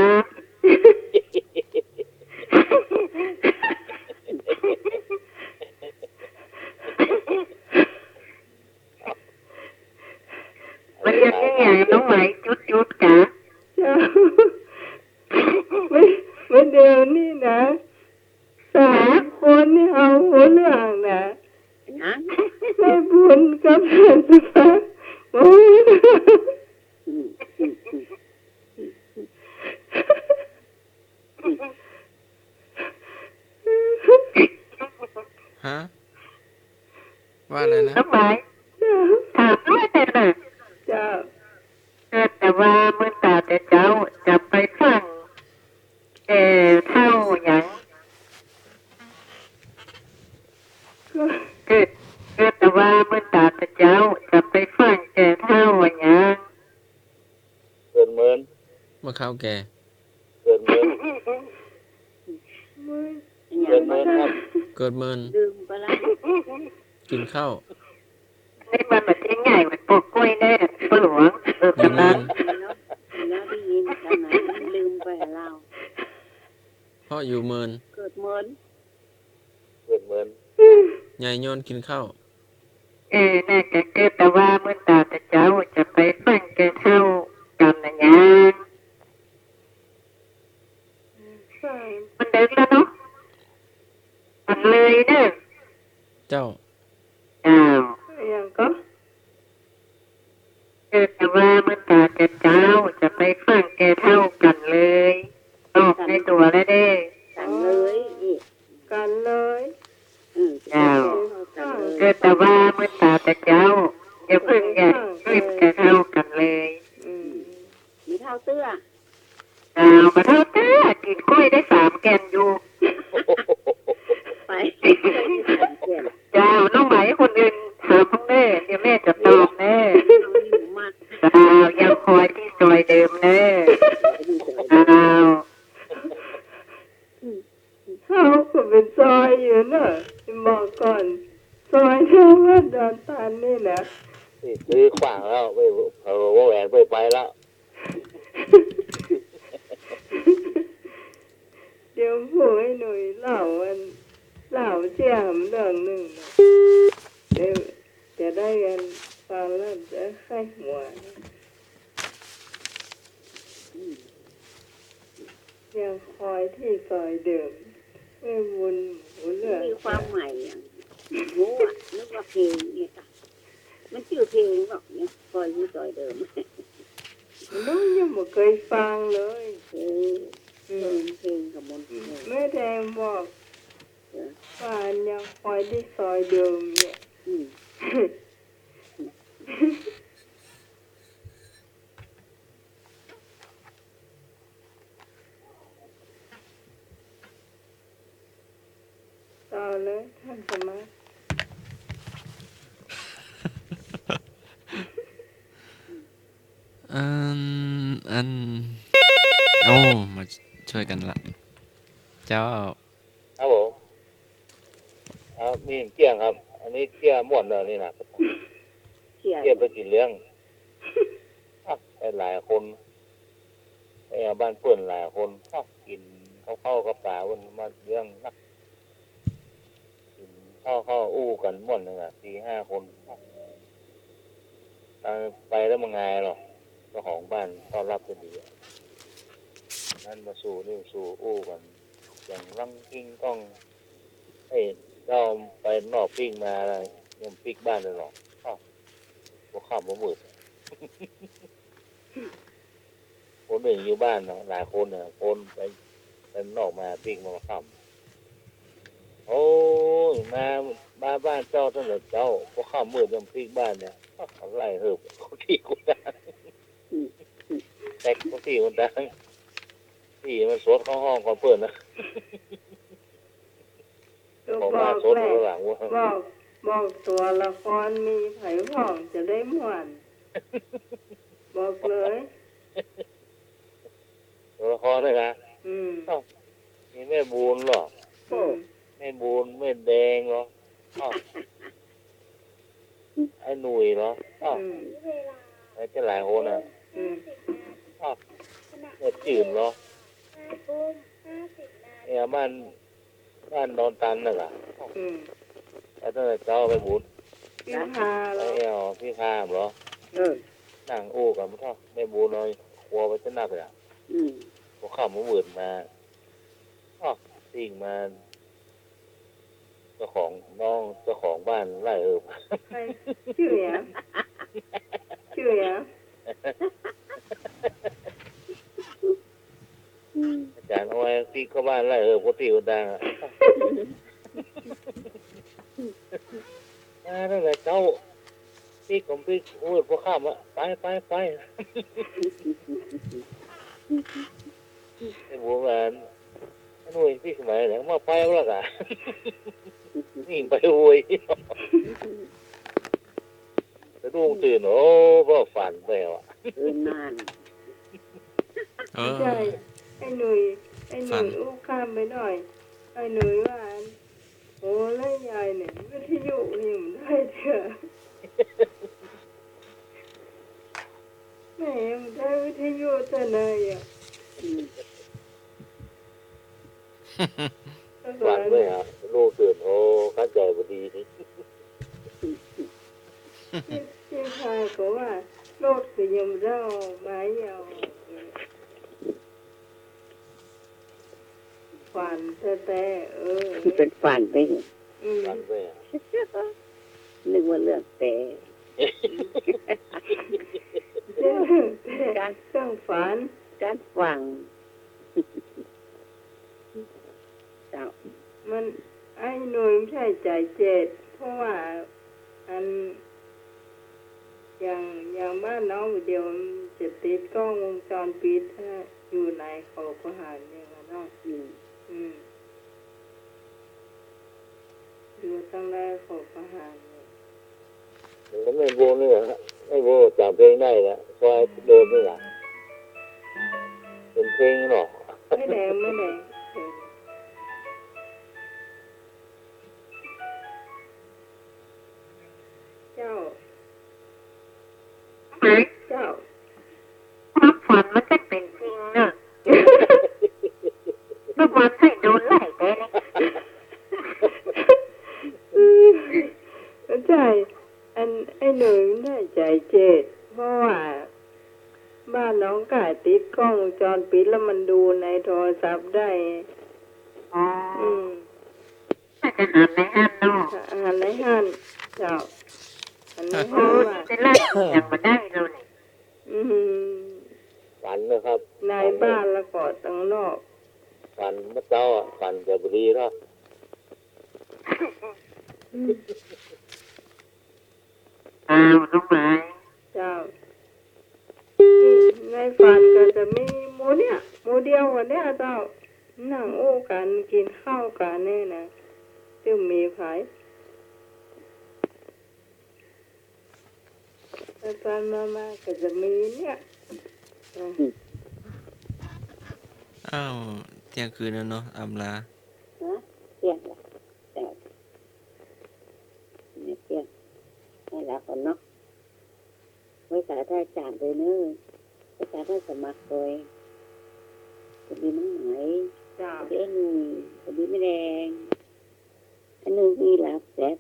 มันยังไงอะ น้องไหม จุดๆ กะ เจ้า ไม่ ไม่เดี๋ยวนี้นะ สามคนนี่เอาหัวเรื่องนะ ฮะ แม่บุญกับแม่สุภาพ โอ้ย อืม อืม อืม ฮะ ว่าอะไรนะ น้องไหม ถามด้วยเถอะนะ เจ้า เกิดแต่ว่าเมื่อตาแต่เจ๊าจะไปฟั่งแก่เฒ่าหยัง เกิด เกิดแต่ว่าเมื่อตาแต่เจ๊าจะไปฟั่งแก่เฒ่าหยัง เกิดเมิน เมื่อคาวแก่ เกิดเมิน เกิดเมินครับ เกิดเมิน ลืมไปละ กิ๋นข้าว นี่มันบ่ใจ้ง่ายเหมือนปลูกก้วยเน่อ ป้อหลวง เออ อยู่เมิน กำนัน แล้วได้ยินขนาดนั้นลืมไปแล้ว เพราะอยู่เมิน เกิดเมิน เกิดเมิน ใหญ่ย้อนกิ๋นข้าว เออ น่าจะเกิดแต่ว่าเมื่อตาแต่เจ๊าจะไปฟั่งแก่เฒ่า กำนันยัง มันดึกแล้วเนาะ มันเลยเน่อ เจ้า เจ้า อย่างก็ เกิดแต่ว่าเมื่อตาแต่เจ๊าจะไปฟั่งแก่เฒ่า กั๋นเลย ออกในตั๋วแล้วเด้ กั๋นเลย กั๋นเลย อืม เจ้า กั๋นเลย เกิดแต่ว่าเมื่อตาแต่เจ๊า อย่าเพิ่งอย่ารีบแก่เฒ่า กั๋นเลย อืม มีเฒ่าเตื้อ อ้าว บ่เฒ่าเตื้อ กิ๋นก้วยได้สามแก่นอยู่ ไป เจ้า น้องไหม คนอื่นถามบ้างเน่อ เดี๋ยวแม่จะตอบเน่อ เจ้า ยังคอยตี้ซอยเดิมเน่อ เจ้า เฮาก็เป๋นซอยอยู่เน่อ บอกก่อน ซอยแถววัดดอนตาลนี่นะ นี่ซื้อขว้างแล้ว ไป เอาวอแหวนไป ไปแล้ว เดี๋ยวพูดให้หน่อย เล่าอัน เล่าเสี้ยหำเรื่องนึ่งนะ เดี๋ยวจะได้กันฟังแล้วจะใค่หัวนะ ยังคอยตี้ซอยเดิม แม่บุญ หัวเรื่อง มีความหมายอย่าง รู้อะ นึกว่าเพลงเนี่ยค่ะ มันจื้อเพลงบอกเนี่ย คอยตี้ซอยเดิม น้องยังบ่เกยฟังเลย เออ อืม เพลงกับมนต์เพลง แม่แดงบอก เออ ว่ายังคอยตี้ซอยเดิมเนี่ย อืม ต่อเลยท่านสมาชิก อัน อัน โอ้ มาช่วยกันละ เจ้า ครับผม ครับ นี่เกี้ยงครับ อันนี้เกี้ยม่วนเลยนี่นะ เกี้ย เกี้ยไปกิ๋นเลี้ยง อ่ะ ไปหลายคน ไปบ้านเปิ้นหลายคน อ่ะ กิ๋นข้าวข้าวกับป๋าเปิ้นมาเลี้ยงนัก กิ๋น เข้า เข้าอู้กั๋นม่วนเลยอะ สี่ห้าคน เออ ไปแล้วบ่งายหรอก เจ้าของบ้านต้อนรับจะดีอะ นั้นบ่าสู้ นี่บ่าสู้ อู้กั๋น เสียงลังกิ้งก้อง เฮ้ย เจ้าไปนอกปิ๊กมาแล้ว ยังปิ๊กบ้านเลยหรอ อ้าว หัวค่ำหัวมืด คนนึ่งอยู่บ้านเนาะ หลายคนน่ะ คนไป ไปนอกมาปิ๊กมาค่ำ โอ้ย มา มาบ้านเจ้าตั้งแต่เจ๊า พอค่ำมืดยังปิ๊กบ้านเนี่ย ไล่เหิบ คนตี้คนตาง อืม แตกคนตี้คนตาง ตี้มันสวดเข้าห้องก่อนเปิ้นนะ ก็ เขามาสวด บอกแหละ ข้างหลังว่า บอก บอกตั๋วละครมีใผพ่องจะได้ม่วน บอกเลย ตั๋วละครเลยนะ อืม อ้าว มีแม่บุญเหรอ อืม แม่บุญ แม่แดงเหรอ อ้าว ไอ้หนุ่ยเหรอ อ้าว อืม ไอ้เจ้าหลายคนน่ะ อืม อ้าว แม่จื้นเหรอ เนี่ยบ้าน บ้านดอนตันน่ะเหรอ อืม ไอ้ตั้งแต่เจ๊าไปบุญ พี่พาเหรอ ไอ้เอ๋อ พี่พาเหรอ เออ นั่งอู้กั๋นมาเถาะ แม่บุญเอาครัวไปจะนักเลยอะ อืม พอค่ำมืดมา อ้าว ปิ้งมา เจ้าของ น้องเจ้าของบ้านไล่เหิบ ใคร จื้อหยัง จื้อหยัง อาจ๋ารย์ออยปิ๊กเข้าบ้านไล่เหิบ คนตี้คนตางอะ มาตั้งแต่เจ๊า ปิ๊กของปิ๊ก โอ้ย พอค่ำอะ ไป ไป ไป ไอ้บัวหวาน ไอ้หนุ่ย ปิ๊กสมัยไหนมาไปแล้วกะ นี่ไปโวย สะดุ้งตื่น โอ้ บ่าฝันไปว่ะ เออ นั่น เออ ใช่ ไอ้หนุ่ย ไอ้หนุ่ย ฝัน อู้ข้ามไปหน่อย ไอ้หนุ่ยว่า โอ้ แล้วยายเนี่ย วิทยุนี่มันได้เถอะ แหม มันได้วิทยุแต่ไหนอะ อืม ฝันไปหาลูกตื่น โอ้ เข้าใจ๋บ่ดี ตี้ ตี้ชายก็ว่า รถก็ยังบ่ได้ออกมาเหี่ยว ฝันแต๊ๆ เออ เป๋นฝันไป อืม ฝันไปอะ นึกว่าเรื่องแต๊ เรื่องแต๊ ก๋าน เรื่องฝัน ก๋านฟัง เจ้า มัน ไอ้หนุ่ยมันใส่ใจ๋เจ็ด เพราะว่า อัน อย่าง อย่างบ้านน้องเดียวมันจะติดกล้องวงจรปิด ถ้าอยู่ในเขาก็หันอย่างนั้นเนาะ อืม อืม อยู่ตางใดเขาก็หัน มันก็ไม่โบนเลยเหรอฮะ ไม่โบนจ๋ำเพลงได้ละ ซอยเดิมนี่ละ เป๋นเพลงเนาะ ไม่แดง ไม่แดง เจ้า ฮะ เจ้า ความฝันมันจะเป๋นจริงเนอะ ทุกวันให้โดนไล่ไปเลย อืม ใช่ อัน ไอ้หนุ่ยมันได้ใจ๋เจ็ด เพราะว่า บ้านน้องก๋ายติดกล้องวงจรปิดแล้วมันดูในโทรศัพท์ได้ อ๋อ อืม น่าจะหันในหั้นเนาะ หันในหั้น เจ้า หันในหั้น โอ้ ว่า นี่จะไล่ยังบ่ได้เลย อืม ฝันนะครับ ในบ้านแล้วก็ตางนอก ฝันเมื่อเจ๊าอะ ฝันจะบ่ดีเนาะ อืม อ้าว น้องไม้ เจ้า ในฝันก็จะมีหมู่เนี่ย หมู่เดียวกั๋นเนี่ยเจ้า นั่งอู้กั๋น กิ๋นข้าวกั๋นเนี่ยนะ จะมีใผ ไปๆ มาๆ ก็จะมีเนี่ย อืม อ้าว เตี้ยงคืนแล้วเนาะ อำลา ฮะ เตี้ยงละ เตี้ยง นี่เตี้ยง ให้ลาก่อนเนาะ ไว้สาท่านอาจ๋ารย์โตยเน่อ ไว้สาท่านสมัครโตย สวัสดีน้องไหม เจ้า สวัสดีไอ้หนุ่ย สวัสดีแม่แดง ไอ้นึกนี่หลับแสบ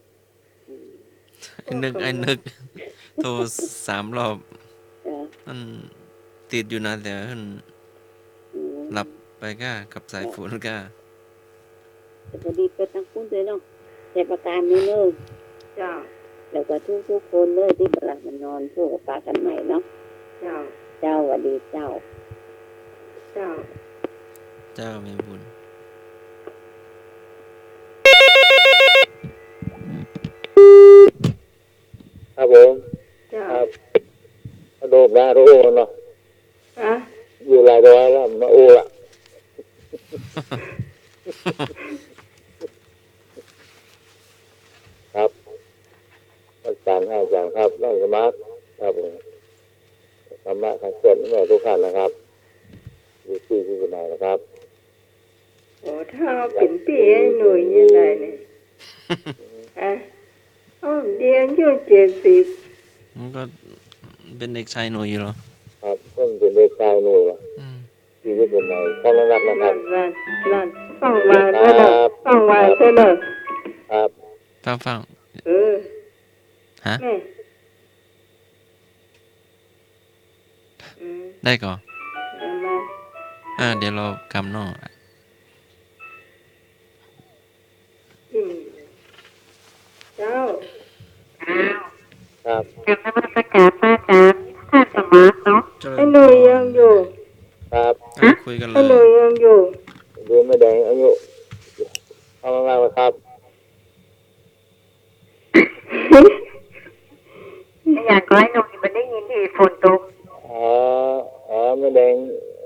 ไอ้นึก ไอ้นึก โทรสามรอบ จ้ะ มันติดอยู่นะ แต่มัน อืม หลับไปก้า กับสายฝนก้า แต่พอดีไปตังปุ้นเลยเนาะ แต่ประการนี้เนอะ เจ้า แล้วก็ทุกๆ คนเลยตี้บ่หลับบ่นอน พวกปะกั๋นใหม่เนาะ เจ้า เจ้า หวัดดีเจ้า เจ้า เจ้า แม่บุญ ครับผม เจ้า ครับ โดดนะ โดดเนาะ อะ อยู่หลายตัวแล้วนะ อู้ละ ครับ อาจารย์ อาจารย์ครับ นั่งสมาธิครับผม ธรรมะคำสอนแม่ทุกท่านนะครับ อยู่ที่พิจารณานะครับ โอ้ ถ้าเอาเป๋นปี้ไอ้หนุ่ยยังไงเนี่ย อะ อ้าว เดียวอายุเจ็ดสิบ มันก็เป๋นเด็กชายหนุ่ยอยู่เหรอ ครับ เปิ้นเป๋นเด็กชายหนุ่ยอะ อืม ชีวิตเป็นไง ต้องระวังนะครับ นั่น นั่น นั่น ต้องวางเสียเลย ครับ ต้องวางเสียเลย ครับ ฟัง ฟัง เออ ฮะ แม่ อืม ได้ก่อ เอามา อ่า เดี๋ยวรอกำนอก อืม เจ้า ครับ กราบนมัสการพระอาจารย์ ท่านสมานเนาะ เจริญพร ไอ้หนุ่ยยังอยู่ ครับ อ่ะ คุยกั๋นเลย ไอ้หนุ่ยยังอยู่ ดูแม่แดงอายุ เอามาแล้วครับ ไม่อยากให้หนุ่ยมันได้ยินที่ฝนตก อ๋อ อ๋อ แม่แดง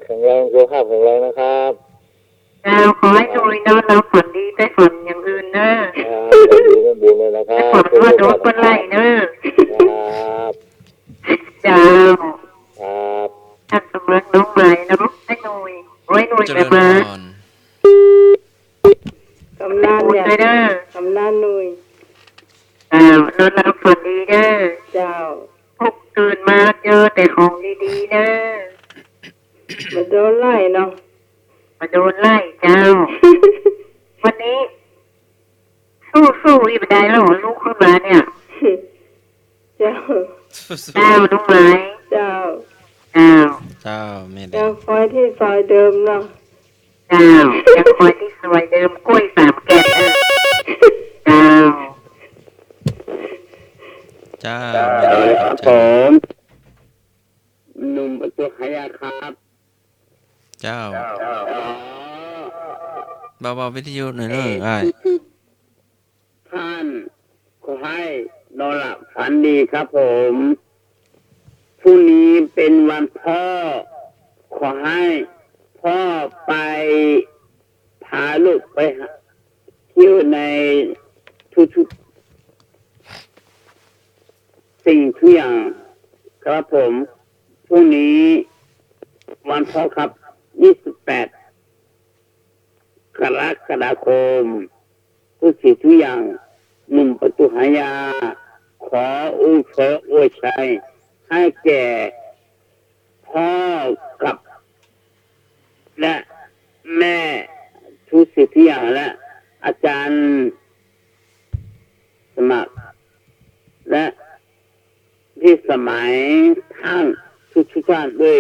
แข็งแรง สุขภาพแข็งแรงนะครับ เจ้า ขอให้หนุ่ยนอนหลับฝันดี ไปฝันอย่างอื่นเนอะ ครับ ฝันดีแม่บุญเลยนะครับ ไปฝันว่าโดนคนไล่เนอะ ครับ เจ้า ครับ ท่านสมานน้องใหม่เนาะ ไอ้หนุ่ย โอ้ย หนุ่ย เจริญพร แม่มา กำนันเนี่ย บุญด้วยเด้อ กำนันหนุ่ย เจ้า นอนหลับฝันดีเด้อ เจ้า ปลุกตื่นมาเจอแต่ของดีๆ เด้อ บ่โดนไล่เนาะ บ่โดนไล่เจ้า วันนี้ สู้ๆ อีกบ่ได้แล้ว ลุกขึ้นมาเนี่ย เจ้า เจ้า น้องไม้ เจ้า เจ้า เจ้า แม่แดง ยังคอยตี้ซอยเดิมเนาะ เจ้า ยังคอยตี้ซอยเดิม กล้วยสามแก่น เออ เจ้า เจ้า เจ้า แม่แดง ครับผม หนุ่มประตูขายยาครับ เจ้า เจ้า อ๋อ เบาๆ วิทยุหน่อยเนอะ เอ่อ อ้าย ทุกๆ ท่าน ขอให้นอนหลับฝันดีครับผม พรุ่งนี้เป็นวันพ่อ ขอให้พ่อไปพาลูกไปหา เที่ยวในทุกๆ สิ่งทุกอย่างครับผม พรุ่งนี้วันพ่อครับ ยี่สิบแปด กรกฎาคม ทุกสิ่งทุกอย่าง หนุ่มประตูขายยา ขออวยพรอวยชัยให้แก่ พ่อกับ และแม่ทุกสิ่งทุกอย่าง และอาจารย์สมัคร และพี่สมัย ท่านทุกๆ ท่านด้วย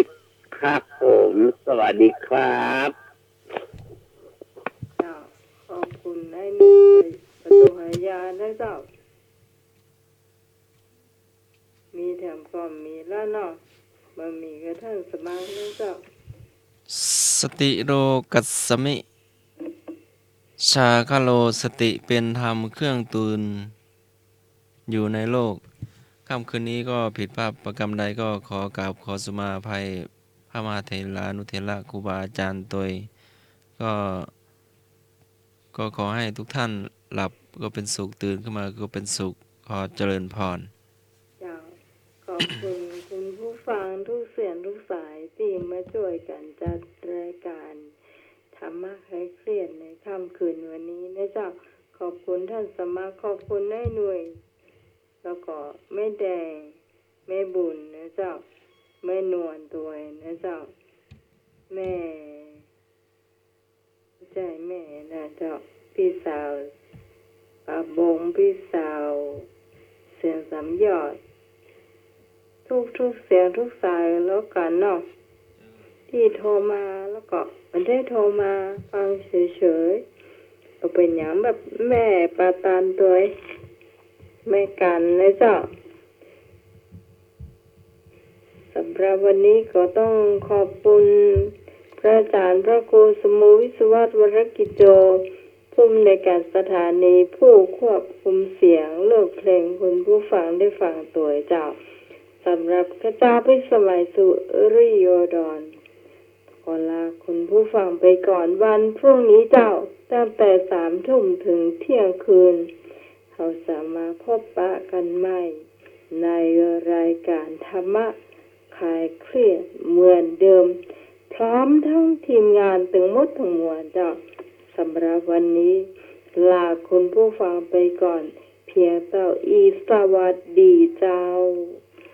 ครับผม สวัสดีครับ เจ้า ขอบคุณไอ้หนุ่มประตูขายยานะเจ้า มีแถมก็มีแล้วเนาะ บ่มีก็ท่านสมัครนะเจ้า สติโรกัสสมิ ชาคะโล สติเป็นธรรมเครื่องตื่นอยู่ในโลก ค่ำคืนนี้ก็ผิดพลาดประการใดก็ขอกราบขอสุมาอภัยพระมหาเถรานุเถระครูบาอาจารย์ตวย ก็ ก็ขอให้ทุกท่านหลับก็เป็นสุข ตื่นขึ้นมาก็เป็นสุข ขอเจริญพร เจ้า ขอบคุณคุณผู้ฟังทุกเสียงทุกสายตี้มาจ้วยกั๋นจัดรายการธรรมะคลายเครียดในค่ำคืนวันนี้นะเจ้า ขอบคุณท่านสมัคร ขอบคุณนายหนุ่ย แล้วก็แม่แดง แม่บุญนะเจ้า แม่นวลตวยนะเจ้า แม่ ใจ้แม่นะเจ้า ปี้สาว ปาบง ปี้สาว เสียงสามยอด ทุกๆ เสียงทุกสายแล้วกั๋นเนาะ ตี้โทรมาแล้วก็บ่ได้โทรมาฟังเฉยๆ ก็เป๋นหยังแบบแม่ปาตานตวย แม่กั๋นนะเจ้า สำหรับวันนี้ก็ต้องขอบคุณพระอาจารย์พระครูสมุ วิศวัตร วรกิจโจ ผู้อำนวยการสถานี ผู้ควบคุมเสียง เลือกเพลงคุณผู้ฟังได้ฟังตวยเจ้า สำหรับข้าเจ้าพิสมัย สุริโยดร ขอลาคุณผู้ฟังไปก่อน วันพรุ่งนี้เจ้า ตั้งแต่สามทุ่มถึงเที่ยงคืน เฮาจะมาพบปะกันใหม่ ในรายการธรรมะคลายเครียดเหมือนเดิม พร้อมทั้งทีมงานตึงหมดตึงมวลเจ้า สำหรับวันนี้ ลาคุณผู้ฟังไปก่อน เพียงเต้าอี้ สวัสดีเจ้า